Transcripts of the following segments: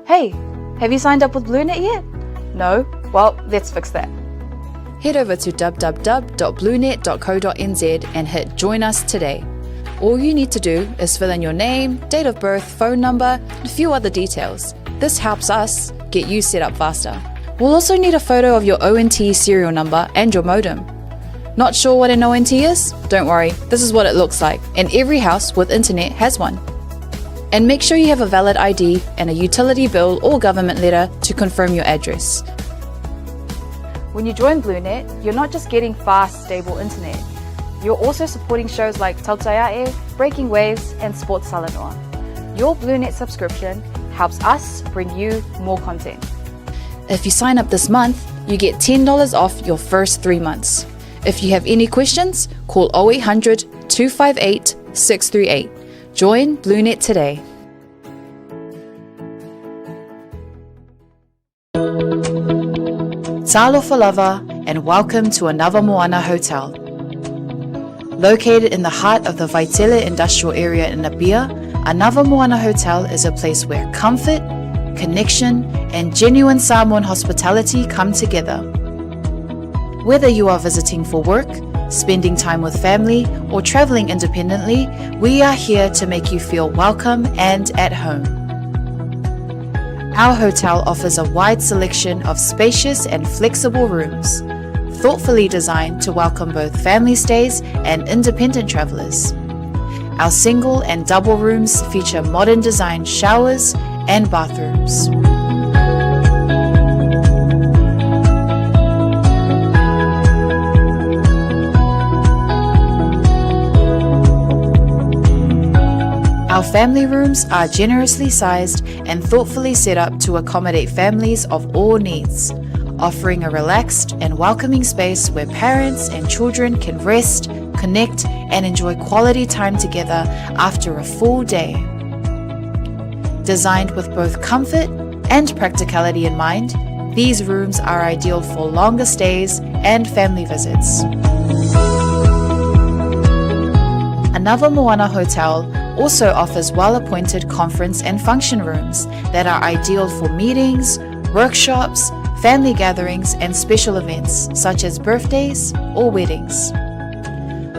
Hey, have you signed up with BlueNet yet? No? Well, let's fix that. Head over to www.bluenet.co.nz and hit Join Us today. All you need to do is fill in your name, date of birth, phone number, and a few other details. This helps us get you set up faster. We'll also need a photo of your ONT serial number and your modem. Not sure what an ONT is? Don't worry, this is what it looks like, and every house with internet has one. And make sure you have a valid ID and a utility bill or government letter to confirm your address. When you join BlueNet, you're not just getting fast, stable internet. You're also supporting shows like Tautaiae, Breaking Waves, and Sports Salanoa. Your BlueNet subscription helps us bring you more content. If you sign up this month, you get $10 off your first three months. If you have any questions, call 0800 258 638. Join BlueNet today. Talofa lava and welcome to another Moana Hotel. Located in the heart of the Vaitele industrial area in Apia, Another Moana Hotel is a place where comfort, connection, and genuine Samoan hospitality come together. Whether you are visiting for work, spending time with family, or traveling independently, we are here to make you feel welcome and at home. Our hotel offers a wide selection of spacious and flexible rooms, thoughtfully designed to welcome both family stays and independent travelers. Our single and double rooms feature modern design showers and bathrooms. Our family rooms are generously sized and thoughtfully set up to accommodate families of all needs, offering a relaxed and welcoming space where parents and children can rest, connect, and enjoy quality time together after a full day. Designed with both comfort and practicality in mind, these rooms are ideal for longer stays and family visits. Another Moana Hotel also offers well appointed conference and function rooms that are ideal for meetings, workshops, family gatherings, and special events such as birthdays or weddings.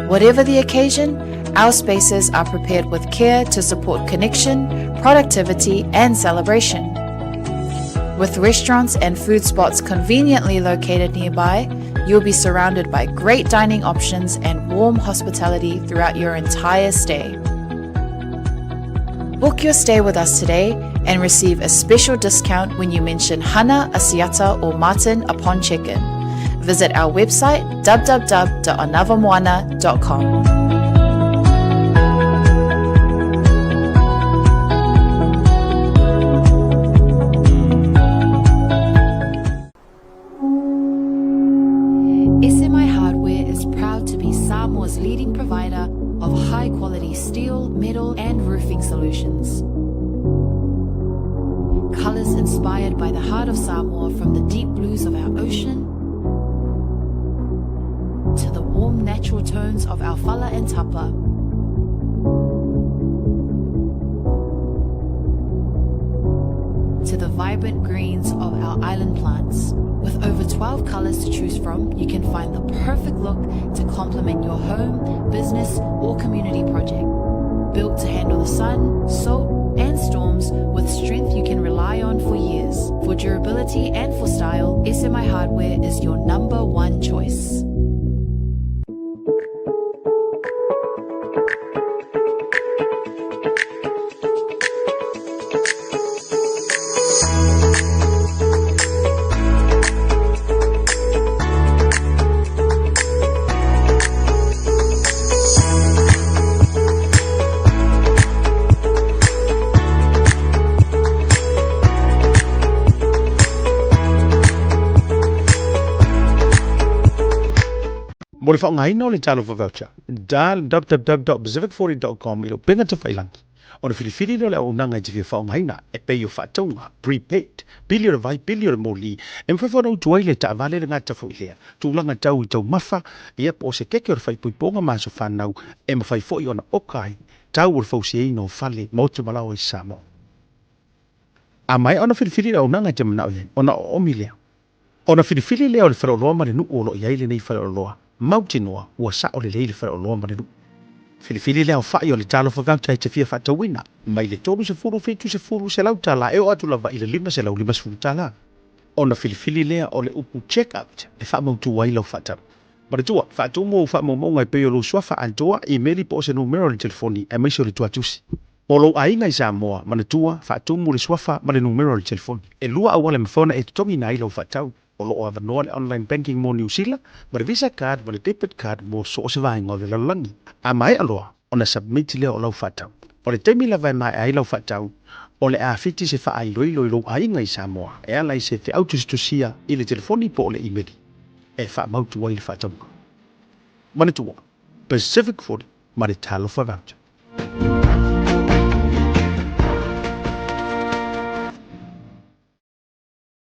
Whatever the occasion, our spaces are prepared with care to support connection, productivity, and celebration. With restaurants and food spots conveniently located nearby, you'll be surrounded by great dining options and warm hospitality throughout your entire stay. Book your stay with us today and receive a special discount when you mention Hana, Asiata, or Martin upon check-in. Visit our website www.anavamoana.com. SMI Hardware is proud to be Samoa's leading provider of high quality steel, metal, and roofing solutions. Colors inspired by the heart of Samoa from the deep blues of our ocean to the warm natural tones of our fala and tapa. To the vibrant greens of our island plants. With over 12 colors to choose from, you can find the perfect look to complement your home, business, or community project. Built to handle the sun, salt, and storms with strength you can rely on for years. For durability and for style, SMI Hardware is your number one choice. Mo le faaaogaina o le Talofa Voucher, www.pacific40.com i le upega tafailagi, ona filifili lea o le auaunaga e te fia faaaogaina e pei o faatauga, prepaid, pili o le vai, pili o le moli, e mafai foi ona utu ai le taavale le gata foi lea tulaga tau i taumafa, ia po o se keke o le faaipoipoga ma aso fanau e mafai foi ona oka ai tau o le fausiaina o fale, maota ma laoa i Samoa. A maea ona filifili le auaunaga e te manao i ai, ona oomi lea. Ona filifili lea o le faleoloa ma le nuu o lo o i ai lenei faleoloa, mautinoa ua sao lelei le faleoloa ma le nuu. Filifili le aofai o le Talofa Voucher e te fia faatauina, mai le 30, 70, $100 e oo atu lava i le $550. Ona filifili lea o le upu Check Out e faamautu ai lau faatau. Manatua, faatumu ou faamaumauga e pei o lou suafa atoa, imeli po o se numera o le telefoni, aemaise o le tuatusi. Mo lou aiga i Samoa, manatua, faatumu le suafa ma le numera o le telefoni. E lua auala e mafai ona e totogiina ai lau faatau. O lo o avanoa le online banking mo Niu Sila, ma le Visa card ma le debit card mo so o se vaega o le lalolagi. A maea loa ona submit lea o lau faatau. O le taimi lava e maea ai lau faatau, o le a fiti se faailoilo i lou aiga i Samoa e ala i se feau tusitusia i le telefoni po o le imeli e faamautu ai le faatauga. Manatua, Pacific 40 ma le Talofa Voucher.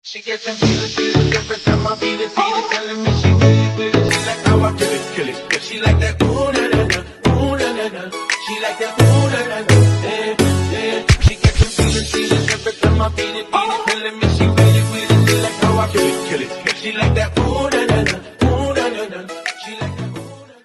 She gets feeling, feeling every time I beat it, beat it, telling me she really with it. She like how I kill it, kill it. She like that ooh na na na, ooh na na na. She like that ooh na na na, yeah, yeah. She gets feeling, feeling every time I beat it, beat it, telling me she really with it. She like how I kill it, kill it. She like that ooh na na na, ooh na na na. She like that ooh na na.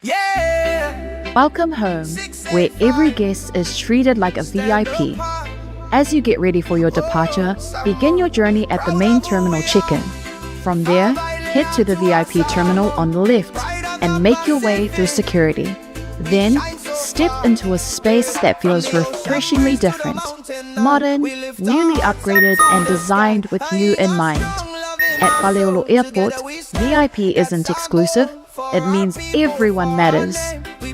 Yeah. Welcome home, where every guest is treated like a VIP. As you get ready for your departure, begin your journey at the main terminal check-in. From there, head to the VIP terminal on the left and make your way through security. Then, step into a space that feels refreshingly different, modern, newly upgraded, and designed with you in mind. At Faleolo Airport, VIP isn't exclusive, it means everyone matters.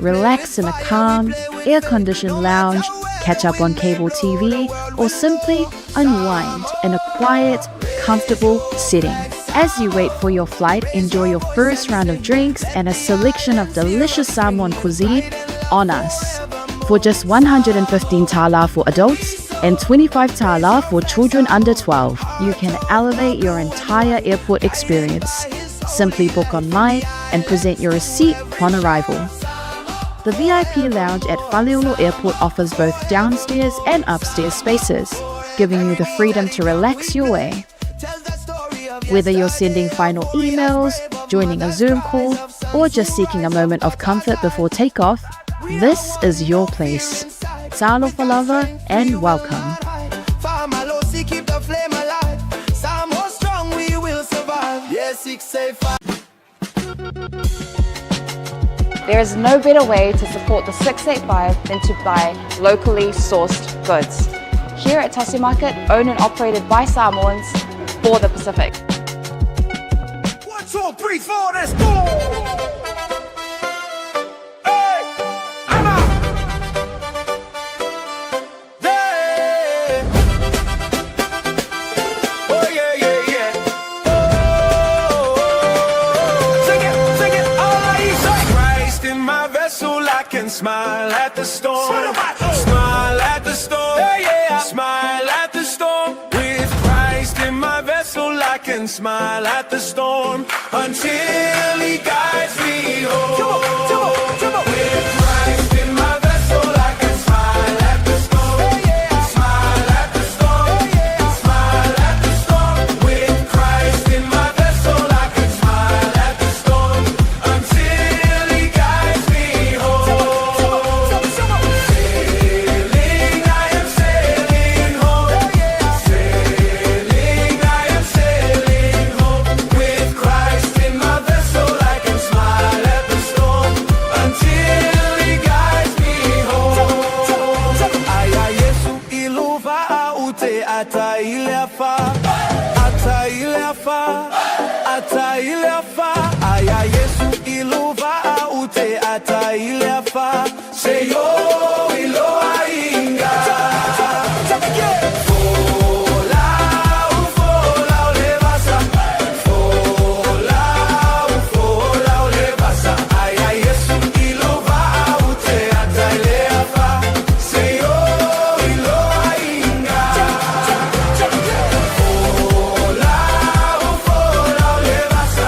Relax in a calm, air-conditioned lounge, catch up on cable TV, or simply unwind in a quiet, comfortable setting. As you wait for your flight, enjoy your first round of drinks and a selection of delicious Samoan cuisine on us. For just 115 tala for adults and 25 tala for children under 12, you can elevate your entire airport experience. Simply book online and present your receipt upon arrival. The VIP lounge at Faleolo Airport offers both downstairs and upstairs spaces, giving you the freedom to relax your way. Whether you're sending final emails, joining a Zoom call, or just seeking a moment of comfort before takeoff, this is your place. Talofa lava and welcome. Famalosi, keep the flame alive. Samoa strong, we will survive. Yeah, 685. There is no better way to support the 685 than to buy locally sourced goods. Here at Tasi Market, owned and operated by Samoans for the Pacific. 1, 2, 3, 4, let's go! Hey, I'm out. Yeah. Oh yeah, yeah, yeah. Oh, sing it, sing it, all I say. Christ in my vessel, I can smile at the storm. Smile at the storm. Yeah, yeah. Smile at the storm. With Christ in my vessel, I can smile at the storm until He guides me home. Come on, come on, come on. With Christ in ata ile afa, ata ile afa, ata ile afa. Aya Yesu iluva aute ata ile afa. Se yo ilo ainga. Folau, folau le vasa. Folau, folau le vasa. Aya Yesu iluva aute ata ile afa. Se yo ilo ainga. Folau, folau le vasa.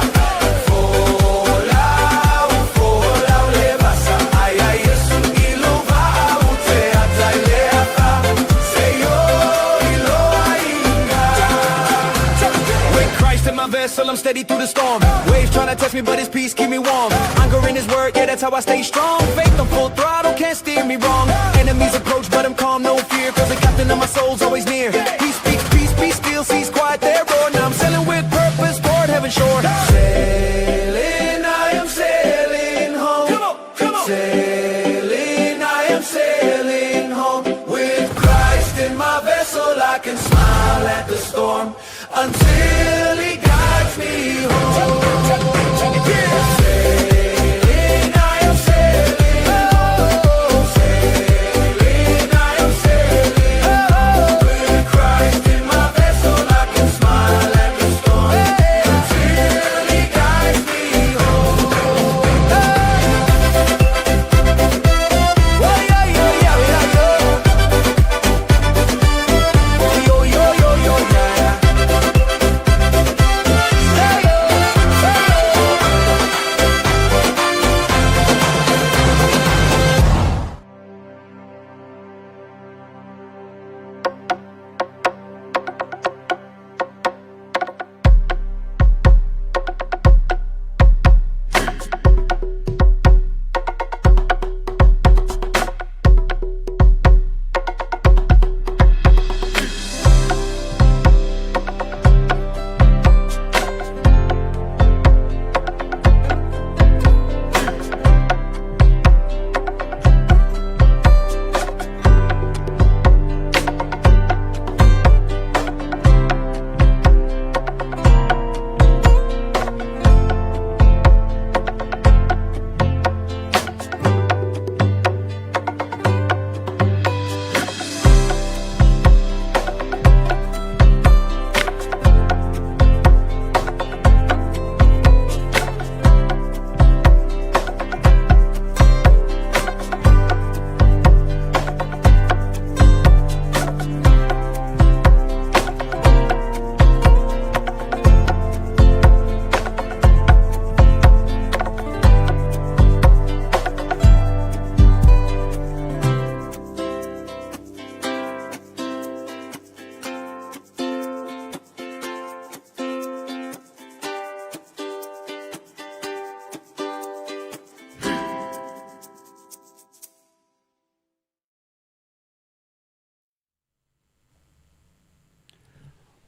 Folau, folau le vasa. Aya Yesu iluva aute ata ile afa. Se yo ilo ainga. With Christ in my vessel, I'm steady through the storm. Waves trying to test me, but His peace keep me warm. Anchor in His word, yeah, that's how I stay strong. Faith on full throttle, can't steer me wrong. Enemies approach, but I'm calm, no fear. Cause the captain of my soul's always near. He speaks peace, be still, sees quiet there, roar. Now I'm sailing with purpose toward heaven's shore. Sailing, I am sailing home. Come on, come on. Sailing, I am sailing home. With Christ in my vessel, I can smile at the storm until He guides me home. Sailing, I am sailing home. Sailing, I am sailing home. With Christ in my vessel, I can smile at the storm until He guides me home. Oh, yeah, yeah, yeah, yeah, yeah. Yo, yo, yo, yo, yeah. Hey, yo, hey, yo.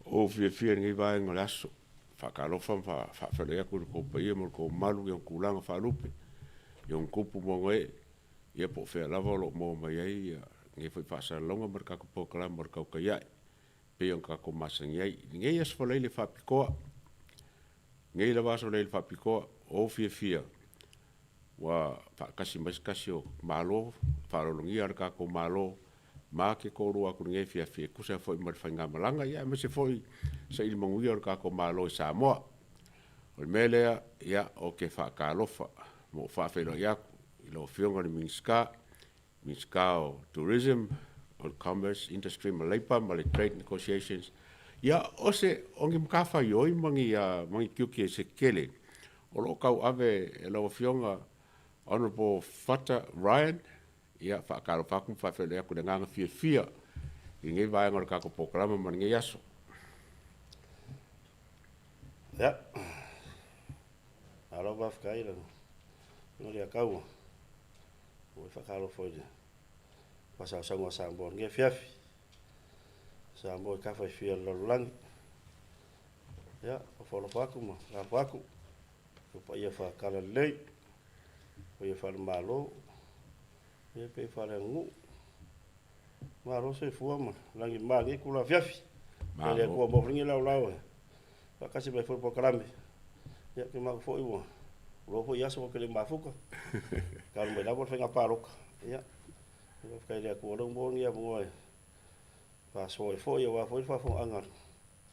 Ua ou fiafia i lenei vaega o le aso, faatalofa ma faafeiloai atu i lo outou paia ma lo outou mamalu i ona tulaga faalupe, i ona tupu ma ona ee, ia po o fea lava o lo o maua mai ai lenei foi faasalalauga ma le tatou polokalame o le Tautai Ae, e pei ona tatou masani ai. I lenei aso faraile faapitoa, lenei lava aso faraile faapitoa, ua ou fiafia ua faatasi mai se tasi o Malo, faaaloalogia a le tatou Malo, ma te toalua atu i lenei afiafi e tusa ai foi ma le faigamalaga, ia aemaise foi saili manuia o le tatou Malo i Samoa. O le mea lea, ia, ou te faatalofa ma ou faafeiloai atu i lau Afioga i le Minisita, Minisita o Tourism, o le Commerce, Industry ma Labour ma le Trade Negotiations. Ia, o se, o ni matafaioi ma ni, ma ni tiute se tele o lo o tauave e lau Afioga Honourable Fata Ryan. Ia, faatalofa atu ma faafeiloai atu i le agaga fiafia i lenei vaega o le tatou polokalama ma lenei aso. Ia, malo faafetai lau Afioga i le Kaua. Ua e faatalofa i le faasaosauga a Samoa i lenei afiafi. Samoa i tafa e fia o le lalolagi. Ia, ofoalofa atu ma faatalofa atu i o paia faatalalelei, paia faale-Malo, ia paia faale-aganuu. Malo soifua ma lagi ma lenei itula afiafi. Faafetai i le Atua mo lenei laolao e faatasi mai foi i le polokalame. Ia, te manatu foi ua loa foi aso ou te le i mafuta, talu mai lava le faiga palota. Ia, faafetai i le Atua o lea ua maua lenei avanoa e faasoa ai foi aua foi le faafofogaaga a le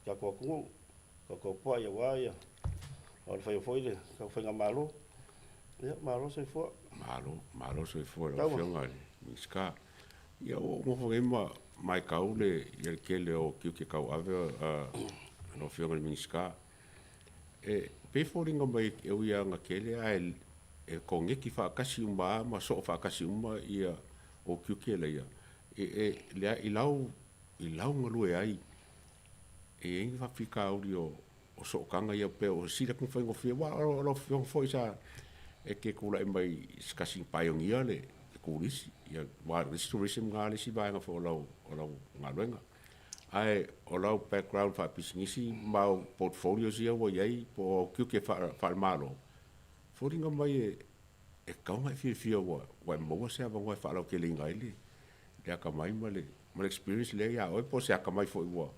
tatou atunuu, tautautapuai aua ia alofaiva foi le tatou faigamalo. Ia, malo le soifua. Malo, malo le soifua i lau Afioga i le Minisita. Ia ua ou nofo nei ma matau le ia le tele o tiute tauave a lau Afioga i le Minisita. E pei e foliga mai e ui lava ina tele ae e koneti faatasi uma lava ma soo faatasi uma ia ou tiute laia. E i lau i lau galue ai, e i ai ni faafitauli o sootaga ia pei o sili atu ona faigofie aua o lau Afioga foi sa e te tulai mai i se tasi na paionia le turisi, aua o le isi tourism lena le isi vaega foi o lau galuega. Ae o lau background faapisinisi ma au portfolios ia ua i ai po o au tiute faale-Malo, e foliga mai e tatau ona e fiafia ua e maua se avanoa e faalauteleina ai le atamai ma le experience lea ia oe po o se atamai foi ua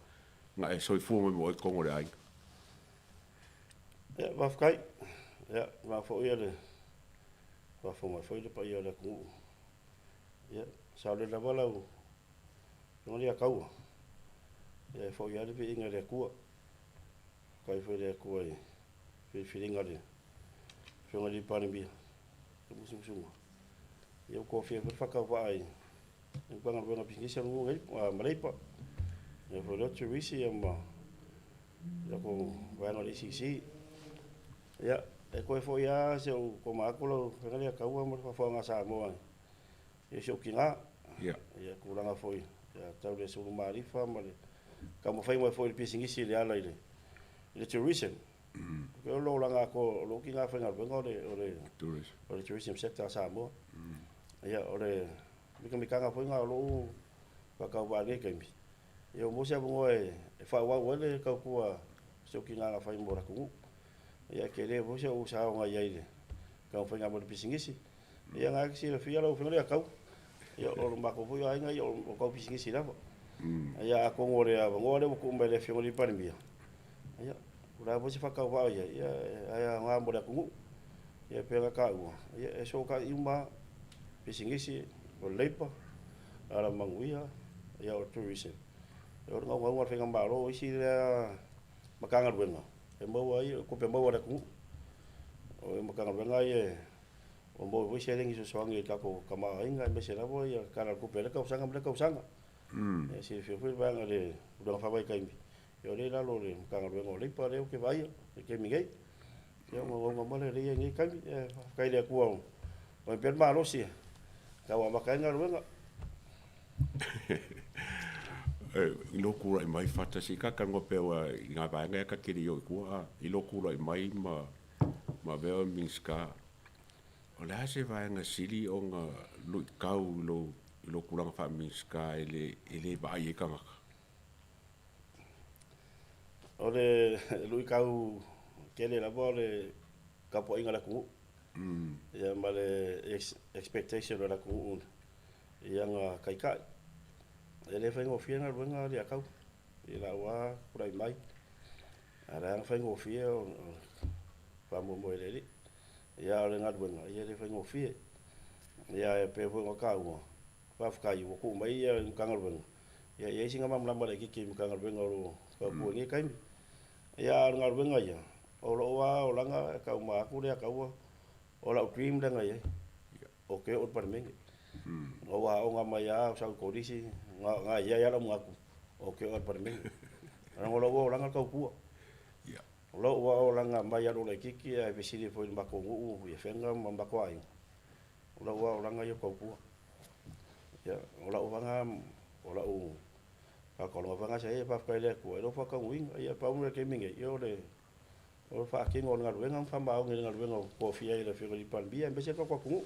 na e soifua mai ma oe i totonu o le aiga. Ia, faafetai. Ia, ma foi le faafofoga mai foi le paia o le atunuu. Ia, saolele lava lau Afioga ia Kaua. Ia, e foi lava le viiga i le Atua. Faafetai foi i le Atua i filifiliga a le Afioga i le Palemia, le musumusuga. Ia, ua tofia foi le faatauvaa i le Matagaluega o Pisinisi, Alamanuia ma Leipa. Ia foi lea Turisi ia ma le tatou vaega o le ACC. Ia, e toe foi lava si ou koma atu lau Afioga ia Kaua ma le faafofogaaga a Samoa i si ou tina. Ia, tulaga foi ia tau le sulumaalifa ma le taumafai mai foi i le pisinisi i le ala i le tourism. O le olaga atoa o lou tina faigaluega o le tourism sector a Samoa. Ia, o le mitamitaga foi lena o lou faatauvaa i lenei taimi, ia ua maua se avanoa e faaauau ai le tautua a si ou tina na fai mo le atunuu. Ia, e tele foi si ou sao na i ai i le taumafaiga mai o le pisinisi. Ia na e te silafia lau Afioga Leiataua, ia o le matou foi aiga ia o tau pisinisi lava. Ia atonu o le avanoa lea ua tuu mai e le Afioga i le Palemia, ia o le a foi se faatauvaa o i ai, ia ae aoga mo le atunuu. Ia pei ona taua, ia e fesootai uma lava, pisinisi, o le leipa, alamanuia, ia o le tourism. O le naunautaiga o le faigamalo, o isi lea Matagaluega e maua ai tupe maua a le atunuu. O le Matagaluega ia ua maua ai foi seleni e fesoasoani i le tatou tamaoaiga aemaise lava le Tala o le Tupe i lea tausaga ma lea tausaga. E silafia foi le vaega i le tulaga faavaitaimi, ia o lea e i lalo o le Matagaluega o Leipa lea ou te vaaia i le taimi nei. Ia o naunauga uma lea o lea e i ai i lenei taimi. Ae faafetai i le Atua o lo o i ai pea le malosi e tau amata ai galuega. I lou tulai mai Fata, se i ta talanoa pea aua i nai vaega ia ta te le i oo i tua, i lou tulai mai ma avea oe ma Minisita, o le a se vaega sili ona luitau i lou tulaga faa-Minisita e le vaai ai tagata? O le luitau tele lava o le tapuaiga a le atunuu ia ma le expectation o le atunuu i ana taitai. E le faigofie galuega a Leiataua i lau lava tulai mai, ae o le a na faigofie o le faamoemoe i le Alii. Ia a o le galuega, e le faigofie. Ia ae pei foi ona taua, faafetai ua tuu mai le Matagaluega, ia e i ai sina malamalama laitiiti i le Matagaluega o lo o tautua i lenei taimi. Ia a o le galuega ia, o lou lava olaga e tau atu Leiataua, o lau dream lea na i ai, ou te oo i le Palemene. Na ou aoga mai lava ou sau i le Kolisi, na i ai lava lau manatu, ou te oo lava i le Palemene. Leaga o lou olaga o le tautua. O lou lava olaga mai lava i lou laitiiti ae fesili foi i le matou nuu i Afega ma matou aiga, o lou lava olaga ia o le tautua. Ia, o lau vaga, o lau faataologa foi lena sa i ai, faafetai i le Atua i lou faataunuuina. Ia pau le taimi nei, ia o le faatino o le galuega ma faamaoni i le galuega ua tofia ai e le Afioga i le Palemia aemaise le tatou atunuu.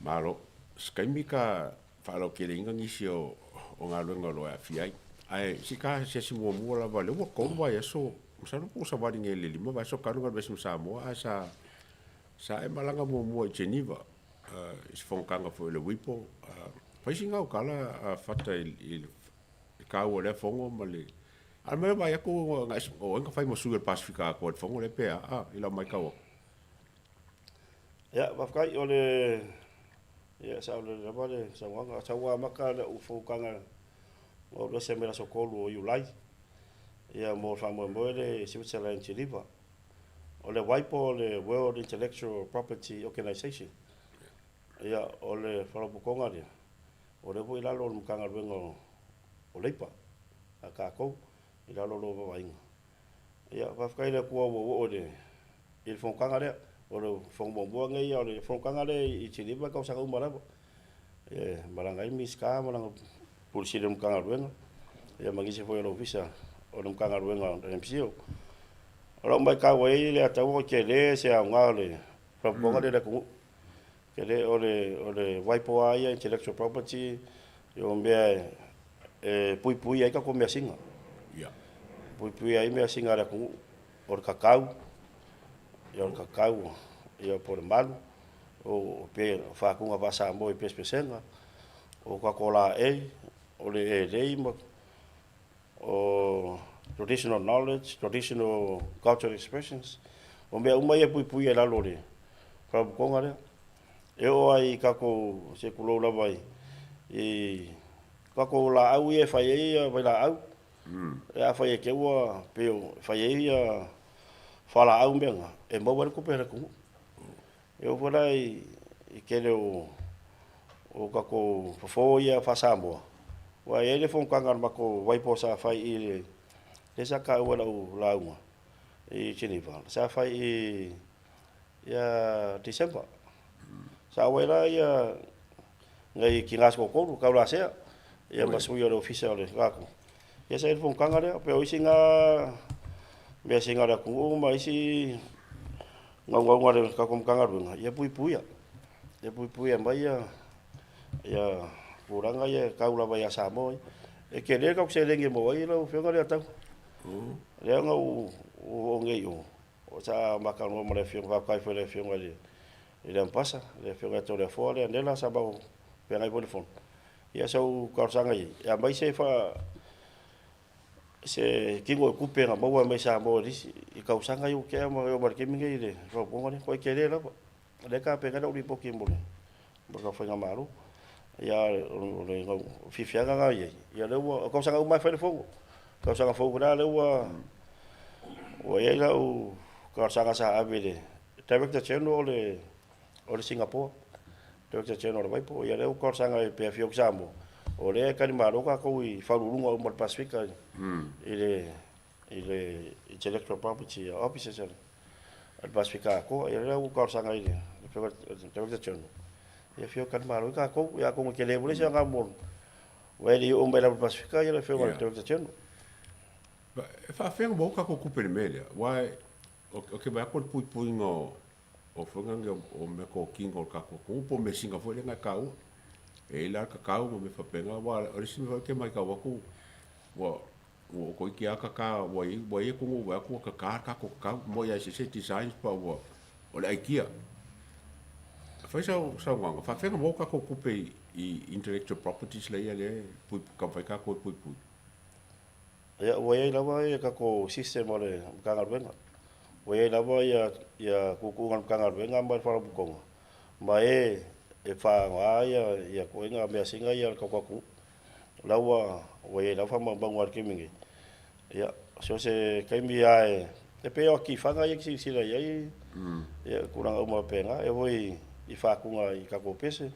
Malo. Se taimi ta faalauteleina nisi o galuega o lo o e aafia ai. Ae se i ta asiasi muamua lava, lea ua 3 vaiaso, masalo po ua savali nei i le 5 vaiaso talu ona alu ese ma Samoa, ae sa e malaga muamua i Geneva i se fonotaga foi a le WIPO. Fai sina au tala Fata i le taua o lea fono ma le. A o le mea lea e vaai atu o oe na fai ma sui o le Pasefika atoa i le fono lea pe a, a, i lau matau atu. Ia, faafetai, o le, ia, saolele lava le saunoaga. Sa ua amata lau fonotaga na ou alu ese mai le aso 3 o Iulai, ia mo le faamoemoe lea i Switzerland, Geneva. O le WIPO o le World Intellectual Property Organization. Ia, o le faalapotopotoga lea, o lea foi i lalo o le Matagaluega o Leipa a tatou, i lalo o lou vaavaaiga. Ia, faafetai i le Atua ua ou oo i le fonotaga lea. O le fono muamua lenei, o le fonotaga lea i Geneva i tausaga uma lava. E malaga ai Minisita, malaga Pule Sili o le Matagaluega, ia ma nisi foi o le Ofisa o le Matagaluega o le MCIL. O lau matau ai le ataua, e tele se aoga o le faalapotopotoga lea i le atunuu. Tele, o le WIPO lava ia, intellectual property, o mea e puipuia ai tatou measina. Puipuia ai measina a le atunuu, o le kakau, ia o le kakau, ia po o le malu, o pe faatuga faa-Samoa i pesepesega, o tatou laei, o le elei ma o traditional knowledge, traditional cultural expressions, o mea uma ia e puipuia i lalo o le faalapotopotoga lea. E oo lava i tatou, se tulou lava i tatou laau ia e fai ai vailaau, afai e te i ua pei e fai ai fualaau ma mea na, e maua ai le tupe a le atunuu. E oo foi la i tele o tatou fofo ia faa-Samoa, aua e i ai le fonotaga a le matou WIPO sa fai i le, lea sa taua i lau lauga i Geneva, sa fai ia December. Sa auai la nai tina se toatolu taulasea, ia ma sui o le ofisa o le latou. Ia sa i ai le fonotaga lea, pei o isi na measina a le atunuu ma isi naunautaiga a le tatou Matagaluega, ia puipuia. Ia puipuia mai ia tulaga ia e tau lava ia Samoa. E tele le tatou seleni e maua ai lau Afioga Leataua. Lea na ou oo nei i o, sa ma talanoa ma le Afioga, faafetai foi i le Afioga i le Ambassador, le Afioga ia Toleafoa Leanela sa matou feagai foi i le fono. Ia sa ou talosaga i ai, e aumai se tino o tupe na maua mai Samoa i tausaga ia ua tea ma e oo mai i le taimi lenei i le faaupuga lea, ua tele lava. O lea e tapena ai lau lipoti mo le faigamalo. Ia o le fiafiaga lena e i ai, ia lea ua, o tausaga uma lava e fai le fono. Tausaga fou foi la lea ua i ai lau talosaga sa ave i le Director General o le Singapore, Director General o le WIPO, ia lea ua talosaga pe afio atu i Samoa, o lea e talimalo tatou i Faauluuluga uma o le Pasefika i le Intellectual Property Officers a le Pasefika atoa. Ia lea ua talosaga i le Director General, ia afio e talimalo ai tatou. Ia atonu e tele foi le isi aga mo aua e le i oo mai lava i le Pasefika le afioga i le Director General. E faafefea ona maua tatou tupe i le mea lea? Aua ou te vaai atu o le puipuiga o faiga nei o meatotino a le tatou atunuu po o measina foi lea na e taua. E i ai la le kakau ma mea faapena, aua o le isi mea foi ou te matau atu ua toeitiiti lava kaka, ua i ai atunuu ua vaai atu ua kaka le tatou kakau. E moni lava e eseese designs pa ua o le aikia. Fai sau saunoaga, e faafefea ona maua tatou tupe i intellectual properties lea e taumafai tatou e puipui? Ia, ua i ai lava ia tatou system o le Matagaluega. Ua i ai lava ia tuutuuga o le Matagaluega ma le Faalapotopotoga ma e e faaaoga ia ituaiga measina ia a le tatou atunuu. O la ua i ai lava faamaumauga i le taimi nei. Ia, so o se taimi lava e pei o atifaga ia e te silasila i ai, ia tulaga uma faapena, e oo foi i faatuga i tatou pese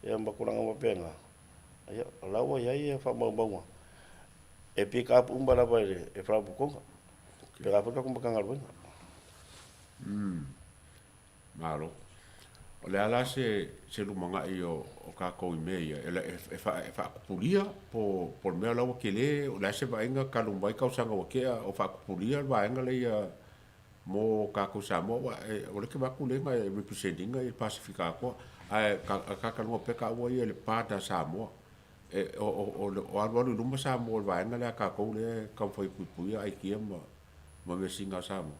ia ma tulaga uma faapena. Ia, o la ua i ai faamaumauga e pick up uma lava e le Faalapotopotoga, pēlā foi le tatou Matagaluega. Malo. O le a la se lumanai o tatou i mea ia? E faatupulia po o le mea la ua tele, o le a se vaaiga talu mai tausaga ua tea o faatupulia le vaega lea mo tatou Samoa? Aua o lea e te vaai atu o lea na e represent ina le Pasefika atoa, ae talanoa pea taua ia i le part a Samoa. O alualu i luma Samoa i le vaega lea a tatou lea e taumafai e puipuia aikia ma measina a Samoa.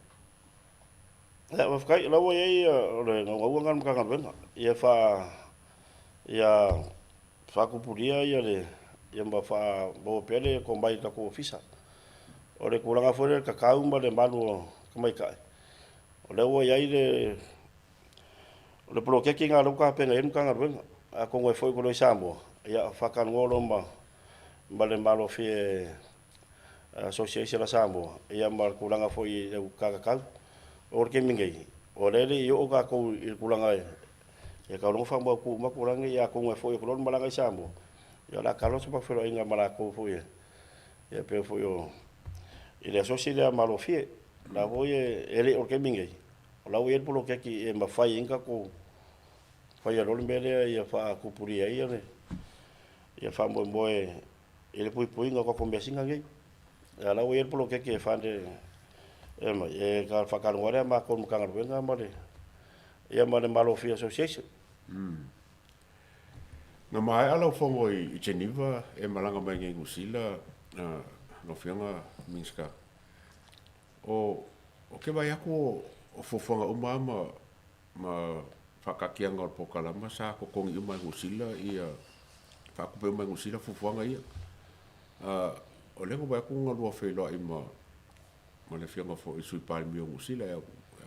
Ia, faafetai. O la ua i ai o le naunauga lena o le Matagaluega, ia faa ia faatupulia ia le ia ma faamaua pea le tomai i le tatou Ofisa. O le tulaga foi lea i le kakau ma le malu o tamaitai, o lea ua i ai le o le poloketi lena o lea ua tapena i ai le Matagaluega. Atonu e foi atu loa i Samoa, ia faatalanoa loa ma le Malofie Association a Samoa, ia ma le tulaga foi i le uta kakau. O le taimi nei, o lea e le i oo tatou i le tulaga e tatau loa ona faamautu uma tulaga nei, atonu e foi atu loa le malaga i Samoa, ia o le a talo se faafeiloaiga ma latou foi e pei foi o i le asosi lea malofie. O la foi e le o le taimi nei, o la ua i ai le poloketi e mafai ai ona tatou faia loa le mea lea ia faatupulia ai le faamoemoe i le puipuiga o tatou measina nei. A o la ua i ai le poloketi e fund e aumai, e faatalanoa lea matou le Matagaluega ma le ia ma le Malofie Association. Na maea lau fono i Geneva e malaga mai nei i Niu Sila lau Afioga Minisita. O ke vaai atu o fuafuaga uma lava ma faataatiaga o le polokalama sa totogi uma e Niu Sila ia faatupe uma e Niu Sila fuafuaga ia. O lea na ou vaai atu na lua feiloai ma le Afioga foi i le Sui Palemia o Niu Sila ia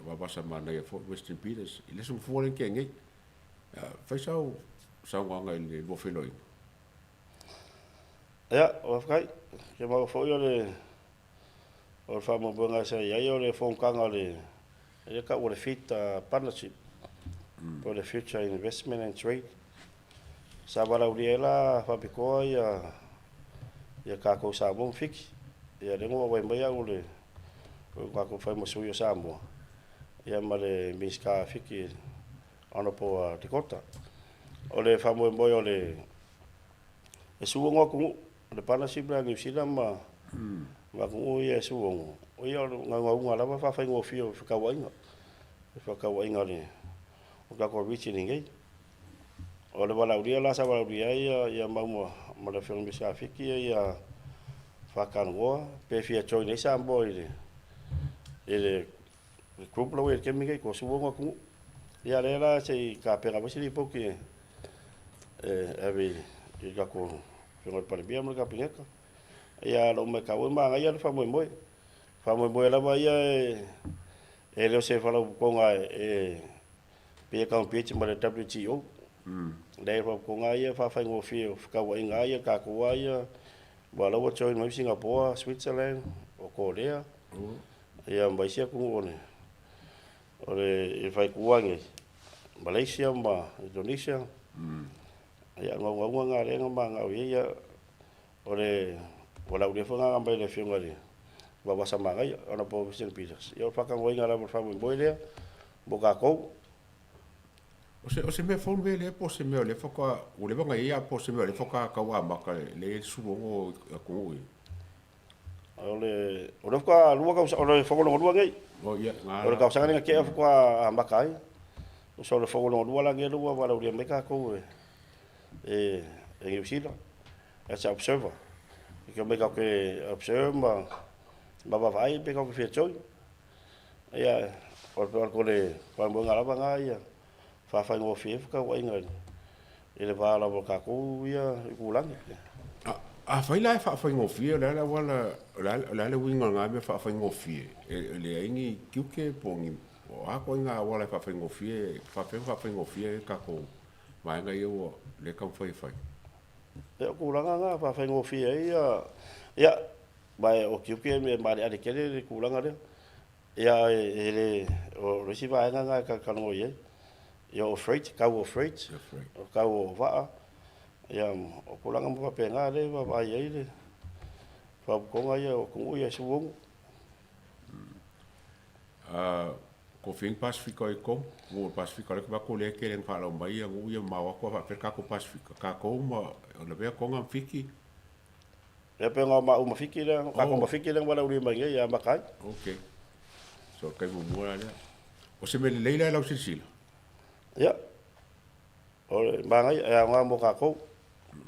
Vapasamanaia foi Winston Peters i le aso Gafua lea na tea nei. Fai sau saunoaga i le lua feiloaiga. Ia, faafetai. Ou te maua foi o le faamoemoega sa i ai o le fonotaga o le lea e tau o le FIT Partnership po o le Future Investment and Trade. Sa valaaulia ai la faapitoa ia tatou Samoa ma Fiti. Ia lea na ou auai mai au o le tatou fai ma sui o Samoa, ia ma le Minisita Fiti Honourable Dakota. O le faamoemoe o le e 16 atunuu, o le partnership lea a Niu Sila ma atunuu ia e 16, o ia o le naunautaiga lava faafaigofie o fekhauaiga, fekhauaiga o le tatou region i nei. O le valaaulia la sa valaaulia ai ia mau ma le Afioga i le Minisita Fiti ia faatalanoa pe fia join ai Samoa i le group la ua i ai i le taimi nei, 16 atunuu. Ia lea la se i tapena foi se lipoti e ave i le tatou Afioga i le Palemia ma le Kapeneta. Ia lou matau e manaia le faamoemoe. Faamoemoe lava ia e le o se faalapotopotoga e pei e compete ma le WTO. Leai, o faalapotopotoga ia e faafaigofie o fekhauaiga ia tatou lava ia, aua o la ua join mai Singapore, Switzerland, o Korea, ia ma isi atunuu o le faituga nei, Malaysia ma Indonesia. Ia o naunautaiga na lea na mananao i ai, ia o le valaaulia foi lena mai le Afioga i le Vaovasamanaia, Honourable Winston Peters. Ia o le faatalanoaina lava o le faamoemoe lea mo tatou. O se mea fou le mea lea po o se mea o lea faatoa ua leva ona i ai, po o se mea o lea faatoa tau amata lea e i ai le 16 atunuu ia? O le faatoa lua tausaga, o le fono lona lua nei. Oh, ia, O le tausaga lea na tea faatoa amata ai. So o le fono lona lua la nei ua valaaulia mai tatou e Niu Sila as a observer. E ke mai tatou te observe ma vaavaai pe tatou te fia join. Ia, o le faamoemoega lava na ia faafaigofie ai fekhauaiga i le va lava o tatou ia itulagi. Afai la e faafaigofie, o le a le auala, o le a le uiga o lena mea faafaigofie? E leai ni tiute po o ni o a ituaiga auala e faafaigofie, faapefea ona faafaigofie ai tatou vaega ia ua lea e taumafai e fai? Ia, o tulaga na faafaigofie ai ia, ma o tiute e maaleale tele le tulaga lea. Ia e le o le isi vaega na e talatalanoa i ai. Ia o freight, tau o freight, o tau o vaa, ia o tulaga uma faapena lea e vaavaai ai le faalapotopotoga ia o atunuu ia e 16. Ko fea Pasefika i totonu? Nuu o le Pasefika o lea e vaai atu o lea e tele ina faalau mai ia nuu ia mamao atu a faapefea le tatou Pasefika? Tatou ma o lavea Toga ma Fiti? Ia pe ona o maua ma Fiti lea, tatou ma Fiti lea na valaaulia mai nei e amata ai. Okay. So o le taimi muamua la lea. O se mea lelei la i lau silasila? Ia, o le manaia e aoga mo tatou.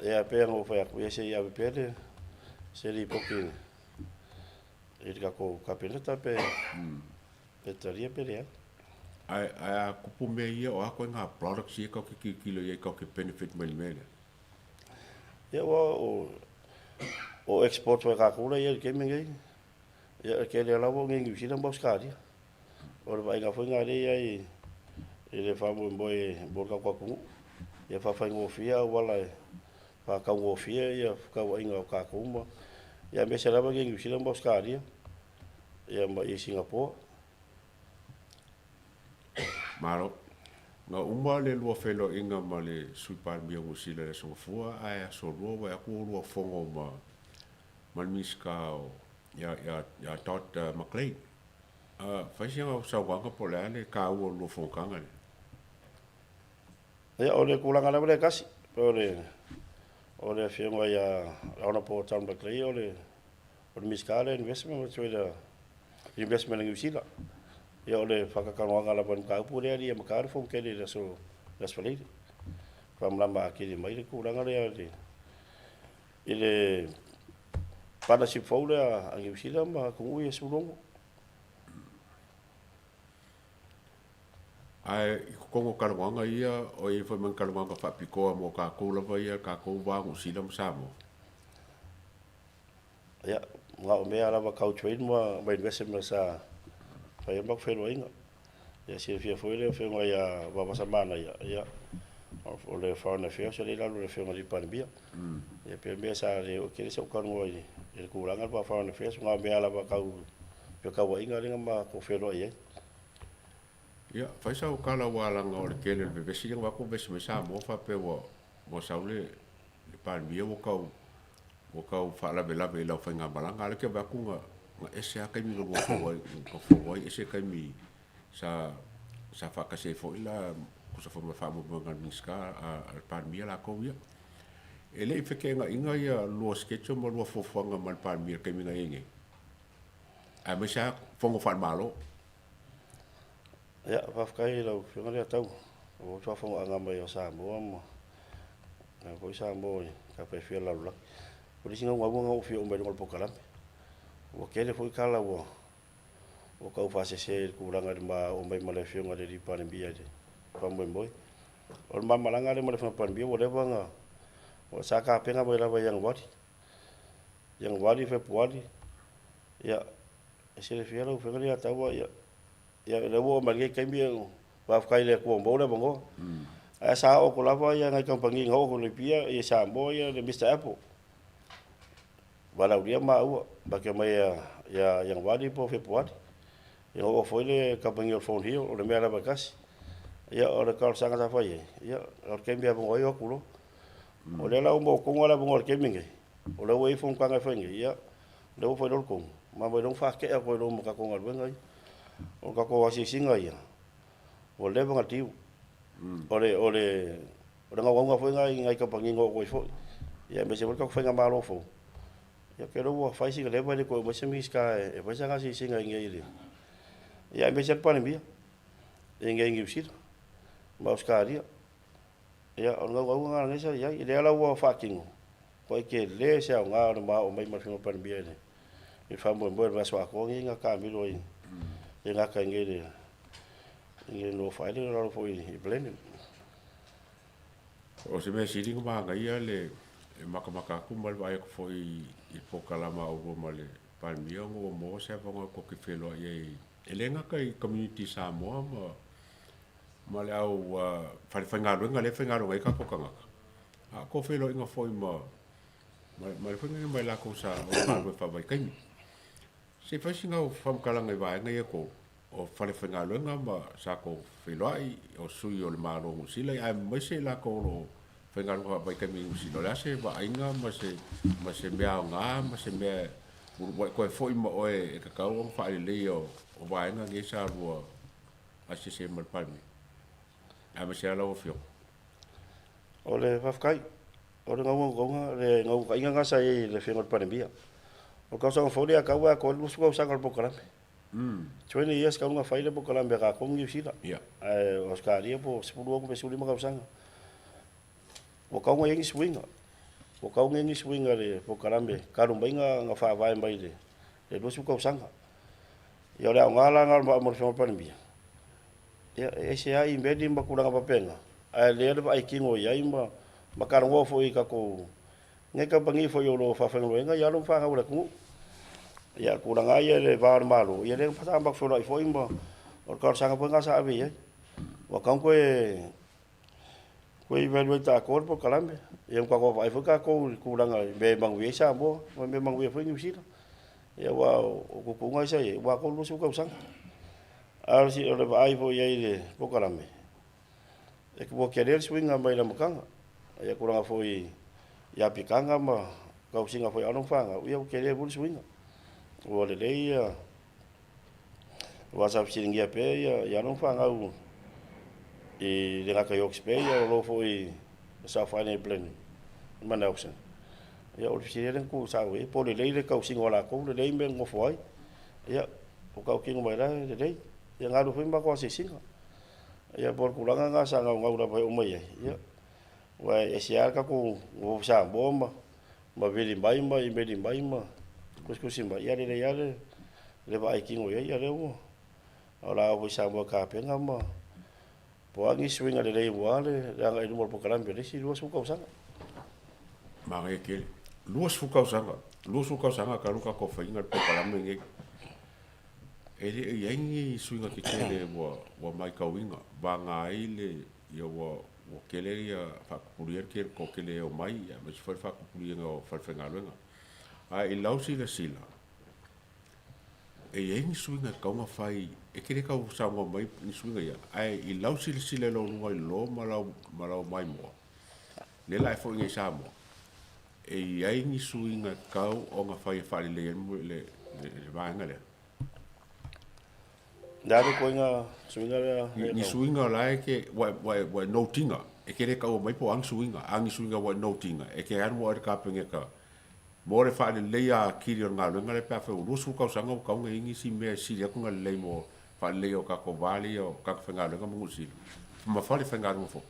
Ia pei ona ou fai atu, ia se i ave pea le se lipoti i le tatou Kapeneta pe talia pe leai. Ae a tupu mea ia, o a ituaiga products ia tatou te tilotilo i ai tatou te benefit mai i le mea lea? Ia ua o export foi a tatou la i ai i le taimi nei. Ia, o le tele lava o Niu Sila ma Ausetalia. O le vaaiga foi lena lea i ai i le faamoemoe mo le tatou atunuu, ia faafaigofie auala e faataugofie ia feutauaiga o tatou ma ia aemaise lava i Niu Sila ma Ausetalia, ia ma i Singapore. Malo. Na uma le lua feiloaiga ma le Sui Palemia o Niu Sila i le Aso Gafua, ae Aso Lua ua vaai atu ua lua fono ma ma le Minisita o ia ia ia Todd McClain. Fai sina saunoaga po o le a le taua o le lua fonotaga lea. Ia, o le tulaga lava lea e tasi, o le o le afioga ia Honourable Todd McClay, o le Minisita lea Investment ma Trade Investment a Niu Sila. Ia, o le faatatalanoaga lava i le mataupu lea e amata le fono tele i le Aso Faraile. Faamalamalama atili mai le tulaga lea i le partnership fou lea a Niu Sila ma atunuu ia 16. Ae i totonu o talanoaga ia, o i ai foi ma ni talanoaga faapitoa mo tatou lava ia, tatou va o Niu Sila ma Samoa? Ia, na o mea lava tau trade ma investment sa fai ai matou feiloaiga. Ia, silafia foi le afioga ia Vaavasamanaia, ia, o le Foreign Affairs lea i lalo o le afioga i le Palemia. Ia, pei o mea sa le oo tele sau talanoa i le tulaga le Foreign Affairs, na o mea lava tau feutauaiga lea na matou feiloai ai. Ia, fai sau tala aua leaga o le tele o le vevesi lea na vaai atu vevesi mai Samoa faapea ua ua sau le le Palemia ua tau ua tau faalavelave i lau faigamalaga. A o lea ou te vaai atu na na ese lava taimi na lua fono ai na fono ai ese taimi sa sa faatasi ai foi la tusa foi ma le faamoemoega a le Minisita a le Palemia latou ia. E le i feteenaiga ia lua schedule ma lua fuafuaga ma le Palemia i le taimi na i ai nei, aemaise lava fono faale-Malo? Ia, faafetai i lau Afioga lea tau ua faafofoga mai o Samoa ma na foi Samoa i tafa e fia o le lalolagi. O le isi naunautaiga na ou fia oo mai luga o le polokalame. Ua tele foi tala ua tau faasese i le tulaga i le ma oo mai ma le Afioga i le Palemia i le faamoemoe. O le ma malaga lea ma le Afioga Palemia ua leva ona sa tapena mai lava i Ianuari. Ianuari, Fepuari, ia, e silafia lau Afioga lea taua, ia, ia lea ua oo mai lenei taimi, faafetai i le Atua ua maua le avanoa. Ae sa oo atu lava ia nai kamupani na oo atu i Apia i Samoa ia le Mr Apple. Valaaulia maua, ma te omai ia Ianuari po o Fepuari. Ia oo foi le kamupani o le Phone Hill, o le mea lava e tasi. Ia, o le talosaga sa fai ai, ia, o le taimi avanoa ai o atu loa. O lea la ua maua tonu lava le avanoa i le taimi lenei, o lea ua i ai fonotaga e fai nei, ia, o lea ua fai loa le tonu, ma mai loa faatea atu ai loa ma tatou galuega ia. O tatou asiasiga ia, ua leva ona due. O le naunautaiga foi lena i nai kamupani na oo atu ai foi. Ia aemaise foi le tatou faigamalo fou, ia ou te iloa ua fai sina leva e le toe omai se Minisita e fai sana asiasiga i inei i le... ia aemaise lava le Palemia i inei i Niu Sila ma Ausetalia. Ia, o le naunautaiga lena sa i ai. Lea la ua faatino, ua tele se aoga o le ma oo mai ma le Afioga i le Palemia i le faamoemoe o le vaiaso atoa lenei na taamilo ai e gata i inei i le North Island o lalo foi i Blenheim. O se mea sili ona manaia le matamata atu ma le vaai atu foi i le polokalama a oulua ma le Palemia ona ua maua se avanoa tou te feiloai ai e le gata i community Samoa ma le au fale faigaluega lea e faigaluega ai tatou tagata, a o tou feiloaiga foi ma le foi nei ma i latou sa galulue faavaitaimi. Se i fai sina au faamatalaga i vaega ia e tolu, o fale faigaluega ma sa tou feiloai, o sui o le Malo o Niu Sila, aemaise i latou o lo o faigaluega faavaitaimi i Niu Sila. O le a se vaaiga ma se mea aoga ma se mea ua e toe foi ma oe e tatau ona faaleleia o vaega nei sa lua asiasi ai ma le Palemia, aemaise lava lau Afioga? O le faafetai, o le naunautaiga, le naunautaiga lena sa i ai i le Afioga i le Palemia. O le tausaga fou lea tau atoa ai le 20 tausaga o le polokalame. 20 years talu ona fai le polokalame a tatou ma Niu Sila. Ae o Ausetalia po o 16 pe 15 tausaga. Ua tatau ona i ai nisi uiga. Ua tatau ona i ai nisi uiga i le polokalame talu mai ona faavae mai i le 20 tausaga. Ia o le aoga la lena o le maau ma le Afioga i le Palemia, ia e ese lava imeli ma tulaga faapena, ae lea le vaai tino i ai ma talanoa foi i tatou nei kamupani foi o lo o faafaigaluega i alo ma fanau a le atunuu. Ia, o le tulaga lava ia i le va o le Malo, ia lea sa matou feiloai foi ma o le talosaga foi lena sa ave i ai. Ua tatau ona toe toe evaluate atoa le polokalame, ia ma tatou vaavaai foi tatou i le tulaga i mea e manuia ai Samoa ma mea e manuia ai foi Niu Sila. Ia aua o tuutuuga ia sa i ai, ua atoa le 20 tausaga. A o le vaai foi i ai i le polokalame, ua tele le suiga mai le amataga. Ia tulaga foi i apitaga ma tausiga foi a alo ma fanau, ia ua tele foi le suiga. Ua lelei ia, aua sa fesiligia pea ia alo ma fanau i le gata i Hawke's Bay, a o lo foi i South Island i Blenheim ma Nelson. Ia o le fesili lea na tuu sao i ai, po o lelei le tausiga o latou, lelei mea e nonofo ai. Ia, ua tautino mai la e lelei. Ia na alu foi matou asiasiga. Ia po o le tulaga lena sa naunau lava e oo mai ai, ia, aua e ese lava le tatou nonofo Samoa ma vili mai ma imeli mai ma tusitusi mai, ia lelei lava le vaai tino i ai, ia lea ua, o le a oo foi i Samoa e tapena ma po o a nisi suiga lelei aua le agai i luma o le polokalame o le isi 20 tausaga. Manaia tele. 20 tausaga, 20 tausaga talu tatou faiga le polokalame lenei. E le o i ai ni suiga tetele ua matauina, vaga ai le, ia ua tele ia faatupulia le tele toatele e omai, aemaise foi le faatupuliga o falefaigaluega. Ae i lau silasila, e i ai ni suiga e tatau ona fai, e te le tau saunoa mai ni suiga ia, ae i lau silasila i lou luga i lalo ma lau maimoa, lea la e foi nei i Samoa, e i ai ni suiga e tatau ona fai e faalelei ai le vaega lea? Le a le ituaiga suiga lea? Ni suiga o la e te, ua e note ina, e te le taua mai po o a ni suiga, a ni suiga ua e note ina, e te alu oe i le Kapeneta mo le faaleleia atili o le galuega lea pe afai ua 20 tausaga ua tatau ona i ai nisi mea e sili atu ona lelei mo le faaleleia o tatou va ia o tagata faigaluega ma Niu Sila ma falefaigaluega foi.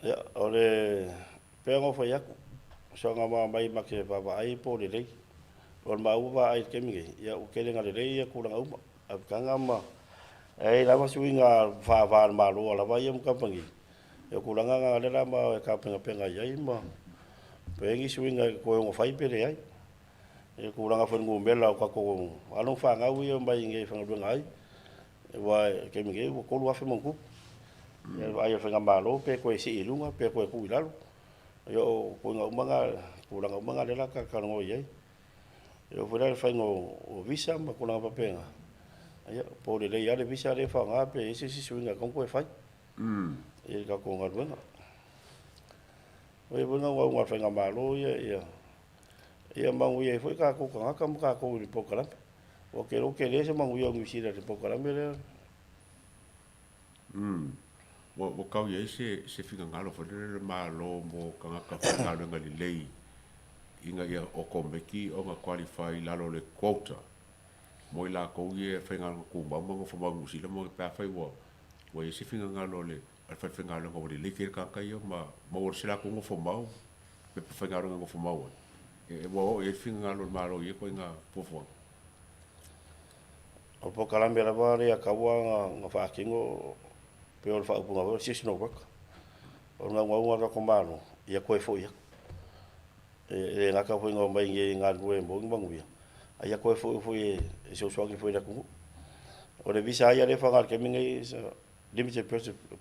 Ia, o le pei ona ou fai atu, soona mai ma te vaavaai po o lelei. O le maua vaai i le taimi nei, ia ua tele ina lelei ia tulaga uma, apitaga ma e i ai lava suiga faava o le Malo a lava ia ma kamupani, ia o tulaga na lea la ma e tapenapena i ai ma pe i ai ni suiga e toe ono fai pe leai. I tulaga foi i numera o tatou alo ma fanau ia e omai i inei e faigaluega ai, aua i le taimi nei ua 3,000 ma ona tupu. Ia le vaai a le faigamalo pe toe sii i luga pe toe tuu i lalo. Ia o ituaiga uma na, tulaga uma na lea o le a talatalanoa i ai. E oo foi la i le faiga o visa ma tulaga faapena, ia po o lelei lava le visa lea e faaaoga pe i ai se isi suiga e tatau ona toe fai i le tatou galuega. O ia foi naunautaiga o le faigamalo ia ia manuia ai foi tatou tagata ma tatou i le polokalame. Ou te iloa ua tele se manuia o Niu Sila i le polokalame lea. Ua tau i ai se finagalo foi lele o le Malo mo tagata faigaluega lelei ina ia okomeki ona qualify i lalo o le quota mo i latou ia e faigaluega tumau ma nofo mau i Niu Sila ma pe afai ua i ai se finagalo o le falefaigaluega ua lelei tele tagata ia ma maua se latou nofo mau pepa faigaluega nofo mau ai. Ua oo i ai le finagalo o le Malo i ia ituaiga fuafuaga. O le polokalame lava lea taua na faatino pei o le faaupuga foi o le seasonal worker. O le naunautaiga o le tatou Malo, ia toe foi atu. E le gata foi ina omai i inei e galulue e maua ni manuia, a ia toe foi foi e fesoasoani foi i le atunuu. O le visa lava ia lea e faaaoga i le taimi lenei, is a limited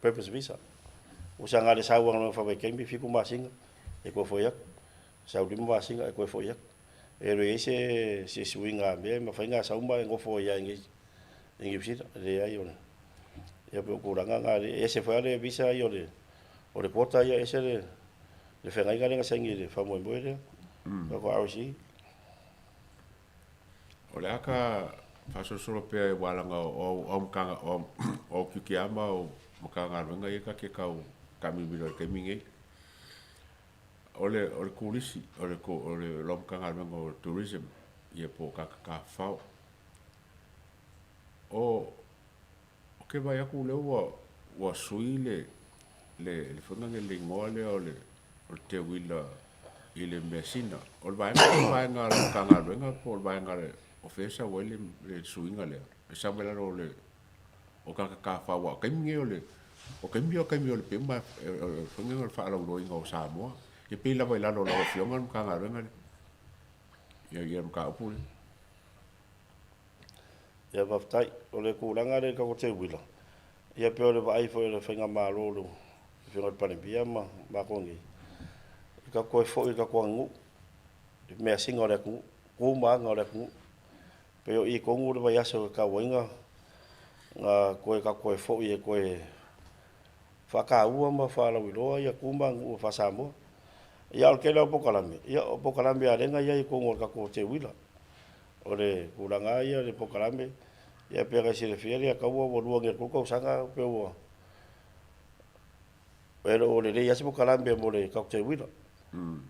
purpose visa. Ua saga le sau lava faavaitaimi, 7 masina e toe foi atu, sau 5 masina e toe foi atu. E le i ai se suiga mea e mafai ona sau ma e nofo ai lava i inei i Niu Sila. E leai, o le ia pei o tulaga na, e ese foi lava le visa ia o le quota ia, ese le feagaiga lea na saini i le faamoemoe lea, tatou RSE. O le a ka faasolosolo pea aua leaga o au tiute lava ma au Matagaluega ia ta te tau taamilomilo ai i le taimi lenei. O le turisi, o lau Matagaluega o le Tourism ia po o tagata tafafao. Ou te vaai atu o lea ua sui le foi lea le igoa lea o le teuila i le measina. O le vaega lea o le vaega a lau Matagaluega po o le vaega o fea e sau ai le suiga lea? E sau mai lalo o le o tagata tafafao aua o taimi nei o le o taimi ia o taimi o le pema foi lea o le faalauiloaina o Samoa. E pei lava i lalo o lau Afioga le Matagaluega lea, ia le mataupu lea. Ia faafetai. O le tulaga lea i le tatou teuila, ia pei o le vaai foi a le Faigamalo le Afioga i le Palemia ma matou nei, i tatou toe foi i le tatou aganuu, i measina o le atunuu, tu ma aga o le atunuu. Pei o i tonu le vaiaso e tatau ai ona toe tatou toe foi e toe faataua ma faalauiloa ia tu ma aganuu faa-Samoa. Ia a o le tele lava o polokalame, ia o polokalame lava lea na i ai i totonu o le tatou teuila. O le tulaga lava ia o le polokalame, ia pei ona e silafia Leiataua, ua 2 nei i le 3 tausaga pei ua e le o lelei lava se polokalame mo le tatou teuila.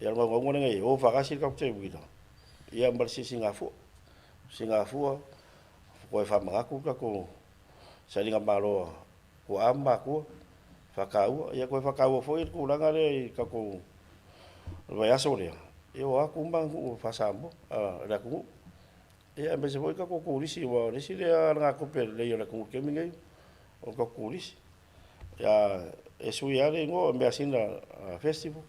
Ia o le naunautaiga lena ia o faatasi le tatou teuila ia ma le sisigafua. Sisigafua, toe faamanatu le tatou sailigamalo a tuaa ma matua, faataua. Ia toe faataua foi le tulaga lea i tatou vaiaso lea, ia o a tu ma aganuu faa-Samoa a le atunuu. Ia aemaise foi tatou turisi aua o le isi lea alagatupe lelei a le atunuu i le taimi lenei, o tatou turisi. Ia, e sui lava le igoa o Measina Festival,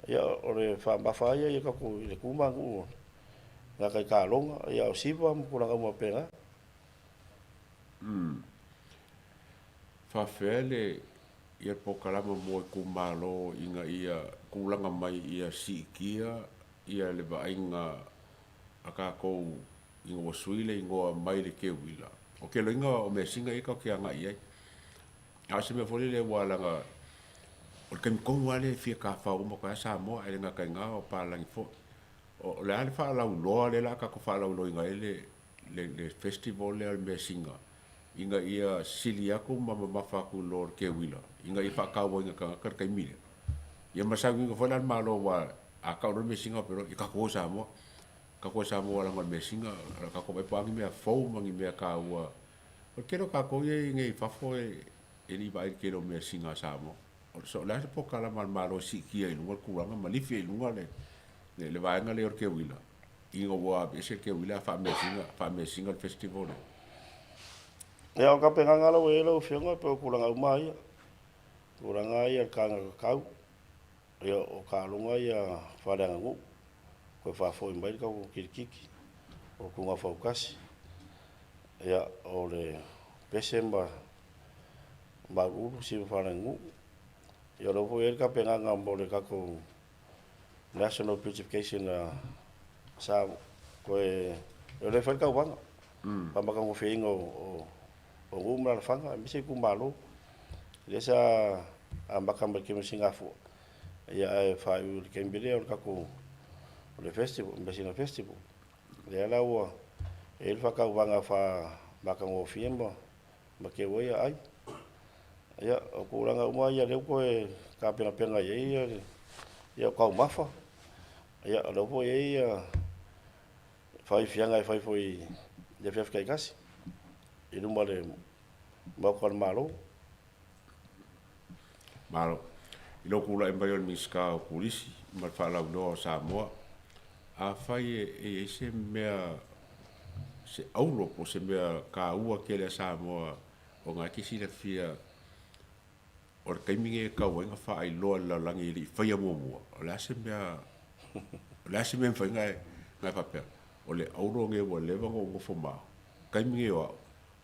ia o le faamamafa lava ia i tatou i le tu ma aganuu e le gata i taaloga, ia o siva ma tulaga uma faapena. Faafefea le ia polokalama mo itumalo ina ia tulaga mai ia siitia ia le vaaiga a tatou ina ua sui le igoa mai le Teuila. O keloiga o measina ia tatou te agai i ai. A o se mea foi lele aua leaga o le taimi tonu lava lea e fia tafafao uma atu ai lava Samoa ae le gata i lena o papalagi foi. O le a le faalauiloa lea o le a tatou faalauiloaina ai le festival lea o le measina ina ia sili atu ma mamafa atu i lo le teuila ina ia faatauaina e tagata le taimi lea. Ia ma le sauniga foi la a le Malo aua a tau loa le measina faapea loa, ia tatou o i Samoa, tatou o i Samoa leaga o le measina o le a tatou vaai po o a ni mea fou ma ni mea taua. O le tele o tatou ia e i nei i fafo e le i vaai i le tele o measina a Samoa. So o le a se polokalama a le Malo e siitia ai i luga le tulaga ma lifi ai i luga le vaega lea o le teuila ina ua aveese le teuila ae faameasina, faameasina le festival lea? Ia, o le tapenaga la ua i ai lau Afioga, pei o tulaga uma lava ia. Tulaga lava ia i le alagatatau, ia o taaloga ia faaleaganuu, toe faafoi mai le tatou kirikiti, o tugafautasi, ia o le pese ma uluulu sima faaleaganuu. Ia o lea foi e i ai le tapenaga mo le tatou National Beautification sa toe, o lea e fai le tauvaga, faamatagofieina o nuu ma alaalafaga aemaise itumalo. Lea sa amata mai i le taimi o Sigafua, ia ae faaiu i le taimi lea o le tatou o le festival, Measina Festival. Lea la ua i ai le faatauvaga faamatagofie ma teu ai aai. Ia, o tulaga uma ia lea ua toe tapenapena i ai ia o taumafa. Ia, o lea foi e i ai faafiafiaga e fai foi i afiafi taitasi i luma o le Maota o le Malo. Malo. I lou tulai mai o le Minisita o Turisi ma le Faalauiloa o Samoa, afai e i ai se mea, se auro po o se mea taua tele a Samoa ona e te silafia o le taimi lenei e tatau ai ona faailoa i le lalolagi e le i faia muamua, o le a se mea, o le a se mea e mafai ona e faapea, o le auro lenei ua leva ona ou nofo ma au, taimi lenei o au,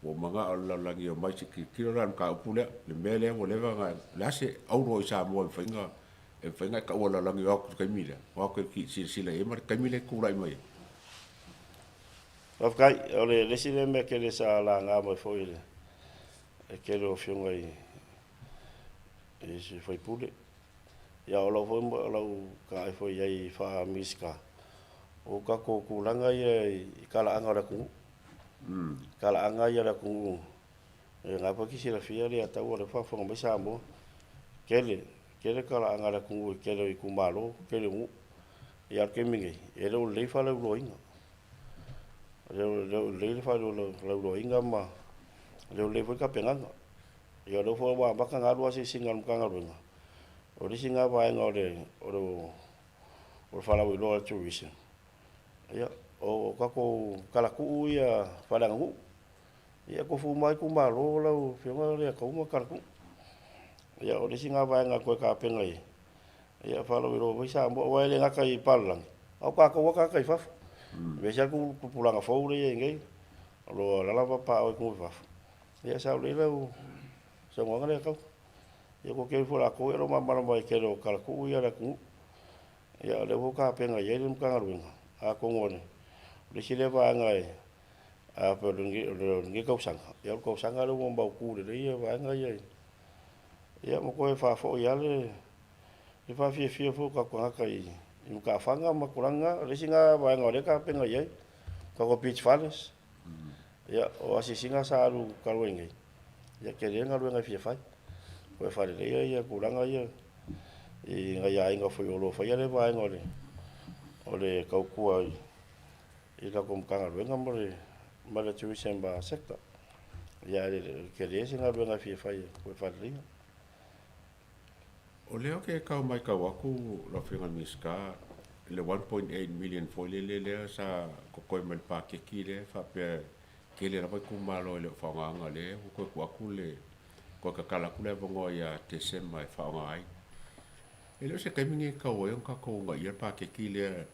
ua ou manao le lalolagi e omai se i tilotilo la i le mataupu lea, le mea lea ua leva ona, o le a se auro i Samoa e mafai ona e mafai ona e taua i le lalolagi e o atu i le taimi lea, o atu e silasila i ai ma le taimi lea e tulai mai ai. Faafetai. O le isi lea mea tele sa laga mai foi e le tele o afioga i sui usufono. Ia o lau foi o lau tagai foi i ai faa-Minisita, o tatou tulaga ia i talaaga o le atunuu. Talaaga ia o le atunuu, o lena foi e te silafia Leiataua, o lea e faafofoga mai Samoa, tele, tele talaaga a le atunuu i le tele o itumalo, tele o nuu. Ia a o le taimi nei, e le o lelei le faalauiloaina. E le o lelei le faalauiloaina ma e le o lelei foi le tapenaga. Ia o lea foi ua amata ona alu asiasiga a le Matagaluega, o le isi lena vaega o le faalauiloa o le tourism, ia, o tatou talatuu ia faaleaganuu. Ia e tofu uma lava itumalo lau Afioga Leiataua ma talatuu. Ia o le isi lena vaega e toe tapena i ai, ia faalauiloa foi Samoa, aua e le gata i papalagi, a o tatou lava tagata i fafo. E ese lava le tupulaga fou lea e i ai nei. O lo o alaala ma paao i kumu i fafo, ia e sao lelei lau saunoaga lea Kau. Ia ko keu ifo lakou ia o lo o malamalama i le tele o talatuu ia a le atunuu. Ia o lea foi ua tapena i ai le Matagaluega, atonu o le isi lea vaega e a faapea o lenei tausaga, ia o le tausaga lea ua mautu lelei vaega ia. Ia ma toe faafoi lava le faafiafia foi o tatou tagata i matafaga ma tulaga na. O le isi lena vaega o lea e tapena i ai, tatou beach fales. Ia, o asiasiga sa alu talu ai nei, ia tele galuega e fia fai. Toe faaleleia ia tulaga ia i nai aiga foi o lo o faia lea vaega o le tautua i le tatou Matagaluega ma le Tourism Sector. Ia ae tele se galuega e fia fai e toe faaleleia. O lea ou te tau matau atu lau Afioga i le Minisita i le $1.8 million foi lele lea sa totoe mai le paketi lea e faapea e tele lava itumalo e le o faaaogaina lea ua toe tuu atu le toe tatala atu le avanoa ia Tesema e faaaoga ai. E le o se taimi lenei e tatau ai ona tatou uunaia le paketi lea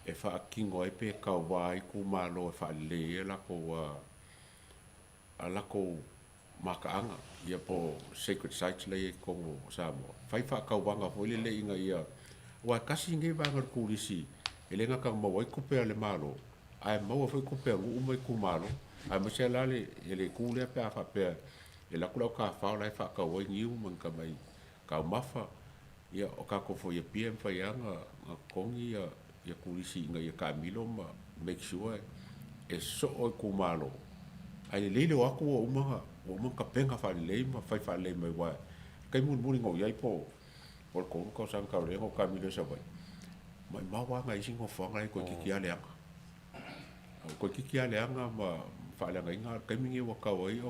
e faatino ai pe tauva ai itumalo e faalelei ai a latou a latou mataaga, ia po o sacred sites la e i ai i totonu o Samoa, fai faatauvaga foi lele ina ia, aua e tasi lenei vaega o le turisi e le gata ina maua ai tupe a le Malo, ae maua foi tupe a nuu ma itumalo, aemaise lava la le itu lea pe a faapea e alu atu le au tafafao la e faatau ai niu ma ni tamai taumafa, ia o tatou foi i Apia e mafai lava ona totogi turisi ina ia taamilo ma make sure e soo itumalo. Ae lelei le o atu ua uma ona tapena faalelei ma fai faalelei mai aua o le taimi mulimuli na ou i ai po o le 3 tausaga talu ai na ou taamilo ai i Savaii, maumau lava nai isi nofoaga la e toeitiiti lava leaga. Toeitiiti lava leaga ma faaleagaina, a o le taimi lenei ua tatau ai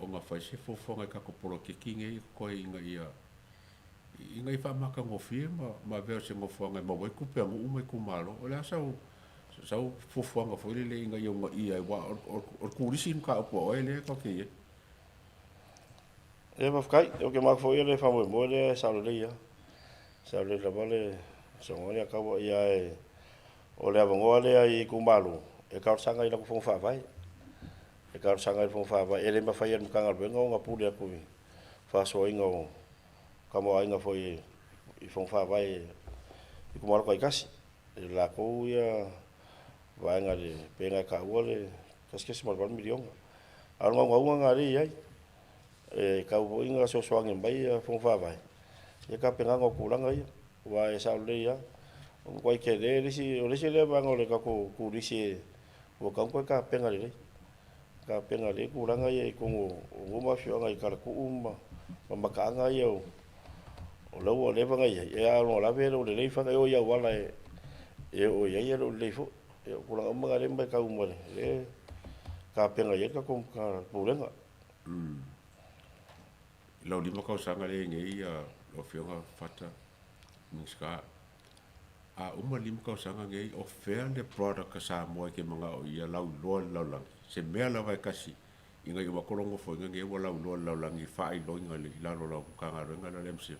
ona fai se fuafuaga i tatou poloketi nei e totoe ina ia faamatagofie ma avea o se nofoaga e maua ai tupe a nuu ma itumalo. O le a sau fuafuaga foi lele ina ia uunaia ai, aua o le turisi le mataupu a oe lea tatou te i ai. Ia faafetai, ou te manatu foi o le faamoemoe lea e sao lelei lava. E sao lelei lava le saunoaga lea a Taua, ae o le avanoa lea i itumalo e talosaga i latou fono faavae. E talosaga i le fono faavae, e le mafai e le Matagaluega ona pule atu i le faasoaina o tamaoaiga foi i fono faavae i itumalo taitasi. I latou ia vaega pei ona e taua le $1.8 miliona. A o le naunautaiga lena o lea e i ai, e tatau foi ona fesoasoani mai fono faavae i le tapenaga o tulaga ia. Aua e sao lelei lava, ua matuai tele le isi, o le isi lea vaega o le tatou turisi ua tatau ona toe tapena lelei, tapena lelei tulaga ia i totonu o nuu ma afioaga i talatuu ma mataaga ia o la ua leva ona i ai, a o lona lave e le o lelei fana, e oo i auala e oo i ai e le o lelei foi. Ia o tulaga uma na o lea e matau ma le, o lea e tapena i ai le tatou Pulega. I lau 5 tausaga lea e i ai nei lau Afioga Fata, Minisita, a uma le 5 tausaga nei, o fea le product a Samoa e te manao ia lauiloa i le lalolagi? Se mea lava e tasi ina ia uma atu lou nofoaiga nei ua lauiloa i le lalolagi i faailoina i lalo o lau Matagaluega lea o le MCIL.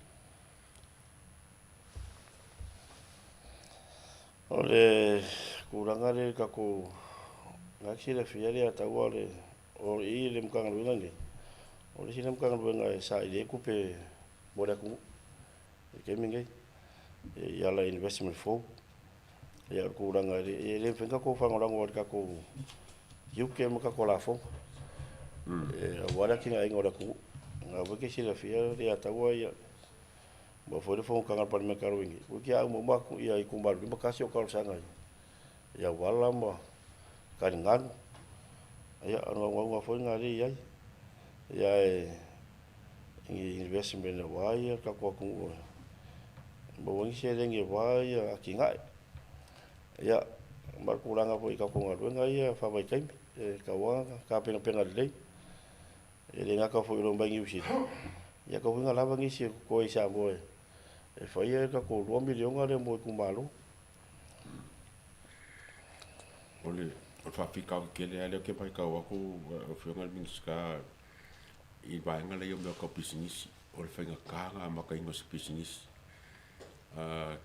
O le tulaga lea i le tatou, na te silafia le ataua o i le Matagaluega lenei, o le isi lea Matagaluega e saili ai tupe mo le atunuu i le taimi lenei, e ala i investment fou. Ia o le tulaga e le mafai ona tatou faalagolago i le tatou tiute ma tatou lafoga aua le atinaeina o le atunuu. O lena foi e te silafia Leiataua, ia ua foi le fonotaga a le Palemene talu ai nei, toeitiiti lava uma uma atu itumalo 51 o talosaga i auala ma taligalu. Ia o le naunautaiga foi lena lea e i ai. Ia ae i ni investment aua le tatou atunuu e maua ai ni seleni aua atinae. Ia ma le tulaga foi i tatou galuega ia faavaitaimi, e tatau lava ona tapenapena lelei. E le gata foi o le omai Niu Sila, ia tatau foi ona lava nisi e totoe i Samoa e faia le tatou $2 miliona lea mo itumalo. O le faafitauli tele lava lea ou te matau atu lau Afioga i le Minisita i vaega ia o mea tau pisinisi, o le faigata ona amataina o se pisinisi.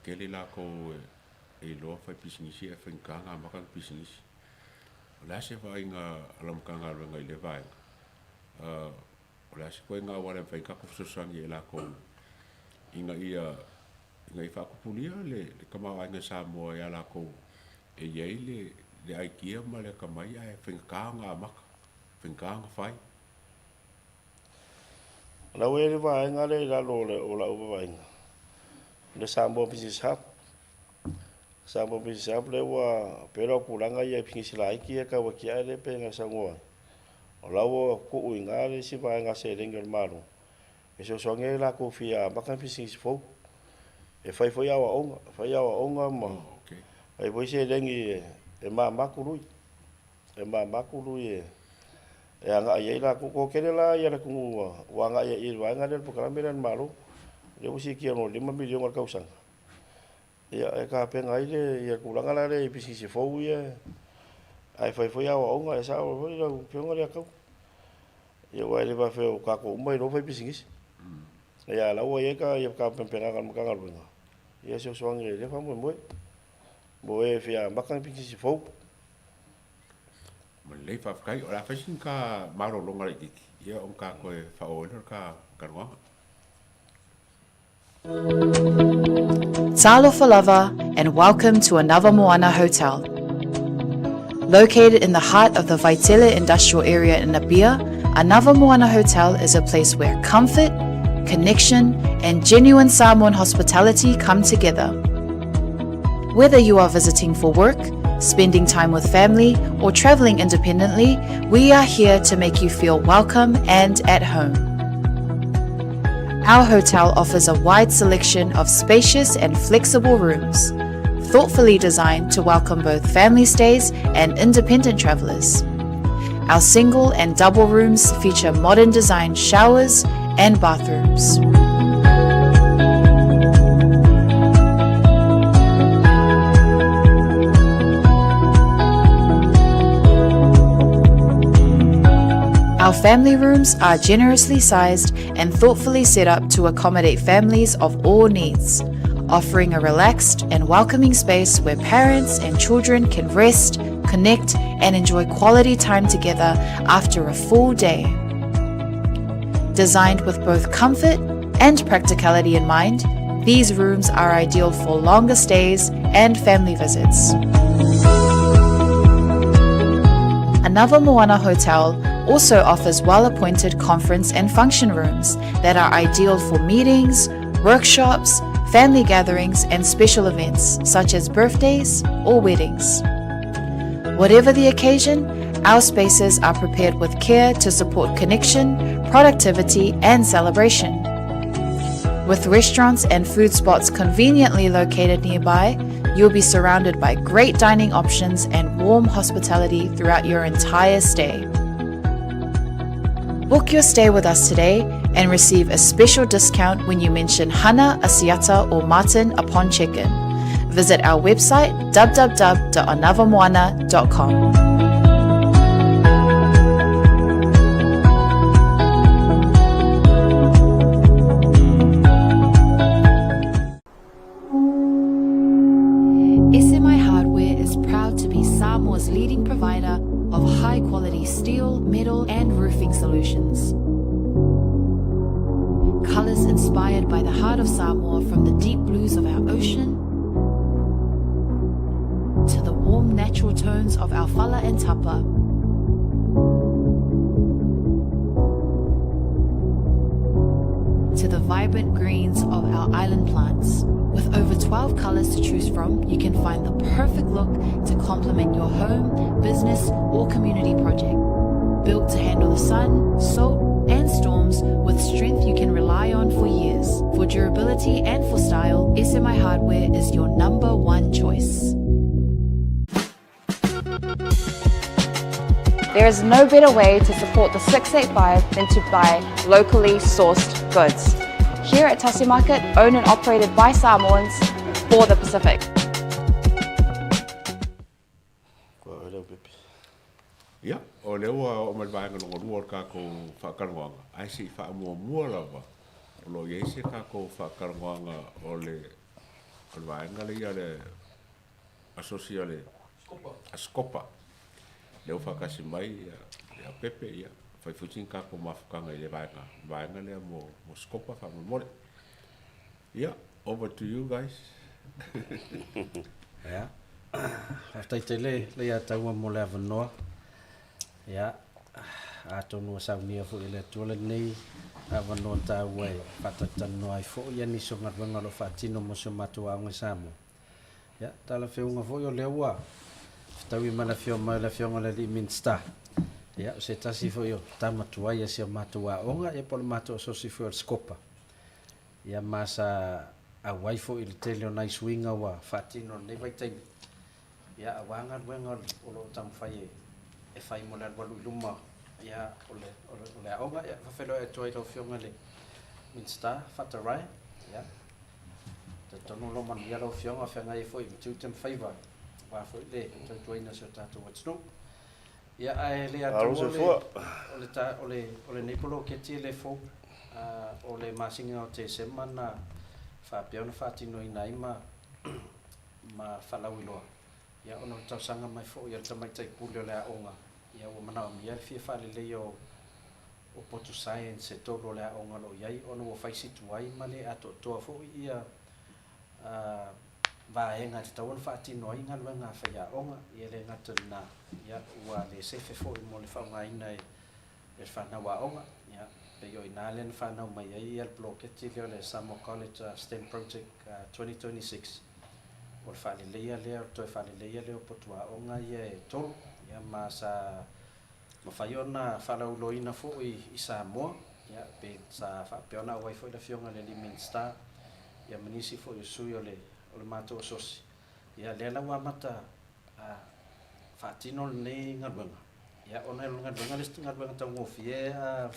Tele i latou e iloa fai pisinisi ae faigata ona amata ni pisinisi. O le a se vaaiga a lau Matagaluega i lea vaega? O le a se ituaiga auala e mafai ai ona tatou fesoasoani i latou ina ia ina ia faatupulia le tamaoaiga i Samoa ia latou e i ai le le aitia ma le atamai ae faigata ona amata, faigata ona fai. O la ua i ai le vaega lea i lalo o lau vaavaaiga, le Samoa Business Hub. Samoa Business Hub lea ua pei o tulaga ia i pisinisi laiti ia e tau atiae lea pei ona saunoa ai. O la ua tuu i ina le isi vaega seleni a le Malo e fesoasoani ai latou fia amata ni pisinisi fou. E fai foi aoaoga, fai aoaoga ma fai foi seleni e mama tului, e mama tului e agai i ai latou. Toatele la ia le atunuu ua agai i le vaega lea o le polokalame lea a le Malo, lea ua siitia i luga i le $5 miliona i le tausaga. Ia, e tapena ai le tulaga la lea i pisinisi fou ia, ae fai foi aoaoga, e sao foi lau Afioga lea Tau. Ia aua e le faapea o tatou uma e iloa fai pisinisi. Ia a o la ua i ai ia tapenapenaga a le Matagaluega, ia e fesoasoani i lea faamoemoe mo e fia amata ni pisinisi fou. Lelei faafetai. O le a fai sina ta malologa laitiiti, ia ona ta toe faaauau ai lea o le ta talanoaga. Talofa lava and welcome to another Moana Hotel. Located in the heart of the Vaitele industrial area in Apia, Another Moana Hotel is a place where comfort, connection, and genuine Samoan hospitality come together. Whether you are visiting for work, spending time with family, or traveling independently, we are here to make you feel welcome and at home. Our hotel offers a wide selection of spacious and flexible rooms, thoughtfully designed to welcome both family stays and independent travelers. Our single and double rooms feature modern design showers and bathrooms. Our family rooms are generously sized and thoughtfully set up to accommodate families of all needs, offering a relaxed and welcoming space where parents and children can rest, connect, and enjoy quality time together after a full day. Designed with both comfort and practicality in mind, these rooms are ideal for longer stays and family visits. Another Moana Hotel also offers well-appointed conference and function rooms that are ideal for meetings, workshops, family gatherings, and special events such as birthdays or weddings. Whatever the occasion, our spaces are prepared with care to support connection, productivity, and celebration. With restaurants and food spots conveniently located nearby, you'll be surrounded by great dining options and warm hospitality throughout your entire stay. Book your stay with us today and receive a special discount when you mention Hana, Asiata, or Martin upon check-in. Visit our website www.anavamoana.com. SMI Hardware is proud to be Samoa's leading provider of high-quality steel, metal, and roofing solutions. Colors inspired by the heart of Samoa from the deep blues of our ocean to the warm natural tones of our fala and tapa. To the vibrant greens of our island plants. With over 12 colors to choose from, you can find the perfect look to complement your home, business, or community project. Built to handle the sun, salt, and storms with strength you can rely on for years. For durability and for style, SMI Hardware is your number one choice. There is no better way to support the 685 than to buy locally sourced goods. Here at Tasi Market, owned and operated by Samoans for the Pacific. Ia, o lea ua oo mai le vaega lona lua o le tatou faatalanoaga, ae se i faamuamua lava, o lo o i ai se tatou faatalanoaga o le o le vaega lea ia le asosi a le a Scopa. Lea ua faatasi mai ia Pepe, ia fai foi sina tatou mafutaga i le vaega vaega lea mo mo Scopa faamolemole. Ia, over to you guys. Ia, faafetai tele Leiataua mo le avanoa. Ia, atonu ua saunia foi e le Atua lenei avanoa taua e faatalatalanoa ai foi ia nisi o galuega o lo o faatino mo si o matou aoga i Samoa. Ia, talafeuga foi o lea ua fetaui ma le afio mai o le Afioga i le Alii Minisita. Ia, o se tasi foi o tama tuai a si o matou aoga, ia po o le matou asosi foi o le Scopa. Ia ma sa auai foi i le tele o nai suiga ua faatino i lenei vaitaimi, ia aua galuega o lo o taumafai e fai mo le alualu i luma ia o le, o le, o le aoga. Ia, faafeiloai atu ai lau Afioga i le Minisita Fatarae. Ia, talitonu o lo o manuia lau Afioga, feagai ai foi ma tiute ma faiva aua foi le tautuaina o si o tatou atunuu. Ia, ae le Malo ataua le, soifua. o le, ta, o le, o lenei poloketi e le fou. O le masina o Tesema na faapea ona faatinoina ai ma, ma faalauiloa, ia, ona o le talosaga mai foi a le tamaitai pule o le aoga, ia, ua manaomia le fia faaleleia o, o potu science e tolu o le aoga o lo o i ai, ona ua fai si tuai ma le atoatoa foi ia vaega e tatau ona faatino ai galuega a faiaoga. Ia e le gata i lena, ia ua le sefe foi mo le faaaogaina e le fanau aoga. Ia pei o i ina lea na fanau mai ai le poloketi lea o le Samoa College STEM Project 2026, o le faaleleia lea, o le toe faaleleia lea o potuaoga ia e tolu, ia ma sa mafai ona faalauiloaina foi i Samoa, ia, pe sa faapea ona auai foi le Afioga i le alii Minisita, ia ma nisi foi o sui o le, o le matou asosi. Ia, lea la ua amata faatino lenei galuega, ia, ona o le galuega le isi galuega taugofie a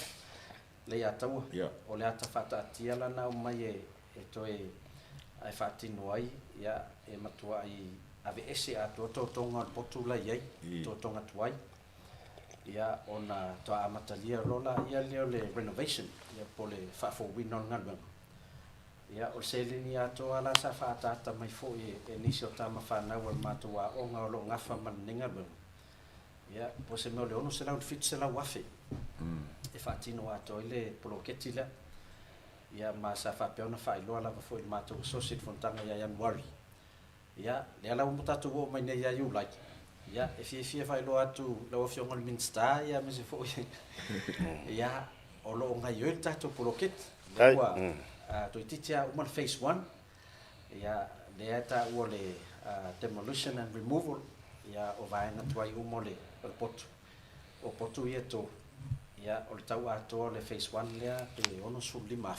Leiataua, o le ata faataatia la na aumai e, e toe ae faatino ai, ia, e matuai aveese atoa totoga o le potu la i ai, totoga tuai. Ia, ona toa amatalia loa laia lea o le renovation, ia, po o le faafouina o le galuega. Ia, o le seleni atoa la sa faaataata mai foi e nisi o tama fanau a le matou aoga o lo o gafa ma lenei galuega, ia, po o se mea o le 600 i le 700 afe e faatino atoa ai le poloketi lea. Ia, ma sa faapea ona faailoa lava foi i le matou asosi i le fonotaga ia Ianuari. Ia, lea la ua tatou oo mai nei ia Iulai, ia, e fiafia faailoa atu lau Afioga i le Minisita, ia, aemaise foi, ia, o lo o gaoioi le tatou poloketi. Lea ua toeitiiti lava uma le phase one, ia, lea e taua o le demolition and removal, ia, o vaega tuai uma o le potu, o potu ia e tolu. Ia, o le tau atoa o le phase one lea pe $65,000,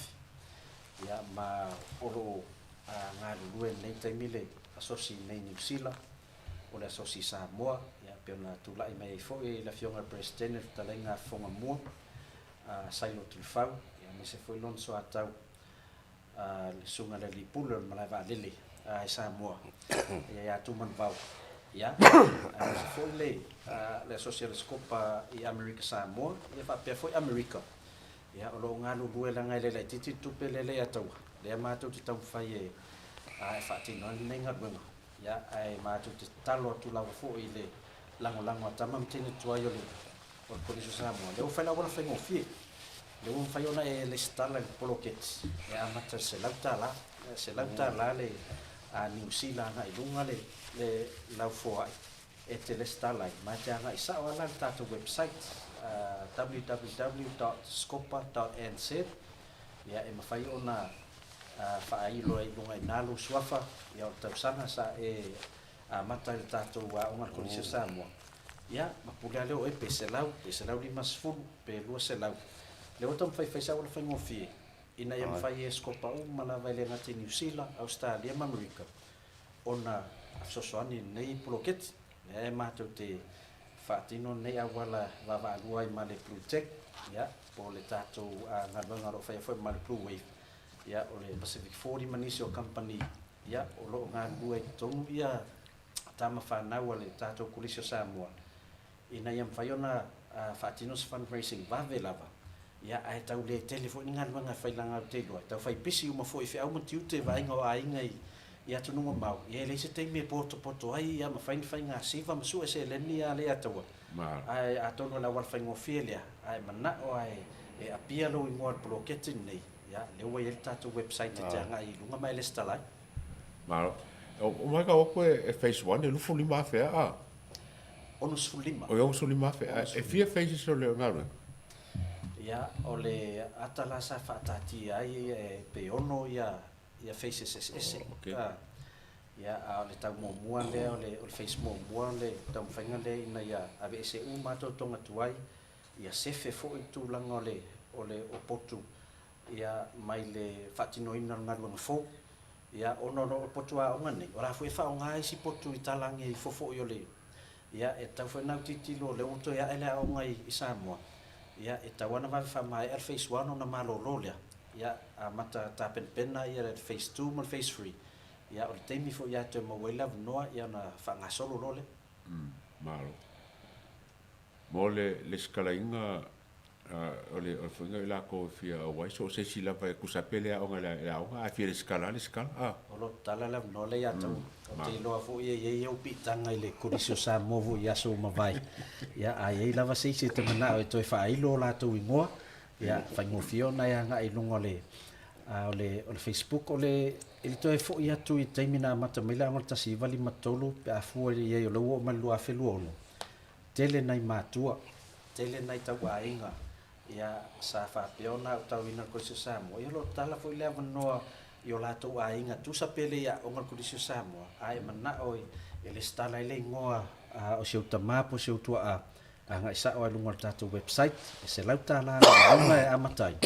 ia, ma o lo o galulue i lenei taimi le asosi i inei i Niu Sila, o le asosi i Samoa, ia pei ona tulai mai ai foi le Afioga i le Peresetene le Fetalaiga a Fofoga Mua, a Sailo Tulifau, ia aemaise foi lona soatau le Susuga i le Alii Pule o le Malae Vaalele i Samoa, ia ia Tumanuvao, ia aemaise foi le le asosi a le Scopa i Amerika Samoa, ia faapea foi Amerika. Ia, o lo o galulue leaga e le laitiiti le tupe lea Leiataua, lea matou te taumafai e faatino ai lenei galuega. Ia, ae matou te tatalo atu lava foi i le lagolago a tama ma teine tuai o le o le Kolisi o Samoa, lea ua fai le auala faigofie, lea ua mafai ona e lesitala i le poloketi e amata i le $100, $100 le Niu Sila agai i luga le le laufoai e te lesitala ai, ma e te agai sao lava la i le tatou website www.scopa.nz, ia e mafai ona faailo ai i luga i ina lou suafa, ia o le tausaga sa e amata ai le tatou aoga i le Kolisi o Samoa, ia ma pule lava lea o oe pe 100, pe 150, pe 200. Lea ua taumafai e fai se auala faigofie ina ia mafai e scopa uma lava e le gata i Niu Sila, Ausetalia ma Amerika ona fesoasoani i lenei poloketi. Lea e matou te faatino lenei auala vaavaalua ai ma le Blue Tech, ia, po o le tatou galuega o lo o faia foi ma le Blue Wave, ia, o le Pacific 40 ma nisi o kamupani, ia, o lo o galulue ai i totonu ia tama fanau a le tatou Kolisi o Samoa, ina ia mafai ona faatino se fundraising vave lava, ia, ae tau le tele foi ni galuega e fai leaga ou te iloa e tau fai pisi uma foi i feau ma tiute vaaiga o aiga i atunuu mamao, ia e leai se taimi e potopoto ai ma fai ni faiga siva ma sue seleni a Leiataua. Ae atonu o le auala faigofie lea, a e manao lava e apia lou igoa i le poloketi lenei, ia, lea ua i ai le tatou website e te agai i luga ma e lesitala ai. Malo. O matau atu e phase one e 25,000 a? 65. Oi 65,000. Ae e fia phases o le galuega? Ia, o le ata la sa faataatia ai e pe ono ia phases eseese. Oh, okay. Ia, a o le tau muamua lea, o le phase muamua o le taumafaiga lea ina ia aveese uma atu toga tuai, ia sefe foi le tulaga o le o le o potu ia mai le faatinoina o le galuega fou. Ia, ona o le potu aoga nei, o la foi e faaaoga isi potu i talage ifo foi o le ia e tatau foi ona autilotilo o lea ua toe ae le aoga i Samoa, ia e tatau lava ona vave faamaea le phase 1 ona malolo lea, ia amata tapenapena ia le phase 2 ma le phase 3. Ia, o le taimi foi ia toe maua ai le avanoa ia ona faagasolo loa lea. Malo. Mo le lesitalaina o le foiga i latou e fia auai, so o se isi lava e tusa pe le aoga i le aoga, a fia lesitala, lesitala. A. O lo o tatala le avanoa lea ia te au. Ou te iloa foi e i ai au piitaga i le Kolisi o Samoa foi i aso ua mavae. Ia, a i ai lava se isi e te manao e toe faailo o latou igoa, ia, faigofie ona e agai i luga o le A o le, o le Facebook, o le, i le toe foi atu i le taimi na amata mai le aoga i le 1953 pe a fua i ai o lea ua oo mai i le 2026, tele nai matua, tele nai tauaiga, ia, sa faapea ona aotauina le Kolisi o Samoa, ia o lo o tatala foi le avanoa i o latou aiga, tusa pe le i aoga i le Kolisi o Samoa, a e manao e lesitala ai le igoa o si ou tama po o si ou tuaa, Agai sao lava i luga o le tatou website, e $100 le auaunaga e amata ai.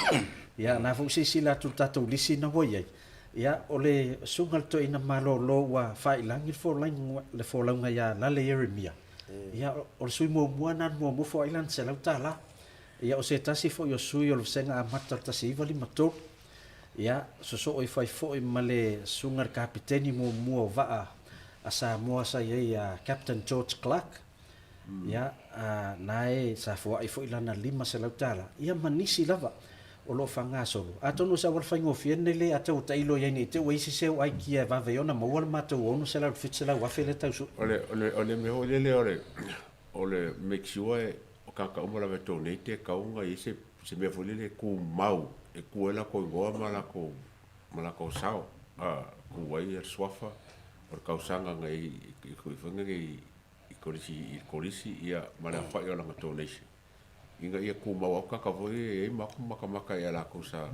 Ia, na foi silasila atu i le tatou lisi na ua i ai. Ia, o le susuga i le toeaina malolo ua faailagi le folauga, le folauga ia Lale Ieremia. Ia, o le sui muamua lena na muamua foai lana $100. Ia, o se tasi foi o sui o le vasega amata o le 1953. Ia, sosoo ifo ai foi ma le susuga i le kapiteni muamua o vaa a Samoa sa i ai ia Captain George Clark. Ia, a, na e sa foai foi lana $500, ia ma nisi lava o lo o faagasolo. Atonu o se auala faigofie lenei le ata ua tailo i ai nei te ua i ai se seu aikia e vave ai ona maua le matou 600 i le 700 afe lea tau sue. O le, o le, o le mea foi lele o le, o le make sure o tagata uma lava e donate e tatau ona i ai se, se mea foi lele e tumau e tu ai latou igoa ma latou, ma latou sao, a, tu ai le suafa o le tausaga na i ai foi nei i kolisi i kolisi ia ma le aofai o lana donation ina ia tumau atu tagata foi ia e i ai ma atu matamata ia latou sa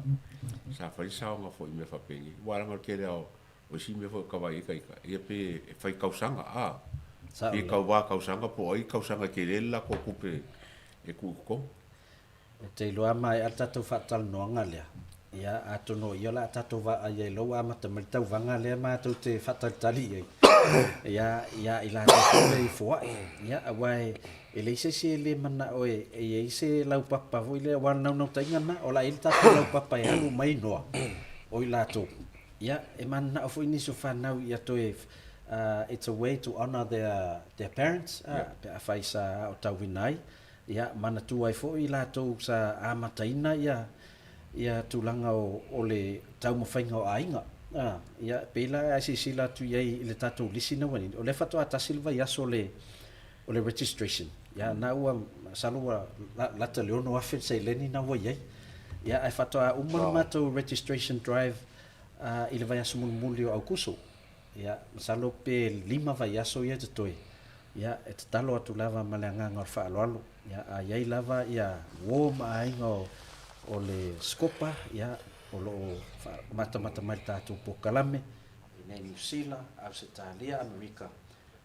sa fai le saoga foi i mea faapenei aua leaga o le tele lava o isi mea foi o tavai ai ita ia pei e fai tausaga a pei tauva tausaga po o ai tausaga e tele le latou tupe e tuu i totonu. Ou te iloa a maea le tatou faatalanoaga lea, ia, atonu o ia o le a tatou vaai ai loa ua amata mai le tauvaga lea matou te faatalitali i ai, ia, ia i latou foi lea i foai. Ia, aua e leai se isi e le manao e i ai se laupapa foi lea, aua o le naunautaiga lena, o le a i ai le tatou laupapa e alu mai noa o i latou. Ia, e mananao foi nisi o fanau ia toe, it's a way to honour their parents, pe afai sa aotauina ai. Ia, manatua ai foi i latou sa amataina ia ia tulaga o o le taumafaiga o aiga. A, ia, pei la a silasila atu i ai i le tatou lisi na ua nei, o lea faatoa tasi le vaiaso o le o le registration. Ia, na ua, masalo ua lata i le 6,000 le seleni na ua i ai. Ia, ae faatoa uma le matou registration drive i le vaiaso mulimuli o Aukuso. Ia, masalo pe lima vaiaso ia totoe, ia, e tatalo atu lava ma le agaga o le faaaloalo, ia, a i ai lava ia uo ma aiga o, o le Scopa, ia, o lo o matamata mai le tatou polokalame, i nei Niu Sila, Ausetalia, Amerika,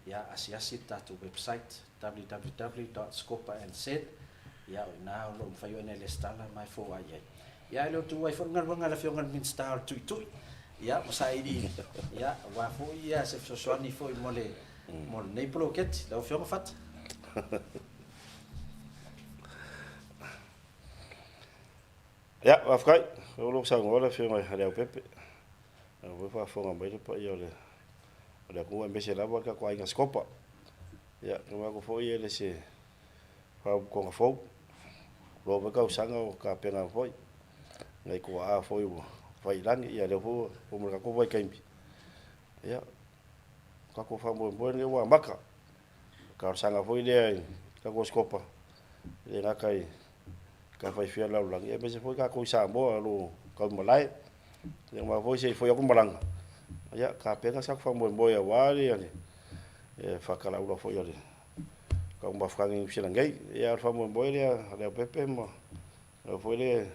ia, asiasi le tatou website, www.scopanz, ia, o i ina o lo o mafai ona e lesitala ma e foai ai. Ia, e le o tuua ai foi le galuega a le Afioga i le Minisita o le Tuitui, ia, ma sailiili, ia, aua foi ia se fesoasoani foi mo le, mo lenei poloketi. Lau Afioga Fata. Ia, faafetai. O lo o saunoa le Afioga ia Leaupepe. O lea foi e faafofoga mai le paia o le o le atunuu aemaise lava le tatou aiga Sikopa. Ia, e manatu foi e le se faauputoga fou. Loa foi tausaga o tapena foi. Nai tuaa foi ua fai i lagi, ia lea foi ua oo mai le tatou vaitaimi. Ia, tatou faamoemoe lenei ua amata. Talosaga foi lea i tatou Esikopa, e le gata i Tafaifea o le lalolagi, aemaise foi tatou i Samoa o lo o taumalae. Ia ma foi se i foi atu malaga, ia tapena se tatou faamoemoe aua le faatalaula foi a le taumafataga i Niu Sila nei. Ia o le faamoemoe lea a Leaupepe ma lau foi le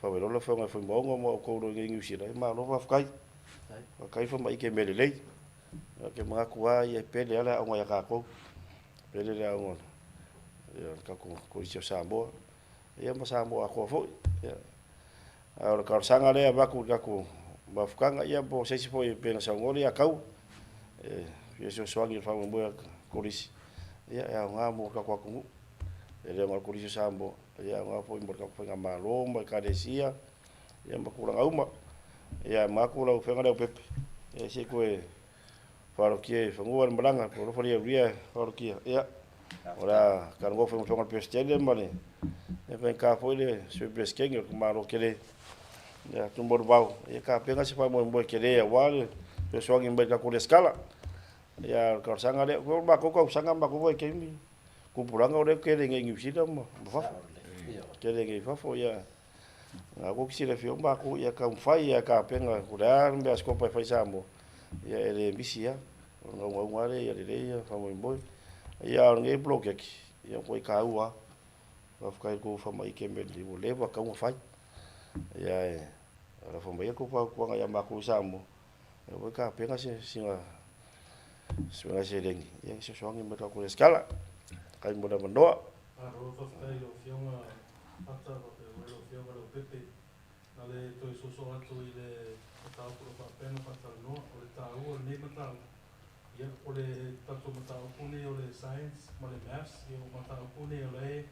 Favelola Afioga i Fuimaono ma outou o lo o i inei i Niu Sila, ia malo faafetai. Faafetai faamaite mea lelei. Ou te manatu lava ia e pele lava le aoga ia tatou, pele le aoga ia le tatou Kolisi o Samoa, ia ma Samoa atoa foi. Ia, a o le talosaga lea e avatu i le tatou mafutaga, ia po o se isi foi pei ona saunoa le Ataua, e fia fesoasoani i le faamoemoe o le Kolisi, ia e aoga mo le tatou atunuu. E le na o le Kolisi o Samoa, ia e aoga foi mo le tatou faigamalo ma Ekalesia, ia ma tulaga uma. Ia manatu lau Afioga Leaupepe, ia se i toe faalotia i fanua le malaga, po o alofa le aulia e faalotia. Ia, o le a talanoa foi ma le Afioga i le Peresetene ma le faigata foi le Sui Peresetene o le Malo tele, ia Tuimolivao, ia tapena se faamoemoe tele aua le fesoasoani mai i le tatou resitala. Ia, o le talosaga lea, o le matou tausaga, matou vaitaimi, tupulaga o lea e tele nei i Niu Sila ma fafo. Tele nei i fafo, ia, Na ua silafia uma matou ia taumafai ia tapena po o le a le mea a Sikopa e fai i Samoa, ia e le misi lava. O le naunautauga lava lea ia lelei ia faamoemoe. Ia a o lenei poloketi, ia ua matua taua lava. Faafetai i le tou faamaite mea lelei ua leva ona tatau ona fai. Ia ae lafo maia le tou fautuaga ia matou i Samoa, ia ua tapena sina seleni e fesoasoani mo le tatou resitala. Faafetai mo le avanoa. Malo faafetai i lau Afioga Pata faapea foi lau Afioga Leaupepe. Na le toe soso atu i le mataupu o lo o faapea ona faatalanoa, o le taua o lenei mataupu, ia, o le tatou mataupu lenei o le Science ma le Maths, ia o mataupu nei o la e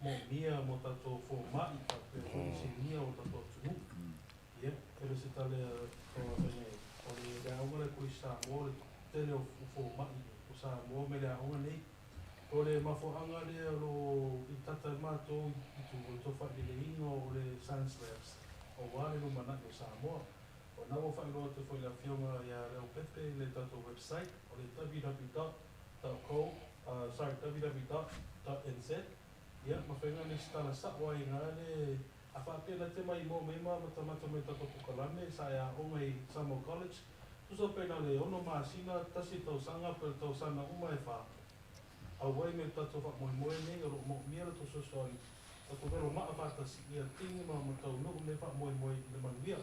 moomia mo tatou fomai faapea foi inisinia o tatou atunuu. Ia, e le o se tala tauafaiga ai, o le aoga lea Kolisi Samoa, o le tele o fomai o Samoa mai le aoga nei. O le mafuaaga lea o lo o i tata ai matou i tua o le toe faaleleiina o le Science Labs aua le lumanai o Samoa. O lena ua faailoa atu foi i le Afioga ia Leaupepe i le tatou website o le www dot co sorry www dot nz ia ma faiga lesitala sa'o ai ina le a faapea na te maimoa mai ma matamata mai tatou pokalame sa e aoga i Samoa College tusa pe na o le ono masina tasi tausaga pe o le tausaga uma e fa auai me le tatou faamoemoe nei o loo moomia le tou fesoasoani tatou velo maa faatasi ia tini ma mataunuu nei faamoemoe i le manuia.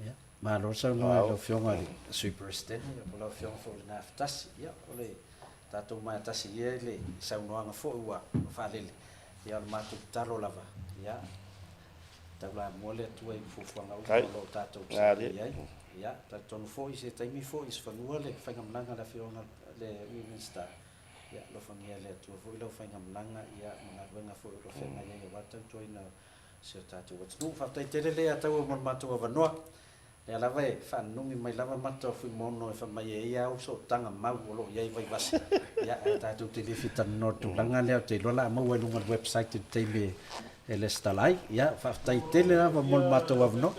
Ia, malo le saunoa i lau Afioga i le Sui Peresetene, ia po o lau Afioga foi i le Gafatasi. Ia, o le tatou maea tasi ia i le saunoaga foi ua faalele, ia o le matou tatalo lava, ia, taulamua le Atua i fuafuaga uma o lo o tatou saili ai. Ia, talitonu foi i se taimi foi i se fanua le faigamalaga a le Afioga i le Minisita, ia, alofagia e le Atua foi lau faigamalaga, ia, ma galuega foi o lo o feagai ai aua le tautuaina o si o tatou atunuu. Faafetai tele le ataua mo le matou avanoa. Lea lava e faanunumi mai lava mata o Fuimaono e fai mai e ia au sootaga mau o lo o i ai Vaivase. Ia, ae tatou te le fia talanoa i le tulaga lea, ou te iloa o le a maua i luga o le website i le taimi e lesitala ai. Ia, faafetai tele lava mo le matou avanoa.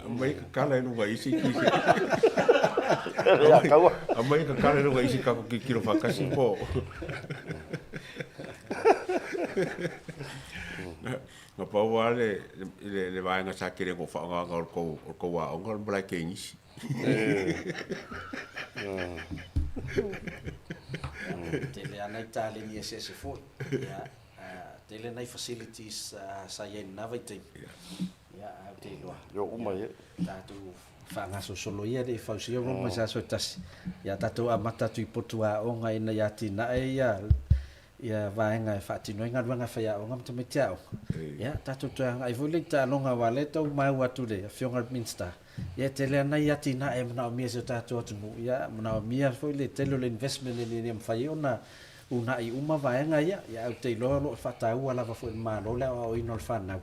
Aumai kakala i luga isi kisi. Aumai kakala i luga isi kako kikilo whakasi po. Na pau lava le, le, le vaega sa kele ko whaangaanga o le kou, o le kou aoga o le malae kengisi. Tele lava nai taleni eseese foi. Ia, tele nai facilities sa i ai i lena vaitaimi. Ia, ae ou te iloa. Io uma ia. Tatou faagasolosolo ia le i fausia Roma i se aso e tasi. Ia tatou amata atu i potu aoga ina ia atinae ia ia vaega e faatino ai galuega a faiaoga ma tamaiti aoga. Ia, tatou toe agai foi lea i taaloga aua o lea e tau maua atu i le Afioga i le Minisita, ia e tele lava nai atinae e manaomia e si o tatou atunuu, ia manaomia foi le tele o le investment ina ia mafai ai ona uunai uma vaega ia. Ia ae ou te iloa o lo o faataua lava foi e le Malo le aoaoina o le fanau,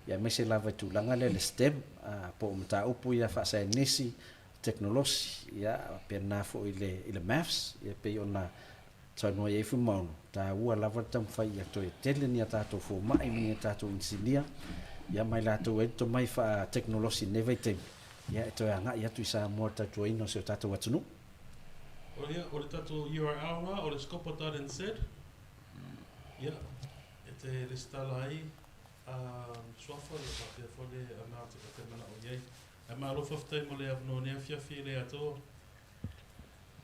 ia aemaise lava i tulaga lea i le STEM, po o mataupu ia faasaienisi, tekonolosi, ia faapena foi i le Maths, ia pei ona. Saunoa i ai Fuimaono, taua lava le taumafai ia toe tele ni a tatou fomai ma ni a tatou inisinia, ia ma i latou ai le tomai faatekonolosi i lenei vaitaimi, ia e toe agai atu i Samoa i le tautuaina o si o tatou atunuu. O ia, o le tatou URL la, o le scopa.nz, ia, e te resitala ai a suafa ia faapea foi le amount e te manao i ai. Ae malo faafetai mo le avanoa nei afiafi i le atoa.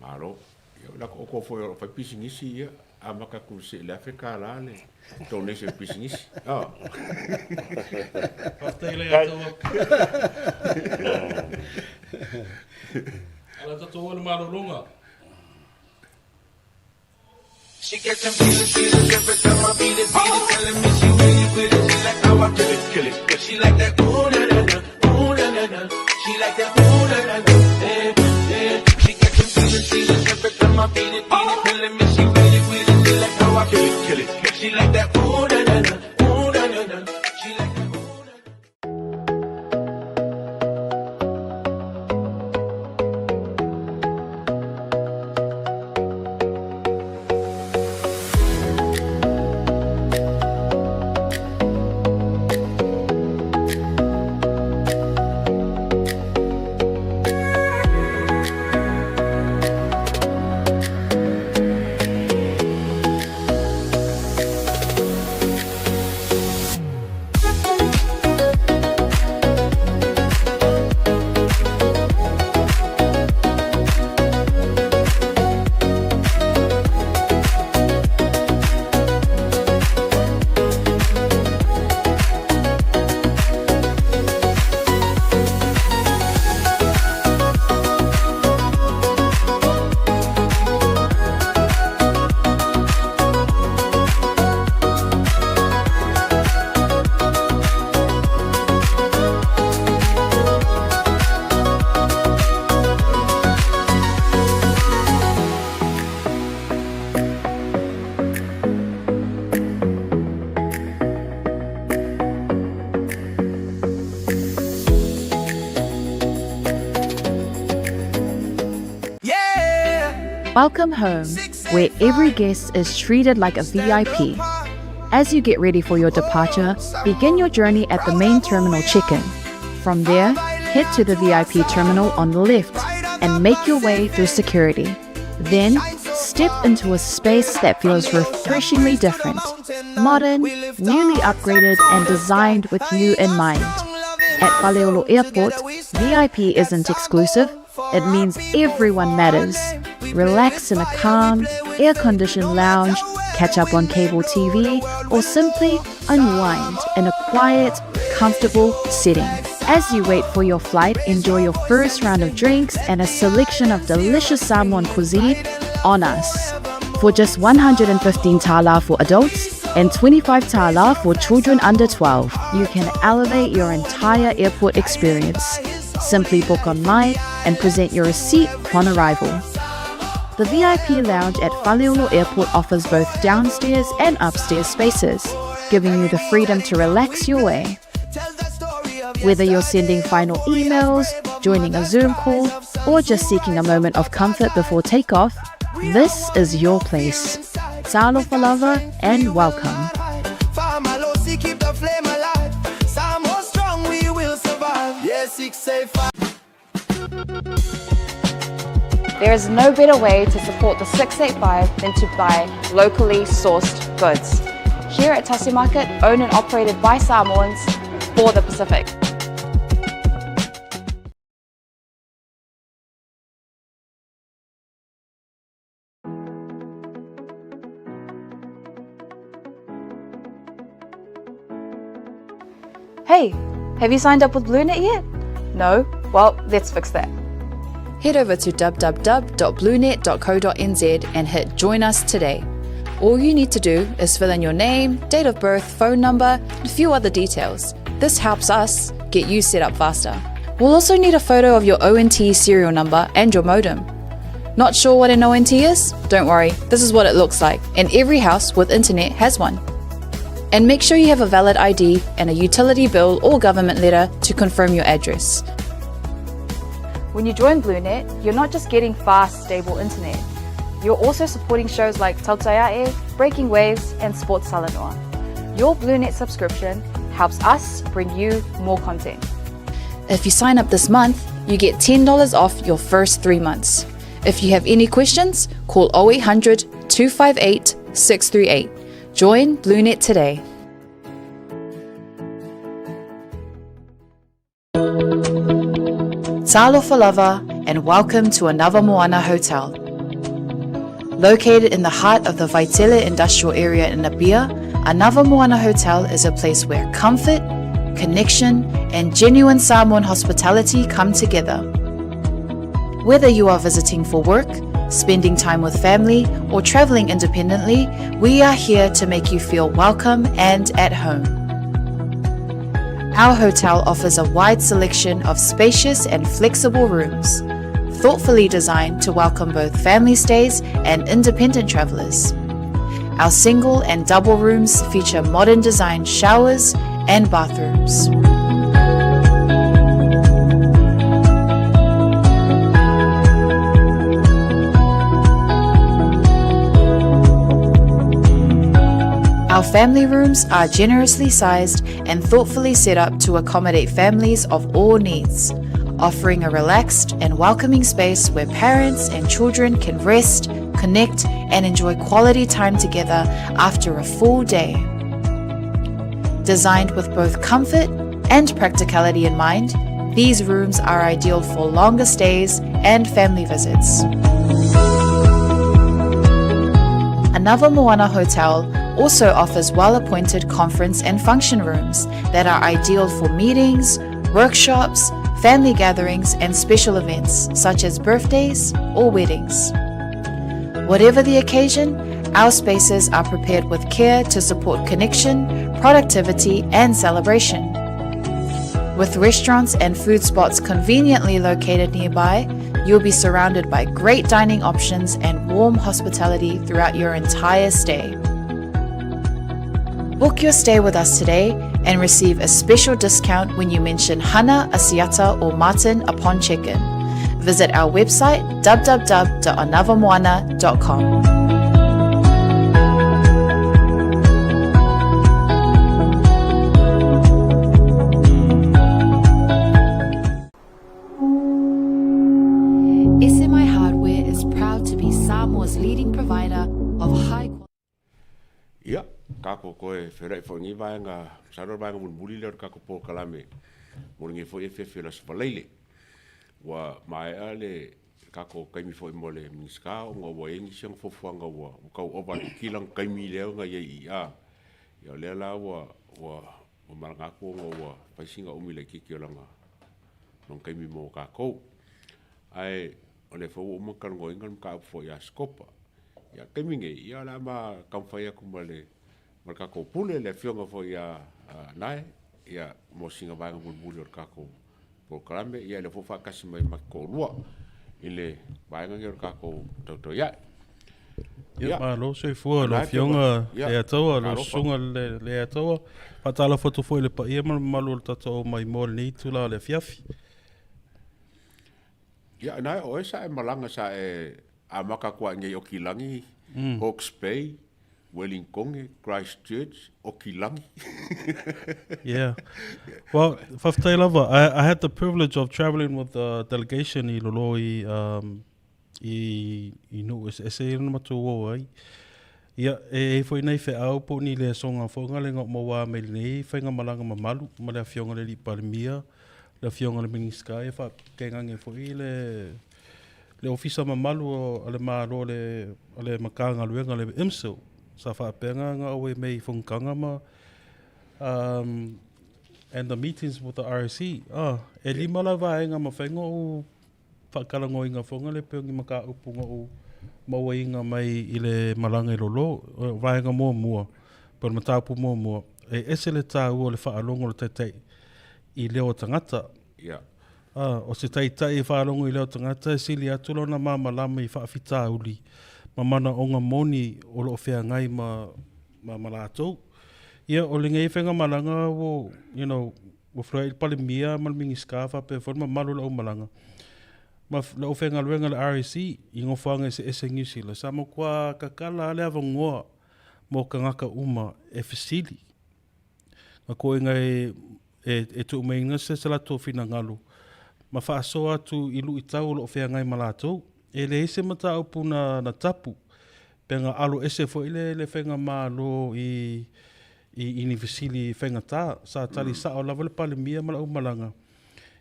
Malo. Ia o lako oko foi o lo fai pisinisi ia amata atu i le $1,000 le donation i pisinisi. Oh. Faafetai le atoa. Ala tatou o le malologa. She gets them feelings, feelings every time I beat it, beat it. Telling me she with it, with it. She like how I kill it, kill it. She like that ooh na na na, ooh na na na. She like that ooh na na na, eh eh. She gets them feelings, feelings every time I beat it, beat it. Telling me she with it, with it. She like how I kill it, kill it. She like that ooh na na na, ooh na na na. She like that ooh na na. Welcome home, where every guest is treated like a VIP. As you get ready for your departure, begin your journey at the main terminal check-in. From there, head to the VIP terminal on the left and make your way through security. Then, step into a space that feels refreshingly different, modern, newly upgraded, and designed with you in mind. At Faleolo Airport, VIP isn't exclusive, it means everyone matters. Relax in a calm, air-conditioned lounge, catch up on cable TV, or simply unwind in a quiet, comfortable setting. As you wait for your flight, enjoy your first round of drinks and a selection of delicious Samoan cuisine on us. For just 115 tala for adults and 25 tala for children under 12, you can elevate your entire airport experience. Simply book online and present your receipt upon arrival. The VIP lounge at Faleolo Airport offers both downstairs and upstairs spaces, giving you the freedom to relax your way. Whether you're sending final emails, joining a Zoom call, or just seeking a moment of comfort before takeoff, this is your place. Talofa lava and welcome. Famalosi, keep the flame alive. Samoa strong, we will survive. Yeah, 685. There is no better way to support the 685 than to buy locally sourced goods. Here at Tasi Market, owned and operated by Samoans for the Pacific. Hey, have you signed up with BlueNet yet? No? Well, let's fix that. Head over to www.bluenet.co.nz and hit Join Us Today. All you need to do is fill in your name, date of birth, phone number, and a few other details. This helps us get you set up faster. We'll also need a photo of your ONT serial number and your modem. Not sure what an ONT is? Don't worry, this is what it looks like, and every house with internet has one. And make sure you have a valid ID and a utility bill or government letter to confirm your address. When you join BlueNet, you're not just getting fast, stable internet. You're also supporting shows like Tautaiae, Breaking Waves, and Sports Talanoa. Your BlueNet subscription helps us bring you more content. If you sign up this month, you get $10 off your first three months. If you have any questions, call 0800 258 638. Join BlueNet today. Talofa lava and welcome to Anava Moana Hotel. Located in the heart of the Vaitele industrial area in Apia, Anava Moana Hotel is a place where comfort, connection, and genuine Samoan hospitality come together. Whether you are visiting for work, spending time with family, or traveling independently, we are here to make you feel welcome and at home. Our hotel offers a wide selection of spacious and flexible rooms, thoughtfully designed to welcome both family stays and independent travelers. Our single and double rooms feature modern design showers and bathrooms. Our family rooms are generously sized and thoughtfully set up to accommodate families of all needs, offering a relaxed and welcoming space where parents and children can rest, connect, and enjoy quality time together after a full day. Designed with both comfort and practicality in mind, these rooms are ideal for longer stays and family visits. Another Moana Hotel also offers well-appointed conference and function rooms that are ideal for meetings, workshops, family gatherings, and special events such as birthdays or weddings. Whatever the occasion, our spaces are prepared with care to support connection, productivity, and celebration. With restaurants and food spots conveniently located nearby, you'll be surrounded by great dining options and warm hospitality throughout your entire stay. Book your stay with us today and receive a special discount when you mention Hana, Asiata, or Martin upon check-in. Visit our website www.anavamoana.com. SMI Hardware is proud to be Samoa's leading provider of high quality. Ia, kako koe feiloai foi lenei vaega, masalo o le vaega mulimuli lea o le kako polokalame mo lenei foi afiafi o le Aso Faraile. Ua maea le kako taimi foi mo le Minisita ona ua i ai nisi ona fuafuaga ua tau ova atu ki lana taimi lea na i ai i a. Ia o lea la ua ua malaga atu ona ua fai sina umi laitiiti o lana lona taimi mo tatou. Ae o lea foi ua uma ona talanoaina le mataupu foi ia Sikopa. Ia, taimi nei, ia o le a ma taumafai atu ma le ma le tatou pule, le afioga foi ia Nae, ia mo sina vaega mulimuli o le tatou polokalame, ia lea foi faatasi mai ma te toalua i le vaega nei o le tatou tautoiae. Ia, malo soifua lau Afioga Leiataua, lau Susuga Leiataua. Faatalofa atu foi i le paia ma le mamalu o le tatou maimoa i lenei itula o le afiafi. Ia, nae o oe sa e malaga sa e amata atu lava i inei i Okilagi, Hawke's Bay, Wellingtone, Christchurch, Okilagi. Yeah. Well, faafetai lava. I, I had the privilege of travelling with the delegation i lolo i, um, i, i nuu eseese ia na matou o ai. Ia, e i ai foi nai feau po o ni lesoga foi nga le maua mai lenei faigamalaga mamalu ma le Afioga i le Alii Palemia, le Afioga i le Minisita ia faatainane foi le le Ofisa mamalu a le Malo le a le Matagaluega le IMSL sa faapea na na auai mai i fonotaga ma um, and the meetings with the RSE. Ah, e lima la vaega mafai ona ou faatalanoaina foi le pei o ni mataupu na ou mauaina mai i le malaga i lolo. O vaega muamua, po o le mataupu muamua, e ese le taua o le faalogo o le taitai i leo o tagata. Yeah. Ah, o se taitai e faalogo i leo o tagata e sili atu lona malamalama i faafitauli ma manaoga moni o lo o feagai ma, ma, ma latou. Ia, o lenei faigamalaga ua, you know, Ua feiloai le Palemia ma le Minisita faapea foi le mamalu o le aumalaga. Ma le aufaigaluega a le RSE i nofoaga eseese i Niu Sila, sa matua tatala lava le avanoa mo tagata uma e fesili. Na toega e, e, e tuu maiga se, se latou finagalo ma faasoa atu i luitau o lo o feagai ma latou. E leai se mataupu na, na tapu pe na alo ese foi le, le faigamalo i, i, i ni fesili faigata. Sa tali sao lava le Palemia ma le aumalaga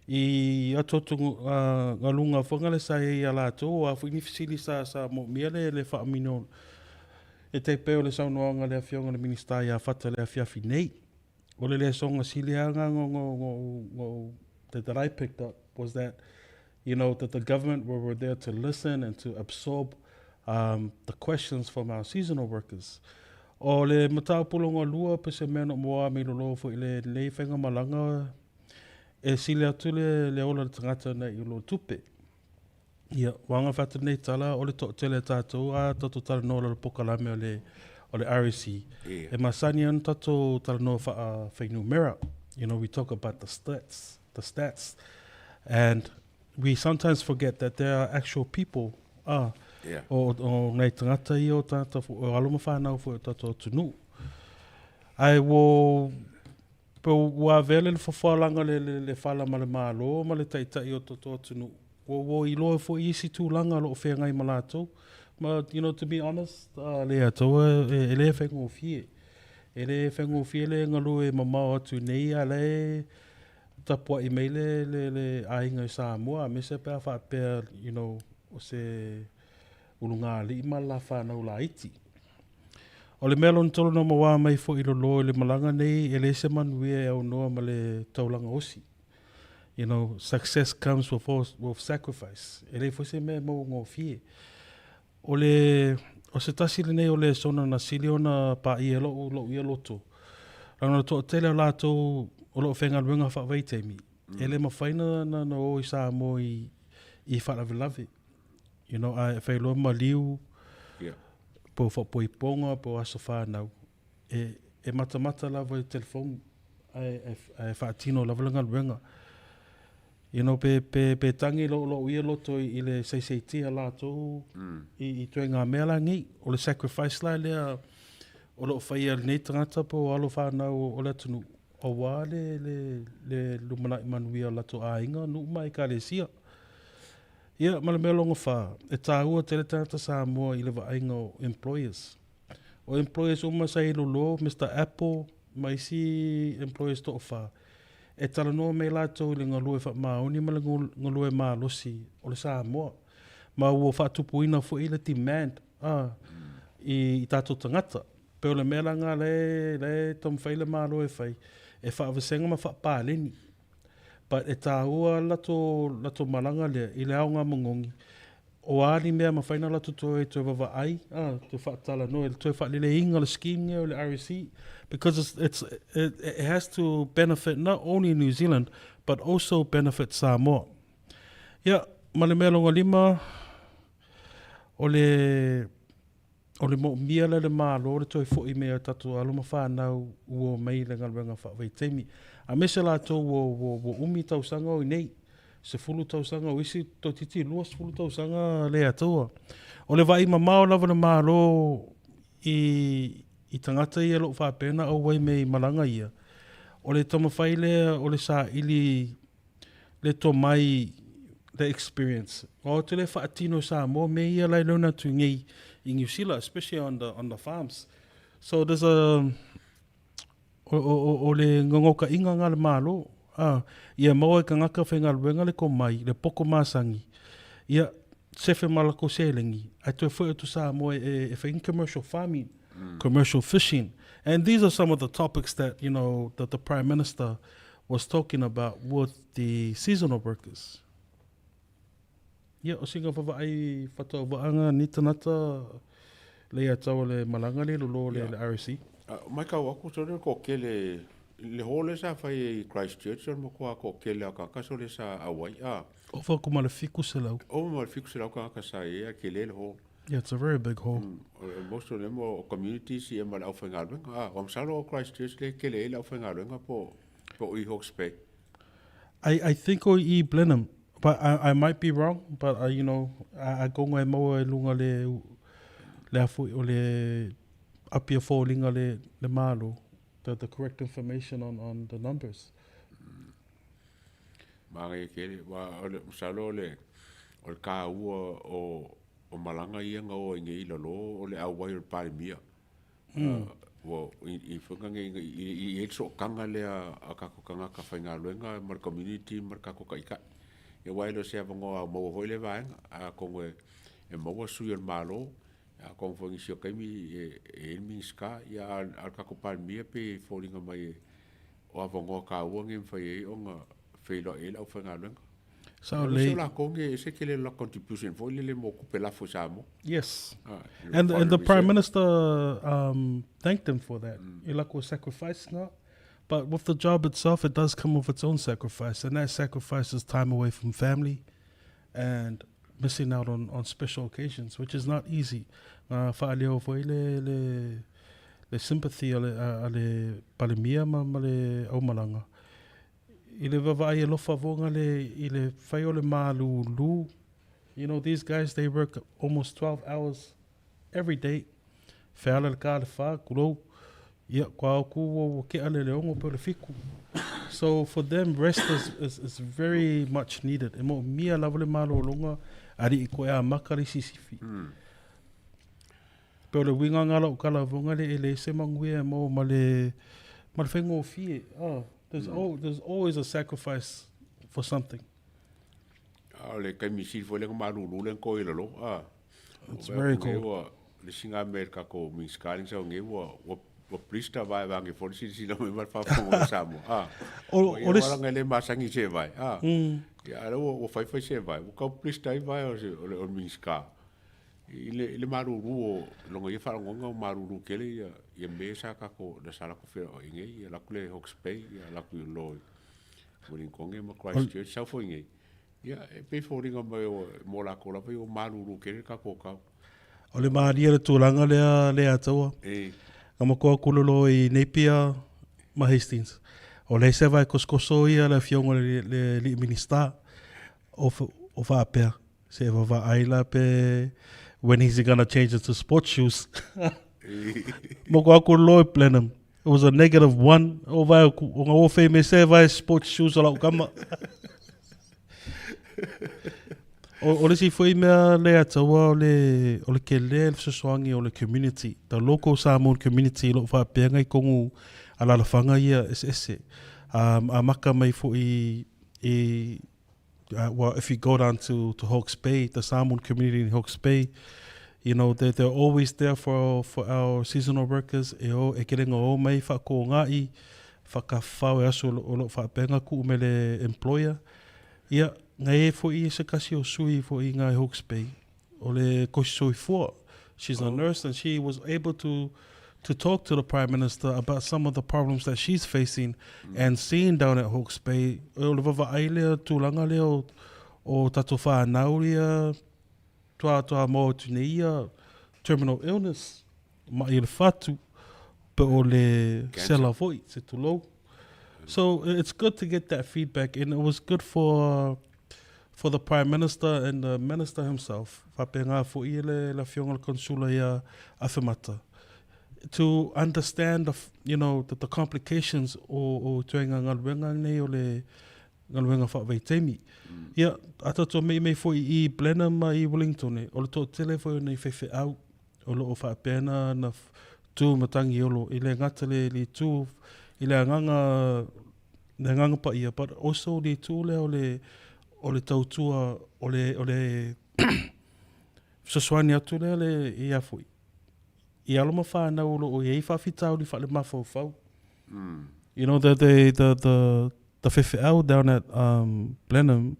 i atuatugaluga foi le sa i ai ia latou, o a foi ni fesili sa sa moomia le le faamanino e tai pei o le saunoaga a le Afioga i le Minisita ia Fata i le afiafi nei. O le lesoga sili lava lena na that, that I picked up was that you know that the government were, were there to listen and to absorb um, the questions from our seasonal workers. O le mataupu lona lua pe se mea na moa mai lolo foi le lenei faigamalaga E sili atu le, le ola o le tagata na i lo tupe. Ia, ua aga nei tala o le toatele a tātou a tātou talanoa lalo pokalame o le, o le RSE. Yeah. E masani ana tātou talanoa wha, whainumera. You know, we talk about the stats, the stats. And we sometimes forget that there are actual people ah, Yeah. o, o ngai tagata ia o tātou, o alo ma whanau fo o tātou atunuu. Ai wo Pe ua avea le fofoalaga le, le, le fala ma le Malo ma le taitai o toto atunuu. Ua, ua iloa foi isi tulaga o loo feagai ma latou. Ma, you know, to be honest, uh, le Atua e, e le faigofie. E le faigofie le galue mamao atu nei, a le tapuai mai le, le, le aiga i Samoa, aemaise pe a faapea, you know, o se ulugalii ma le la whanau laiti. O le mea lona tolu na mauā mai foi i lolo i le malaga nei, e leai se manuia e aunoa ma le taulaga osi. You know, success comes with, all, with sacrifice. E leai foi se mea e maua gofie. O le, o se tasi lenei o lesona na sili ona paia e lou, lou ia loto. Leaga o le toatele o latou o loo faigaluega faavaitaimi, e le mafai na, na, na o i Samoa i, i faalavelave. You know, a e failoa maliu, Yeah. po o faapoipoga, po o aso fanau, e, e matamata lava i telefoni, ae, ae, ae faatino lava le galuega. You know, pe, pe, pe tangi lou, lou ia loto i, i le saisaitia latou mm. i, i ituaiga mea la nei. O le sacrifice la lea o loo faia e lenei tagata po o alo fanau o le atunuu, auā le, le, le lumanai manuia o latou aiga, nuu ma ekalesia. Ia, ma le mea lona whā, e tāua tele tagata Samoa i le vaaiga o employers. O employers uma sa i lolo, Mister Apple, ma isi employers to'awhā, e talanoa mai latou i le galue faamaoni ma le galue malosi o le Samoa. Ma ua faatupuina foi le demand a, i, i tātou tagata. Pei o le mea la ngā la e, la e taumafai le Malo e fai, e faavasega ma faapaleni. But e tāua lato, lato malaga lea i le aoga magogi, o a ni mea mafai ona latou toe, toe vavaai, ah, toe faatalanoa, toe faaleleiga le scheme lea o le RSE, because it's, it's, it, it has to benefit not only New Zealand, but also benefit Samoa. Ia, ma le mea lona lima, o le, O le moomia lea e le Malo le toe fo'i mai o tatou alo ma fanau ua omai i le galuega faavaitaimi. Aemaise latou ua, ua, ua umi tausaga o i nei, 10 tausaga, o isi toeitiiti 20 tausaga le Atua. O le vaai mamao lava o le Malo i, i tagata ia o lo o faapea ona auai mai i malaga ia, o le taumafai lea o le saili le tomai, le experience. Aua ou te le faatino i Samoa mea ia la e learn atu nei i New Zealand, especially on the, on the farms. So there's a, o, o, o, o le gagokaiga nga le Malo, ah, ia maua e tagata faigaluega le komai, le poko masani, ia sefe ma latou seleni, ae toe foi atu Samoa e, e fai ni commercial farming, commercial fishing. And these are some of the topics that, you know, that the Prime Minister was talking about with the seasonal workers. Ia, o sina vavaai whatauva'anga ni tanata le ia tau o le malaga le lolo le, le RSE. Mai kau aku so le ko kele le hole sa fai i Christchurch o le matua ko kele a kaka so le sa auai a. Ova ku ma le 700. Ova ma le 700 kaka sa i a kele le hall. Yeah, it's a very big hall. Most of them o communities ia ma le aufaigaluega. A, ua masalo o Christchurch le kele ai le aufaigaluega po, po o i Hawke's Bay. I, I think o i Blenheim. But I, I might be wrong, but you know, a konga e maua e lunga le le afu o le apia fōlinga le le malo, the correct information on the numbers. Manaia tele, aua o le masalo o le o le taua o o malaga ia na o ai nei i lalo o le auai o le Palemia. Ua i faiga nei i i ai le sootaga lea a tatou tagata faigaluega ma le community ma le tatou taitai. Ia aua e le o se avanoa maua foi lea vaega, atonu e maua sui o le Malo, atonu foi i nisi o taimi e i ai le Minisita, ia a o le tatou Palemia pei e foliga mai o avanoa taua nei e mafai ai ona feiloai ai le aufaigaluega. Sao lelei. O latou nei e ese tele le latou contribution foi lele mo tupe lafo i Samoa. Yes. And the Prime Minister thanked them for that. I lakou sacrifice na. But with the job itself, it does come with its own sacrifice. And that sacrifice is time away from family and missing out on special occasions, which is not easy. Na faaleo foi le, le, le sympathy a le, a le Palemia ma, ma le aumalaga. I le vavaai alofa voga le, i le fai o le malūlū. You know, these guys, they work almost 12 hours every day. Feala le ka le wha, kulou. Ia, kua au ku ua ua kea le le ongo pe o le fiku. So for them, rest is very much needed. E mo mia lava le malōlōga, ali'i koe a maka le sisifi. Pe o le uiga nga lau kala voga le e le se manuia e mo ma le, ma le faigofie. Oh, there's, there's always a sacrifice for something. A o le taimi sili foi lea na malūlū lea na to i lalo, a. It's very cold. Ua, le isi na mea i le tatou Minisita lea na sau nei, ua, ua, ua blister vaevae foi le silasila mai ma le faafofoga o Samoa, a. O, o le isi. Ua le masani i se vae, a. Ia, a o lea ua, ua fai fai se vae, ua tau blister ai vae o le, o le Minisita. I le, i le malūlū o lona ia faalogoga ua malūlū tele ia, ia mea sa tatou, sa latou feoai nei, ia latou le Hawke's Bay, ia latou i lo i Wellington ma Christchurch, sau foi nei. Ia, e pei e foliga mai o, mo latou lava ia ua malūlū tele le tatou tau. O le malie le tulaga lea Leiataua. E. Na matua kulolo i Napier ma Hastings. O le isi lava e kosokoso ia le afioga i le alii Minisita o, o faapea, se e vavaai la pe when is he gonna change it to sports shoes. Moko aku lo i Blenheim. It was a -1. O vai o nga ofe me se vai sports shoes o lau kama. O le isi foi mea Leiataua o le, o le tele le fesoasoani o le community, the local Samoan community i lou faapea i tonu alalafaga ia eseese. Amata mai foi i, well, if you go down to Hawke's Bay, the Samoan community in Hawke's Bay, you know, they're always there for our seasonal workers, e o, e kelenga o mai whaakō whakawhao e aso o lo whaapenga ku me le employer. Ia, ngai e foi i se kasi o sui foi i ngai Hawke's Bay. O le kosi soifua. She's a nurse and she was able to talk to the Prime Minister about some of the problems that she's facing and seeing down at Hawke's Bay. O le vavaai lea tulaga lea o tatou whanau ia toa toa mo atu nei ia terminal illness ma i le fatu pe o le sela foi se tulou. So it's good to get that feedback, and it was good for the Prime Minister and the Minister himself, faapena foi i le le afioga le Consula ia Afemata, to understand the, you know, the complications o tuaiga galuega nei o le galuega faavaitaimi. Ia, a tatou meimei foi i Blenheim ma i Wellington, o le toatele foi o nei faifeau o loo faapea na tu ma tagiolo i le gata le le tu i le agaga paia, but also le tu lea o le tautua o le fesoasoani atu lea le ia foi i alo ma whanau o loo i ai faafitauli faale-mafaufau. You know, the faifeau down at Blenheim,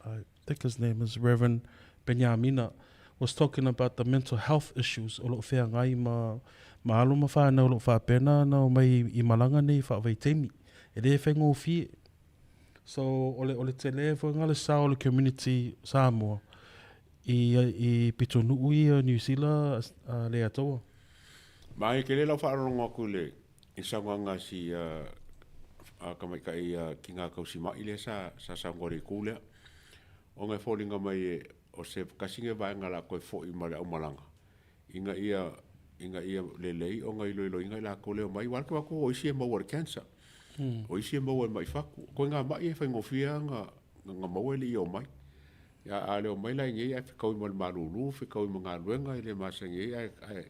I think his name is Reverend Benyamina, was talking about the mental health issues o loo feagai ma alo ma whanau o loo faapena na o mai i malaga nei faavaitaimi. E le faigofie. So, o le tele foi ngā le sao o le community Samoa i pitonuu ia New Zealand le atoa. Ma e ke lau whaarongo aku le i saunoaga si a kamaitai ki ngā kausi mai le sa sa saungoa le ku lea. Ona e foliga mai e o se tasi lenei o vaega o le a toe fo'i ma le aumalaga ina ia ina ia lelei ona iloiloina i latou lea e omai. Aua o lea ou te vaai atu o isi e maua i le cancer, o isi e maua i le ma'i fatu. O ituaiga ma'i ia e faigofie lava ona maua e le i omai. Ia a le omai la i inei ae fetaui ma le malulu, fetaui ma galuega e le masani ai ae ae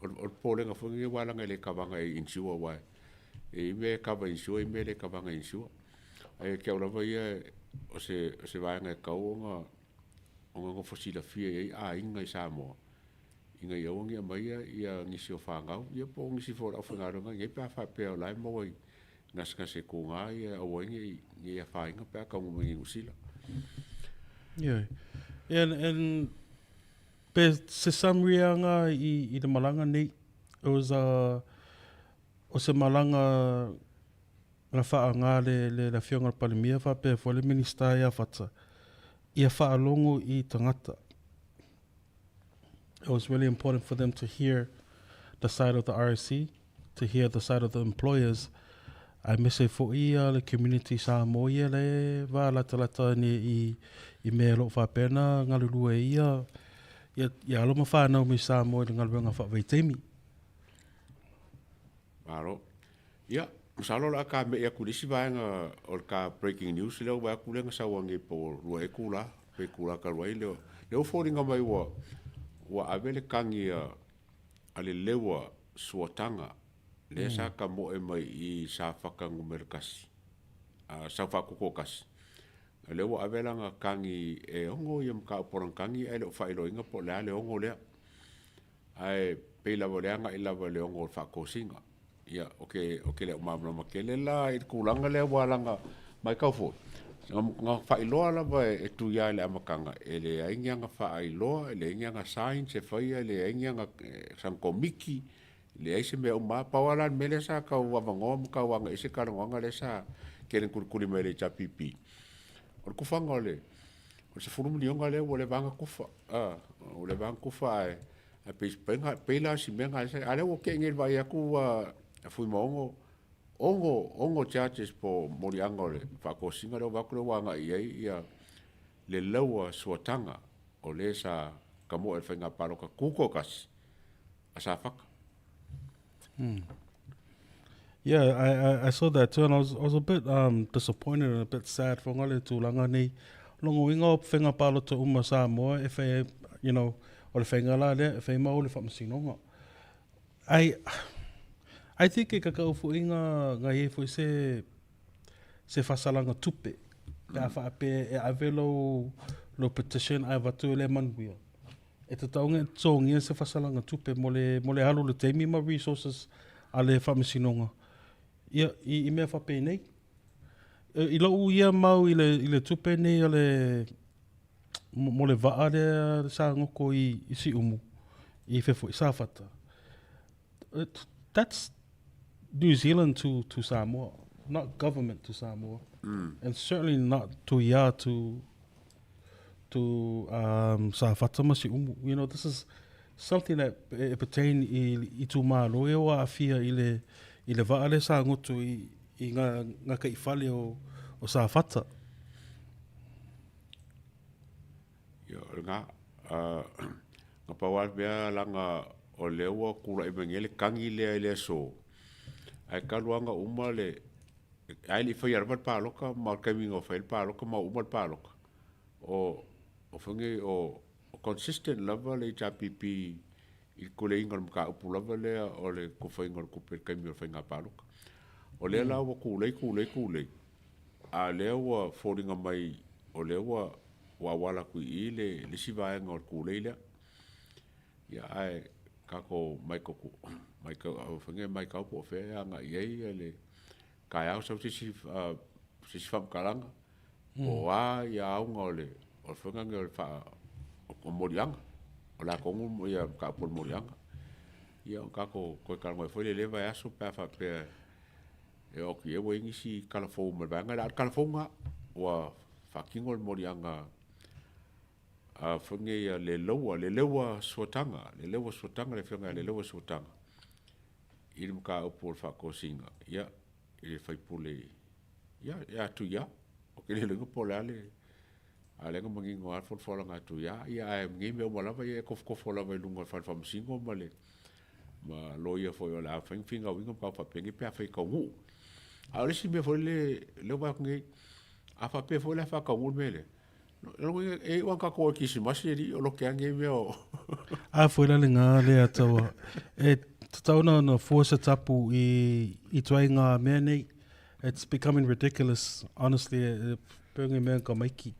o le popolega foi lenei aua leaga e le kava ina e insure aua e i ai mea e kava e insure e i ai mea e le kava ina e insure. Ae ia te au lava ia, o se o se vaega e tatau ona ona nofo silafia i ai aiga i Samoa, ina ia aua ne i aumaia ia nisi o fanau, ia po o nisi foi o le aufaigaluega i inei pe a faapea o la e maua i gasegase tuga ia aua ai ne i afaina pe a taunuu mai i Niu Sila. Ioe. And, and pe se summary anga i, i le malaga nei, it was a, o se malaga na whaanga le, le, le afioga le Palemia whapea foi le Minista ia Fata, ia whaalogo i tangata. It was really important for them to hear the side of the RSE, to hear the side of the employers, aemaise foi ia le community Samoa ia le va latalata nei i, i mea o lo o faapea ona galulue ai ia, ia, ia alo ma fanau mai Samoa i le galuega faavaitaimi. Malo. Ia, masalo o le a kame'i atu i le isi vaega o le ta breaking news lea ua vaai atu lea na sau anei po o lua ea itula, pe itula talu ai lea. Lea ua foliga mai ua ua ave le tagi a a le leua suataga lea sa tamoe mai i Safata numera tasi, a Saufatu toatasi. O lea ua ave lana tagi e ono ia mataupu o lana tagi ae le o faailoaina po o le a le ono lea. Ae pei lava o le agai lava i le ono o le faatosina. Ia, ou te, ou te le o malamalama tele la i le tulaga lea aua leaga matau foi, na, na faailoa lava e Tuia i le amataga, e leai ni ana faailoa, e leai ni ana signs e faia, e leai ni ana, sana komiti, leai se mea uma lava. Pau lava la le mea lea sa tau avanoa ma tau agai i ai se talanoaga lea sa tele ina tulikuli mai e le HRPP, o le tufaga o le, o le $10 miliona lea ua leva lava ona tufa, a, ua leva lava ona tufa ae Ae pei, pei, pei la o si mea lena, a o lea ua tea nei i le vaai atu ua Fuimaono, ono, ono charges po o moliaga o le faatosina lea ua vaai atu lea ua agai i ai ia le laua suataga o le sa tamoe i le faiga palota tutoatasi a Safata. Yeah, I, I, I saw that too, and I was, I was a bit um, disappointed and a bit sad for ngā le tūlanga nei. Longo inga o whenga pālota uma Samoa, e whai, you know, o le whainga la lea, e whai mau le whamasinoga. I, I think e kakau fo inga ngā e fo se, se whasalanga tupe. Pe a whaape e ave lo, lo petition ai vatu le manuia. E tatau ona totogia se fasalaga tupe mo le, mo le alu o le taimi ma resources a le Faamasinoga ia, i, i mea faapenei. I lou ia mau i le, i le tupe nei o le, mo le vaa lea sa goko i, i Siumu, i Fefo, i Safata. That's New Zealand to, to Samoa, not government to Samoa. Mm. And certainly not Tuia to, to um, Safata ma Siumu. You know, this is something that e pertain i, i tūmālo e o aafia i le, i le vaa le sa ngotu i, i ngā, ngā kaiwhale o, o Safata. Ia, o lena, na pau lava le mea leaga o lea ua tulai mai nei le tagi lea i le aso, ae talu lava ona uma le, ae le i faia lava le palota ma o le taimi na fai ai le palota ma ua uma le palota, o, o fai nei, o, o consistent lava le HRPP i le tuleiga o le mataupu lava lea o le tufaina o le tupe i le taimi o le faiga palota. O lea la ua tulei, tulei, tulei, a o lea ua foliga mai o lea ua ua auala atu i i le isi vaega o le tulei lea. Ia ae tatou mai koku mai kau fai mai kau po o fea e agai i ai le taeao sau se isi se isi faamatalaga po o a ia auga o le o le faiga lenei o le faa o moliaga o le a tonu ia mataupu o le moliaga. Ia ona tatou toe talanoa ai foi lea i lea vaiaso pe a faapea E oo atu i ai ua i ai nisi tala fou mai le vaega lea, a o le tala fou lena ua faatino le moliaga a foi nei a Leleua, Leleua Suataga, Leleua Suataga, le afioga ia Leleua Suataga i le mataupu o le faatosina, ia, i le faipule, ia, ia Tuia. Ou te le iloa po o le a le. A o lea na manino lava le folafolaga atu ia ia, ae o nei mea uma lava ia e tofotofo lava i luga o le fale faamasino ma le ma loia foi o le a mafai ona finauina mataupu faapenei pe afai e taunuu. A o le isi mea foi lele lea ua vaai atu nei, a faapea foi la e faataunuu le mea lea, lona uiga e iu lava ina tatou o i le Kerisimasi alii o lote lava nei mea o A foi la lena lea taua e tatau ona fua se tapu i ituaiga mea nei. It's becoming ridiculous, honestly, e pei o ni mea tamaiti.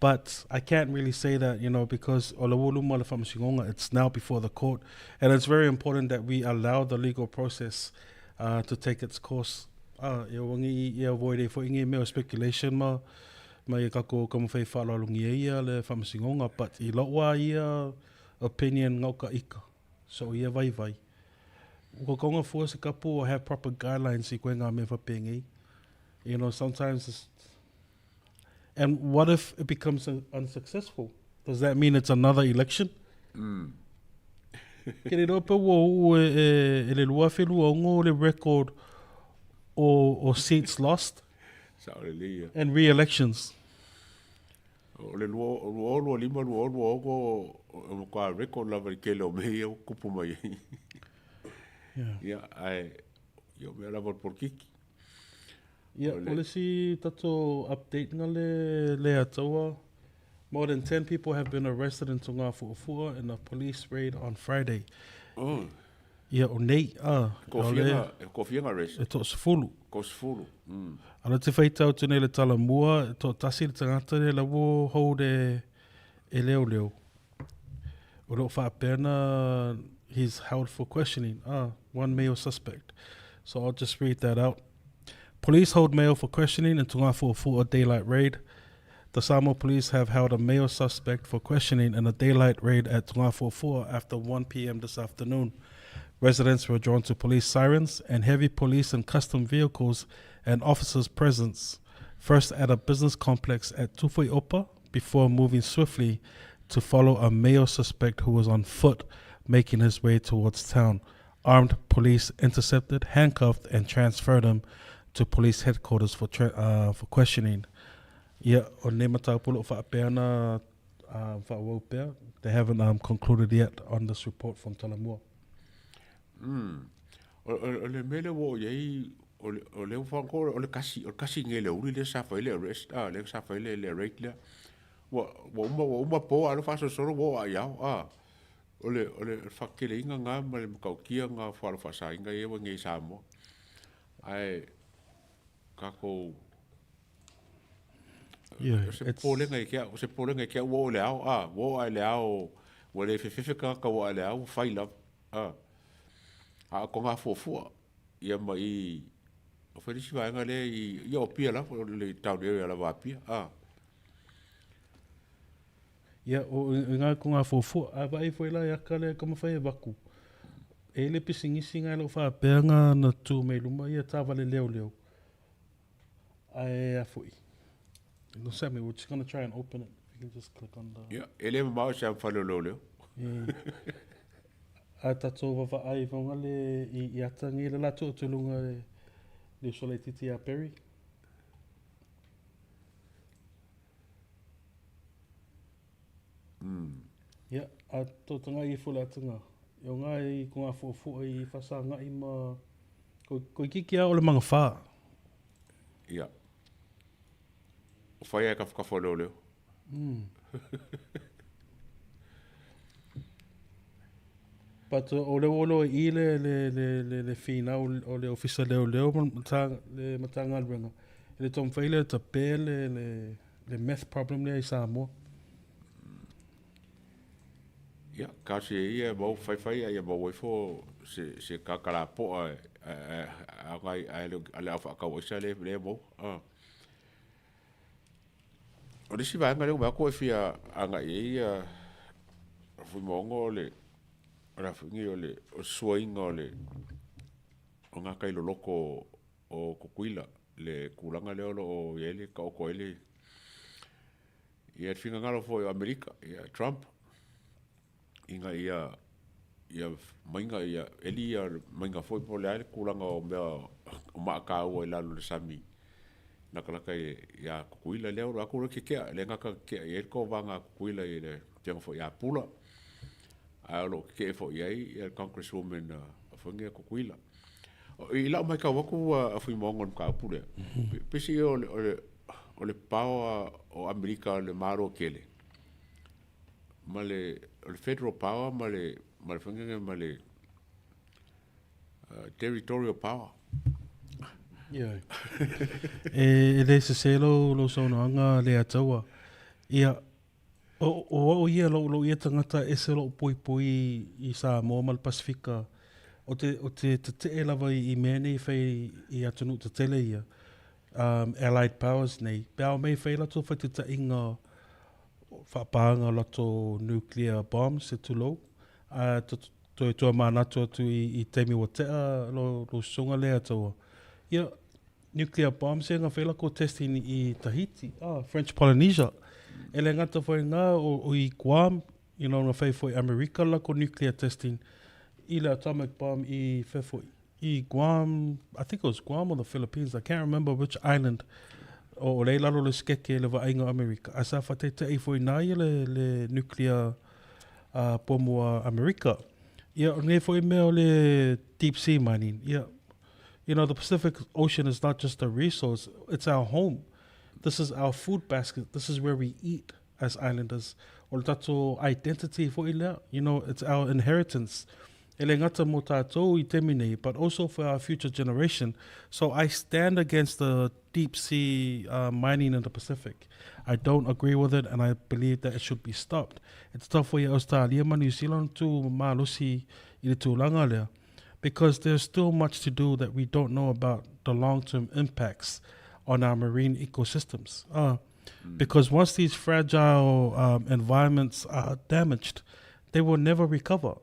But I can't really say that, you know, because o le ua luma o le faamasinoga, it's now before the court. And it's very important that we allow the legal process uh, to take its course. Ah, e ua ni i avoid ai foi ni mea o speculation ma ma ia kako ka mawhai whaaloalongi ai ia le faamasinoga, but i lou a ia opinion ngau ka ika. So ia vaivai. Ua kaunga fua se kapu or have proper guidelines i koe ngā mea whapengi. You know, sometimes it's... And what if it becomes unsuccessful? Does that mean it's another election? Mm. Ke le roa pe ua uu e, e, e le 2026 le record o, o seats lost Sao le lei. and re-elections. O le 2025, 2026 e matua record lava i le tele o mea ia ua tupu mai ai. Ia, ae ia o mea lava o le polokiki. Ia, o le isi tatou update nga le le ataua, more than 10 people have been arrested in Togāfu'afu'a in a police raid on Friday. Oh. Ia, o nei, a, o le... E kofia nga arrest? E toasefulu. Toasefulu, mm. Ana te whaitau atu nei le tala mua, e toatasi le tangata le la ua hold e, e leoleo. O loo faapea na he's held for questioning. Ah, one male suspect. So I'll just read that out. Police hold male for questioning in Tungāfu'afu'a daylight raid. The Samoa police have held a male suspect for questioning in a daylight raid at Tungāfu'afu'a after 1 p.m. this afternoon. Residents were drawn to police sirens and heavy police and custom vehicles and officers' presence, first at a business complex at Tufuiopa before moving swiftly to follow a male suspect who was on foot making his way towards town. Armed police intercepted, handcuffed, and transferred him to police headquarters for, uh, for questioning. Ia, o nei mataupu o lo o faapea ona faaauau pea. They haven't um, concluded yet on this report from Talamua. Mm. O, o, o le mea lea ua oo i ai, o le, o lea ua faalogo o le kasi, o le kasi nei le uli lea sa fai le arrest, ah, lea sa fai le, le raid lea. Ua, ua uma, ua uma po a o lea ua faasolosolo ua oo lava i ao, ah. O le, o le faakeleina lena ma le matautia lena o fale faasaina ia ua i nei i Samoa. Ae, tatou Yeah, o se popolega ia te au, o se popolega ia te au ua oo i le ao, a, ua oo lava i le ao, ua le fefefe tagata ua oo lava i le ao ua fai lava, a. A o Togafuafua, ia ma i, o fai le isi vaega lea i, ia o Apia lava, o le town area lava a Apia, a. Ia, o ngā ko ngā fuafua, a vaai foi la e aka lea ka mawhai e vaku. E le pisinisi ngā lau whaapea ngā na tū mei luma ia tāwale leo leo. Ae a foi. No Sammy, we're just gonna try and open it. If you can just click on the... Ia, e le mamao se am whale leo leo. Yeah. A tatou vavaai vaunga le i, i ata ngi le latu o tulunga le, le usola i titi a Perry. Mm. Ia, a tō tanga i fo le atunga. I o ngā i ko ngā fuafua i whasangai ma... Ko, ko i kiki a o le manga whā. Ia. O whai ai ka whakawha leo leo. Mm. But o le olo i le, le, le, le, le whina o, o le ofisa leo leo ma, le matanga E le taumafai lea e tape le, le, le meth problem lea i Samoa. Ia, kasi e ia e mau faifai a ia maua ifo se, se kakalapoa e, e, agai a le, a le au whaakauaisa le, le mau. Ah. O le isi vaega lea ua vaai atu e fia agai i ai ia Fuimaono o le, o le a foi nei o le suaina o le, o ngā kai loloto o Tutuila, le tulaga lea o lo o i ai le taoto ai le ia le finagalo foi o Amerika, ia Trump, ina ia ia maiga ia eli ia maiga foi po o le a le tulaga o mea o maa taua i lalo o le sami. Latalata iā Tutuila lea o lo atu le keke'a, lea na ta keke'a i ai le tovaga a Tutuila i le afioga foi ia Pula, ae o lo o keke'e foi i ai le Congresswoman foi nei a Tutuila. I lau matau atu a Fuimaono i le mataupu lea, pei o le power o Amerika o le Malo tele, ma le o le federal power ma le ma le foi lea ma le territorial power. Ioe. E, e le sese lou, lou saunoaga Leiataua. Ia, o, o au ia, lou, lou ia tagata e ese lou poipoi i Samoa ma le Pasefika. O te, o te tetee lava i, i mea nei e fai i atunuu tetele ia, um, Allied Powers nei, pe a omai e fai latou faitaitaiga faapāga o latou nuclear bombs se tulou, a toe toamanatu atu i, i taimi ua tea lo, lo susuga Leiataua. Ia, nuclear bombs ia na whai lako testing i Tahiti, ah, French Polynesia. E le ngata foi ngā o, o i Guam, you know, na whai foi Amerika lako nuclear testing i le atomic bomb i whai foi. I Guam, I think it was Guam or the Philippines, I can't remember which island, o, o lei lalo le skeke le vaaiga o Amerika. A sa whataita'i foi nā ia le, le nuclear uh, pomu a Amerika. Ia, o nei foi mea o le deep sea mining. Ia, you know, the Pacific Ocean is not just a resource, it's our home. This is our food basket. This is where we eat as islanders. O le tatou identity foi lea, you know, it's our inheritance. E le gata mō tātou i taimi nei, but also for our future generation. So I stand against the deep sea uh, mining in the Pacific. I don't agree with it and I believe that it should be stopped. E tatau foi e Australia ma New Zealand tū malosi i le tulaga lea. Because there's still much to do that we don't know about the long-term impacts on our marine ecosystems. Uh, Because once these fragile um, environments are damaged, they will never recover.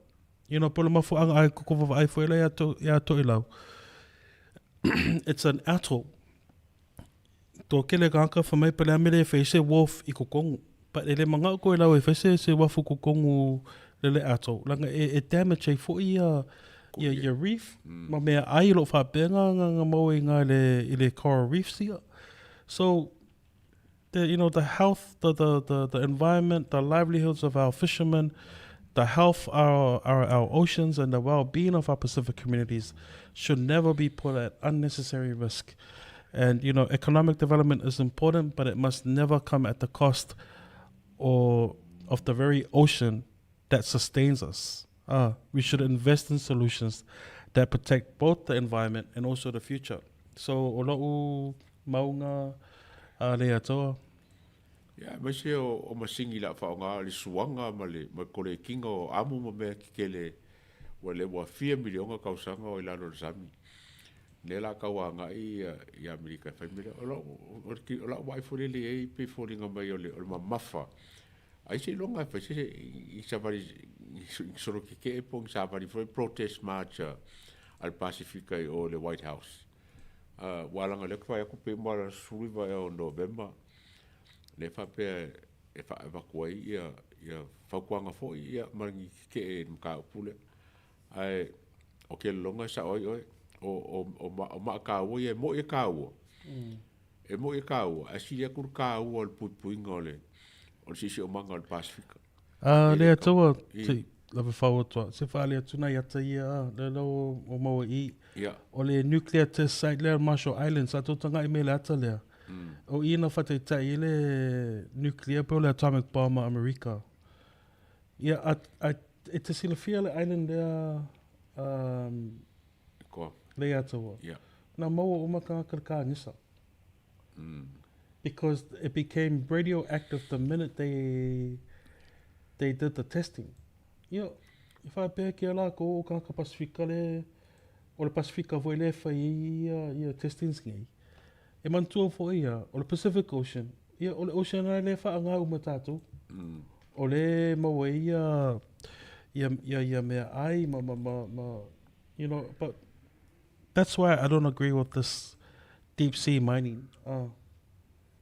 You know, polo mafuaga ai koko vavaai foi la ia to ia To'elau. It's an atoll. To kele gaka fa mai pele amele e fai se wharf i kokongu. But e le mangao koe lau e fai se se wafu kokongu le le atoll. Langa e, e damage ai foi ia ia ia reef. Mm. Ma mea ai lo whapea ngā ngā ngā mau i ngā le, i le coral reefs ia. So, the, you know, the health, the, the, the, the environment, the livelihoods of our fishermen, the health our, our, our oceans and the well-being of our Pacific communities should never be put at unnecessary risk. And, you know, economic development is important, but it must never come at the cost or of the very ocean that sustains us. We should invest in solutions that protect both the environment and also the future. So, o lo'u maunga a le Atoa. Ia, aemaise o, o masini la faaaoga le suaga ma le, ma le kolekiga o amu ma mea kekele ua le ua fia miliona tausaga o i lalo o le sami. Lea la tau agai ia, i Amerika e fai mea lea. O lau, o, le, o lau vaai foi lele i ai pei foliga mai o le, o le mamafa Ai seiloga e fai se i savali i solo keke'e po o ni savali foi protest march a le Pasifika i o i le White House. Ua alaga lea ou te vaai atu pei ma le 19 ea o Novema lea e faapea e avatu ai ia ia fautuaga foi ia ma ni keke'e i le mataupu lea. Ae o ke lologa e sa'o ai oe o o o maa taua ia e mo'i e taua. E mo'i e taua, ae sili atu le taua o le puipuiga o le o le siosiomaga o le Pasifika. A le Atua, se lava fau atu, se whaale atu nei ata ia, a, le leo o maua i. Ia. O le nuclear test site lea Marshall Islands, a tō tanga i me le ata lea. O i na whataitai i le nuclear pe o le atomic bomb a Amerika. Ia, a, a, e te silafia le island lea, um, Koa. Le Atua. Ia. Na maua uma tagata le kānisa. Because it became radioactive the minute they they did the testing. Ia, i whāpea ki a lākou o kāka Pasifika le, o le Pasifika foi le whai ai ia, ia testings nei. E manatua foi ia, o le Pacific Ocean, ia, o le ocean ai le whaangā uma tātou. O le maua ai ia, ia, ia, ia mea ai ma, ma, ma, ma, You know, but that's why I don't agree with this deep sea mining.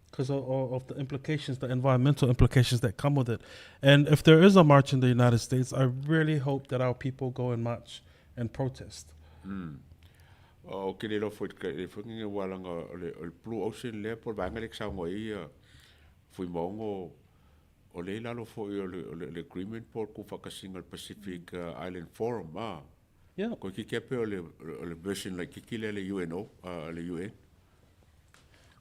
Because uh, of, of the implications, the environmental implications that come with it. And if there is a march in the United States, I really hope that our people go and march and protest. Mm. Ou te le iloa foi i le foi lenei aua leaga o le o le Blue Ocean lea po o le vaega lea e te saunoa i ai ia Fuimaono o lea e i lalo foi o le o le agreement po o le tuufaatasiga o le Pacific Island Forum a. Ia. Toeitiiti lava pei o le o le version laitiiti lea a le UNO a le UN.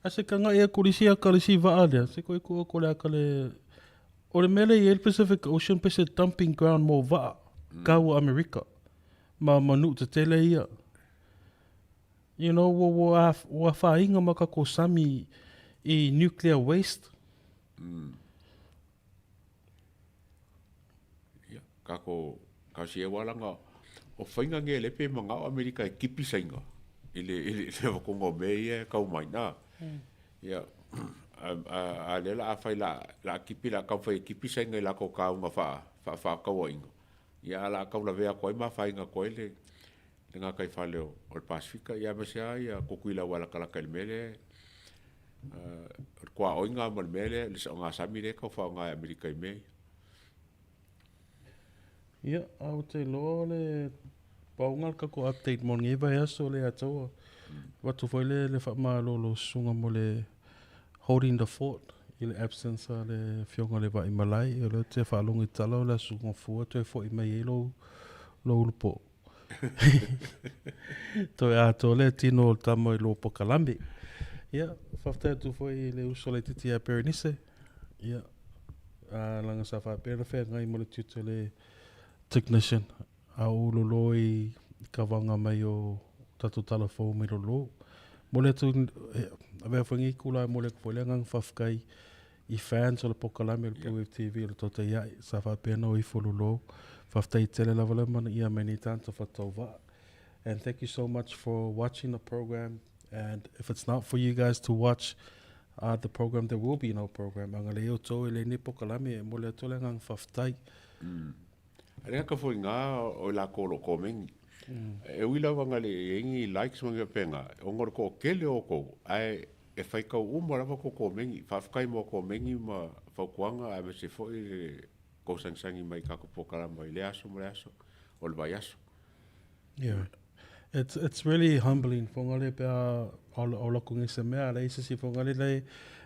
A se kagaʻi aku i le isi aka le isi vaa lea, se koe ku oko le aka le o le mea lea e i ai le Pacific Ocean pe se dumping ground mo vaa kau o Amerika ma ma nuu tetele ia. You know, ua ua ua afaina ma kakou sami i nuclear waste. Ia, kakou tausi aua leaga o faiga nei lea pei e manao Amerika e tipi Saina i le i le avatuga o mea ia e tau mai i ina. Ia, a o lea o le a fai o le a tipi o le a taumafai e tipi Saina i latou taoga faafaatauaiga, ia ae o le a taulavea atu ai ma afaina atu ai le gataifale o le Pasefika, ia aemaise lava ia Tutuila aua e latalata i le mea lea, o le tuaoi lena ma le mea lea, le ogasami lea e tau faaaoga e Amerika i mea ia. Ia, ae ou te iloa o le pau lena o le tatou update mo lenei vaiaso le Atoa. Avatu foi le le faamalo i lau susuga mo le holding the fort i le absence a le afioga i le Vaimalae. O lea ou te faalogo i tala o le Aso Gafua toe foi mai ai lou lou ulupo. Toe atoa le tino o le tama i lou pokalame. Ia, faafetai atu foi i le uso laitiiti ia Berenice. Ia, a leaga sa faapea ona feagai ma le tiute o le technician a o ou lolo i kavaga mai o tatou tala fou mai lolo. Momoli atu, avea foi lenei itula e momoli atu foi le agaga faafetai i fans o le pokalame o le Blue Wave TV o le Totai Ae sa faapea ona o ifo lolo. Faafetai tele lava le manaia mai nei tagata faatauvaa. And thank you so much for watching the program. And if it's not for you guys to watch uh, the program, there will be no program. Anga le outou e le nei pokalame e momoli atu le agaga faafetai. A le gata foi i na o i latou o lo o komeni. E ui lava na le i ai ni likes ma ni mea faapena, ona o le toatele o outou, ae e faitau uma lava tou komeni. Faafetai mo komeni ma fautuaga aemaise foi le tou sagisagi mai i tatou polokalama i lea aso ma lea aso o le vaiaso. Yeah. It's, it's really humbling fogale pe a o lako ngi se mea le isi si fogale le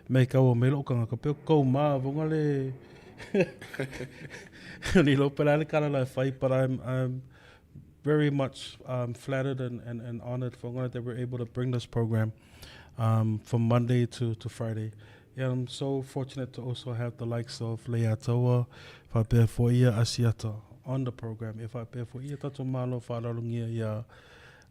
me kau o melo kanga ka pe kau ma fogale ni lo pela le kala la fai but I'm I'm very much um, flattered and, and, and honored fogale that we're able to bring this program um, from Monday to, to Friday. Yeah, I'm so fortunate to also have the likes of Leiataua, faapea foi ia Asiata on the program. E faapea foi ia tatou malo faaaloalogia ia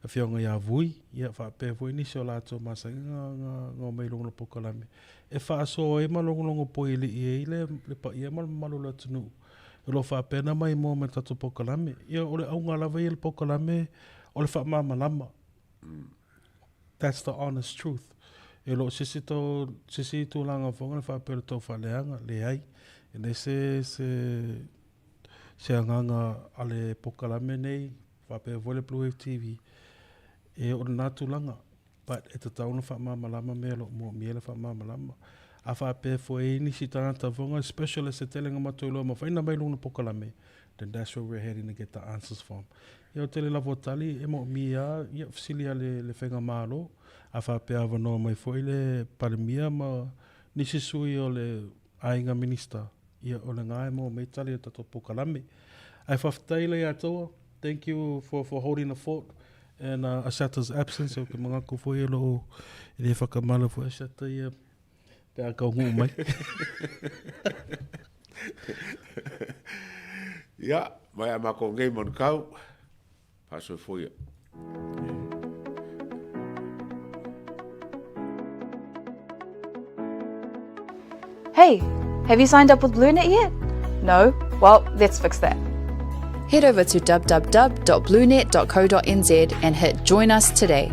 Afioga ia Vui, ia faapea foi nisi o latou masani ga ga omai i luga o le polokalame. E faasoa ai ma logologo poialii ai le le paia ma le mamalu o le atunuu o lo o faapena mai moa mai le tatou polokalame. Ia o le auga lava ia o le polokalame o le faamalamalama. That's the honest truth. E le o se isi tau, se isi tulaga foi na faapea o le tau faaleaga, leai. E leai se, se, se agaga a le polokalame nei, faapea foi le Blue Wave TV, e oo i lena tulaga. But e tatau ona faamalamalama mea o lo o moomia le faamalamalama. A faapea foi e i ai nisi tagata foi na specialist e tele na matou iloa mafai ona aumai i luga o le polokalame, then that's where we're heading to get the answers from. Ia o tele lava o tali e moomia a, ia fesili a le, le faigamalo, a faapea avanoa mai foi le Palemia ma nisi sui o le aiga Minista, ia o lena e maua mai tali o tatou polokalame. Ae faafetai Leiataua, thank you for, for holding the fort in uh, Asata's absence, ou te manatu foi o loo e le whakamala foi Asata ia Pe a taunuu mai. Ia, mai a matou nei Manukau, faasoifua ia. Hey, have you signed up with BlueNet yet? No? Well, let's fix that. Head over to www.bluenet.co.nz and hit Join Us Today.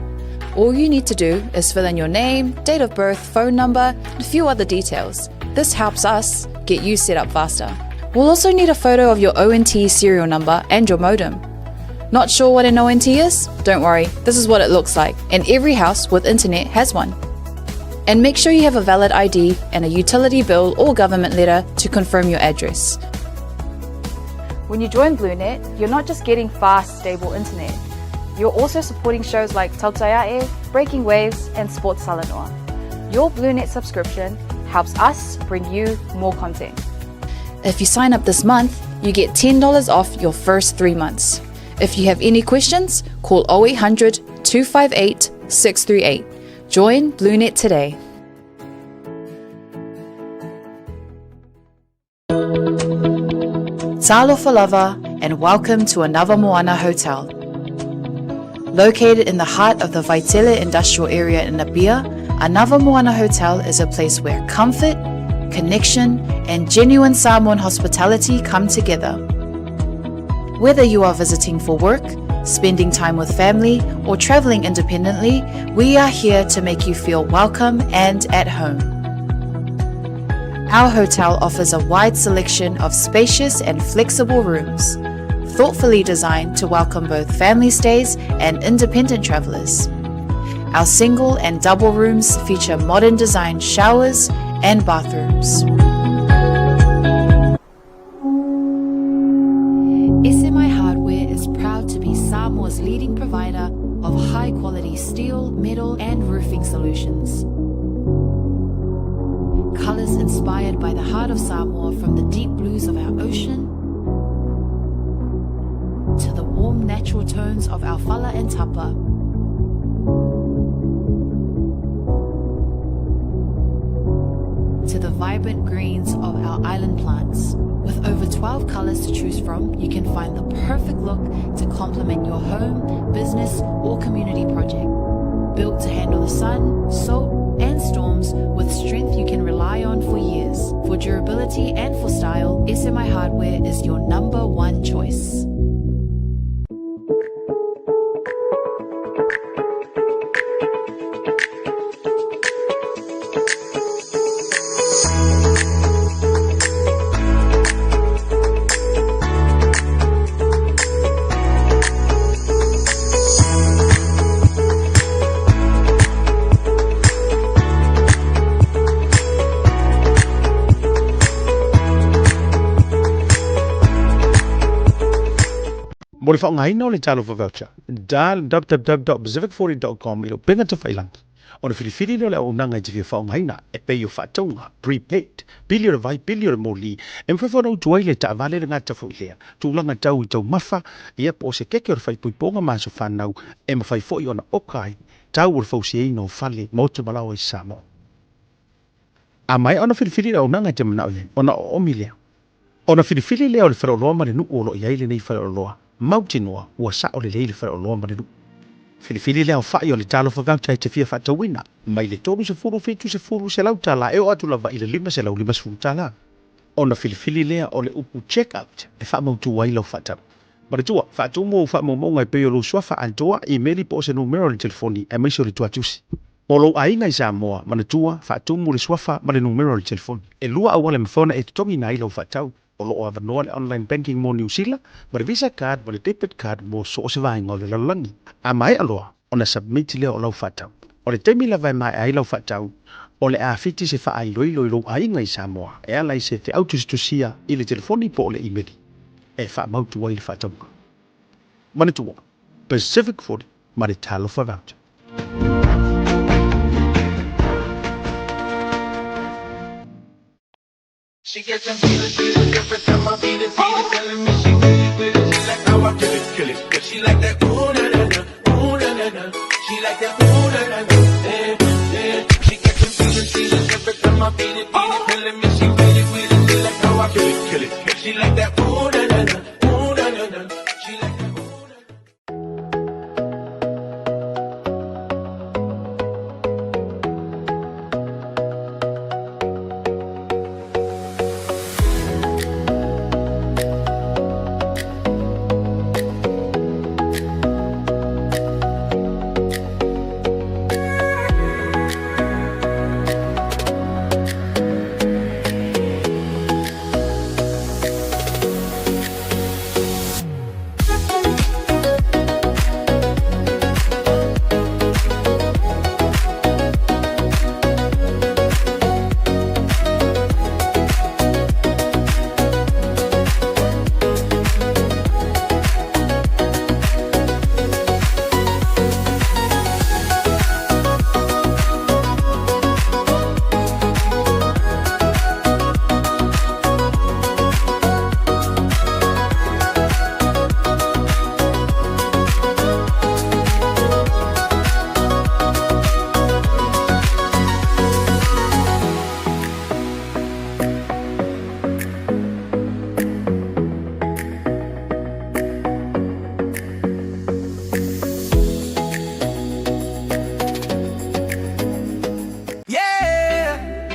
All you need to do is fill in your name, date of birth, phone number, and a few other details. This helps us get you set up faster. We'll also need a photo of your ONT serial number and your modem. Not sure what an ONT is? Don't worry, this is what it looks like, and every house with internet has one. And make sure you have a valid ID and a utility bill or government letter to confirm your address. When you join BlueNet, you're not just getting fast, stable internet. You're also supporting shows like Tautaiae, Breaking Waves, and Sports Talanoa. Your BlueNet subscription helps us bring you more content. If you sign up this month, you get $10 off your first three months. If you have any questions, call 0800 258 638. Join BlueNet today. Talofa lava and welcome to another Moana Hotel. Located in the heart of the Vaitele industrial area in Apia, Another Moana Hotel is a place where comfort, connection, and genuine Samoan hospitality come together. Whether you are visiting for work, spending time with family, or traveling independently, we are here to make you feel welcome and at home. Our hotel offers a wide selection of spacious and flexible rooms, thoughtfully designed to welcome both family stays and independent travelers. Our single and double rooms feature modern design showers and bathrooms. SMI Hardware is proud to be Samoa's leading provider of high quality steel, metal, and roofing solutions. Colors inspired by the heart of Samoa from the deep blues of our ocean to the warm natural tones of our fala and tapa. To the vibrant greens of our island plants. With over 12 colors to choose from, you can find the perfect look to complement your home, business, or community project. Built to handle the sun, salt, and storms with strength you can rely on for years. For durability and for style, SMI Hardware is your number one choice. Mo le faaaogaina o le Talofa Voucher, dial www.pacific40.com i lou upega tafailagi ona filifili lea o le auaunaga e te fia faaaogaina e pei o faatauga, prepaid, pili o le vai, pili o le moli, e mafai foi ona utu ai le taavale le gata foi lea tulaga tau i taumafa, ia po o se keke o le faaipoipoga ma aso fanau e mafai foi ona oka ai tau o le fausiaina o fale, maota ma laoa i Samoa. A maea ona filifili le auaunaga e te manao i ai, ona oomi lea. Ona filifili lea o le faleoloa ma le nuu o lo o i ai lenei faleoloa mautinoa ua sao lelei le faleoloa ma le nuu. Filifili le aofai o le Talofa Voucher e te fia faatauina, mai le 30, 70, $100 e oo atu lava i le $550. Ona filifili lea o le upu Check Out e faamautu ai lau faatau. Manatua, faatumu ou faamaumauga e pei o lou suafa atoa, imeli po o se numera o le telefoni aemaise o le tuatusi. Mo lou aiga i Samoa, manatua, faatumu le suafa ma le numera o le telefoni. E lua auala e mafai ona e totogiina ai lau faatau. O lo o avanoa le online banking mo Niu Sila, ma le Visa card ma le debit card mo so o se vaega o le lalolagi. A maea loa ona submit lea o lau faatau. O le taimi lava e maea ai lau faatau, o le a fiti se faailoilo i lou aiga i Samoa e ala i se feau tusitusia i le telefoni po o le imeli e faamautu ai le faatauga. Manatua, Pacific 40 ma le Talofa Voucher. She gets them feelings, feelings every time I beat it, beat it, telling me she really with it. She like how I kill it, kill it. Yeah, she like that ooh na na na, ooh na na na. She like that ooh na na na, yeah, yeah. She gets them feelings, feelings every time I beat it, beat it, telling me she really with it. She like how I kill it, kill it. Yeah, she like that ooh na na na, ooh na na na. She like that ooh na na.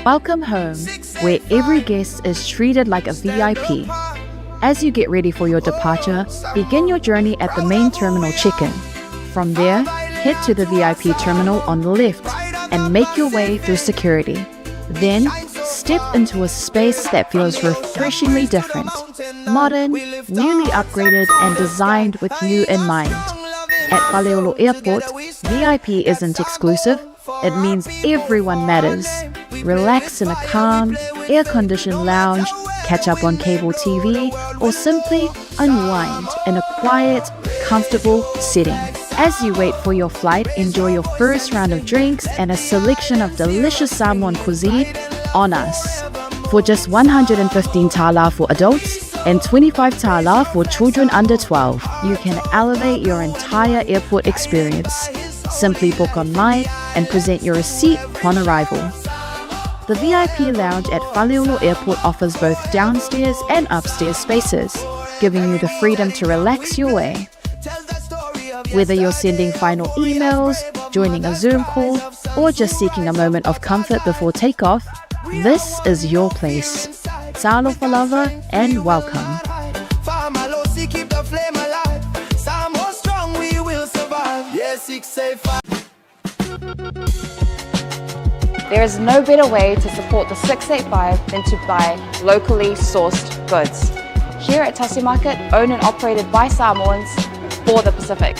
Welcome home, where every guest is treated like a VIP. As you get ready for your departure, begin your journey at the main terminal check-in. From there, head to the VIP terminal on the left and make your way through security. Then, step into a space that feels refreshingly different, modern, newly upgraded, and designed with you in mind. At Faleolo Airport, VIP isn't exclusive, it means everyone matters. Relax in a calm, air-conditioned lounge, catch up on cable TV, or simply unwind in a quiet, comfortable setting. As you wait for your flight, enjoy your first round of drinks and a selection of delicious Samoan cuisine on us. For just 115 tala for adults and 25 tala for children under 12, you can elevate your entire airport experience. Simply book online and present your receipt upon arrival. The VIP lounge at Faleolo Airport offers both downstairs and upstairs spaces, giving you the freedom to relax your way. Whether you're sending final emails, joining a Zoom call, or just seeking a moment of comfort before takeoff, this is your place. Talofa lava and welcome. Famalosi, keep the flame alive. Samoa strong, we will survive. Yeah, 685. There is no better way to support the 685 than to buy locally sourced goods. Here at Tasi Market, owned and operated by Samoans for the Pacific.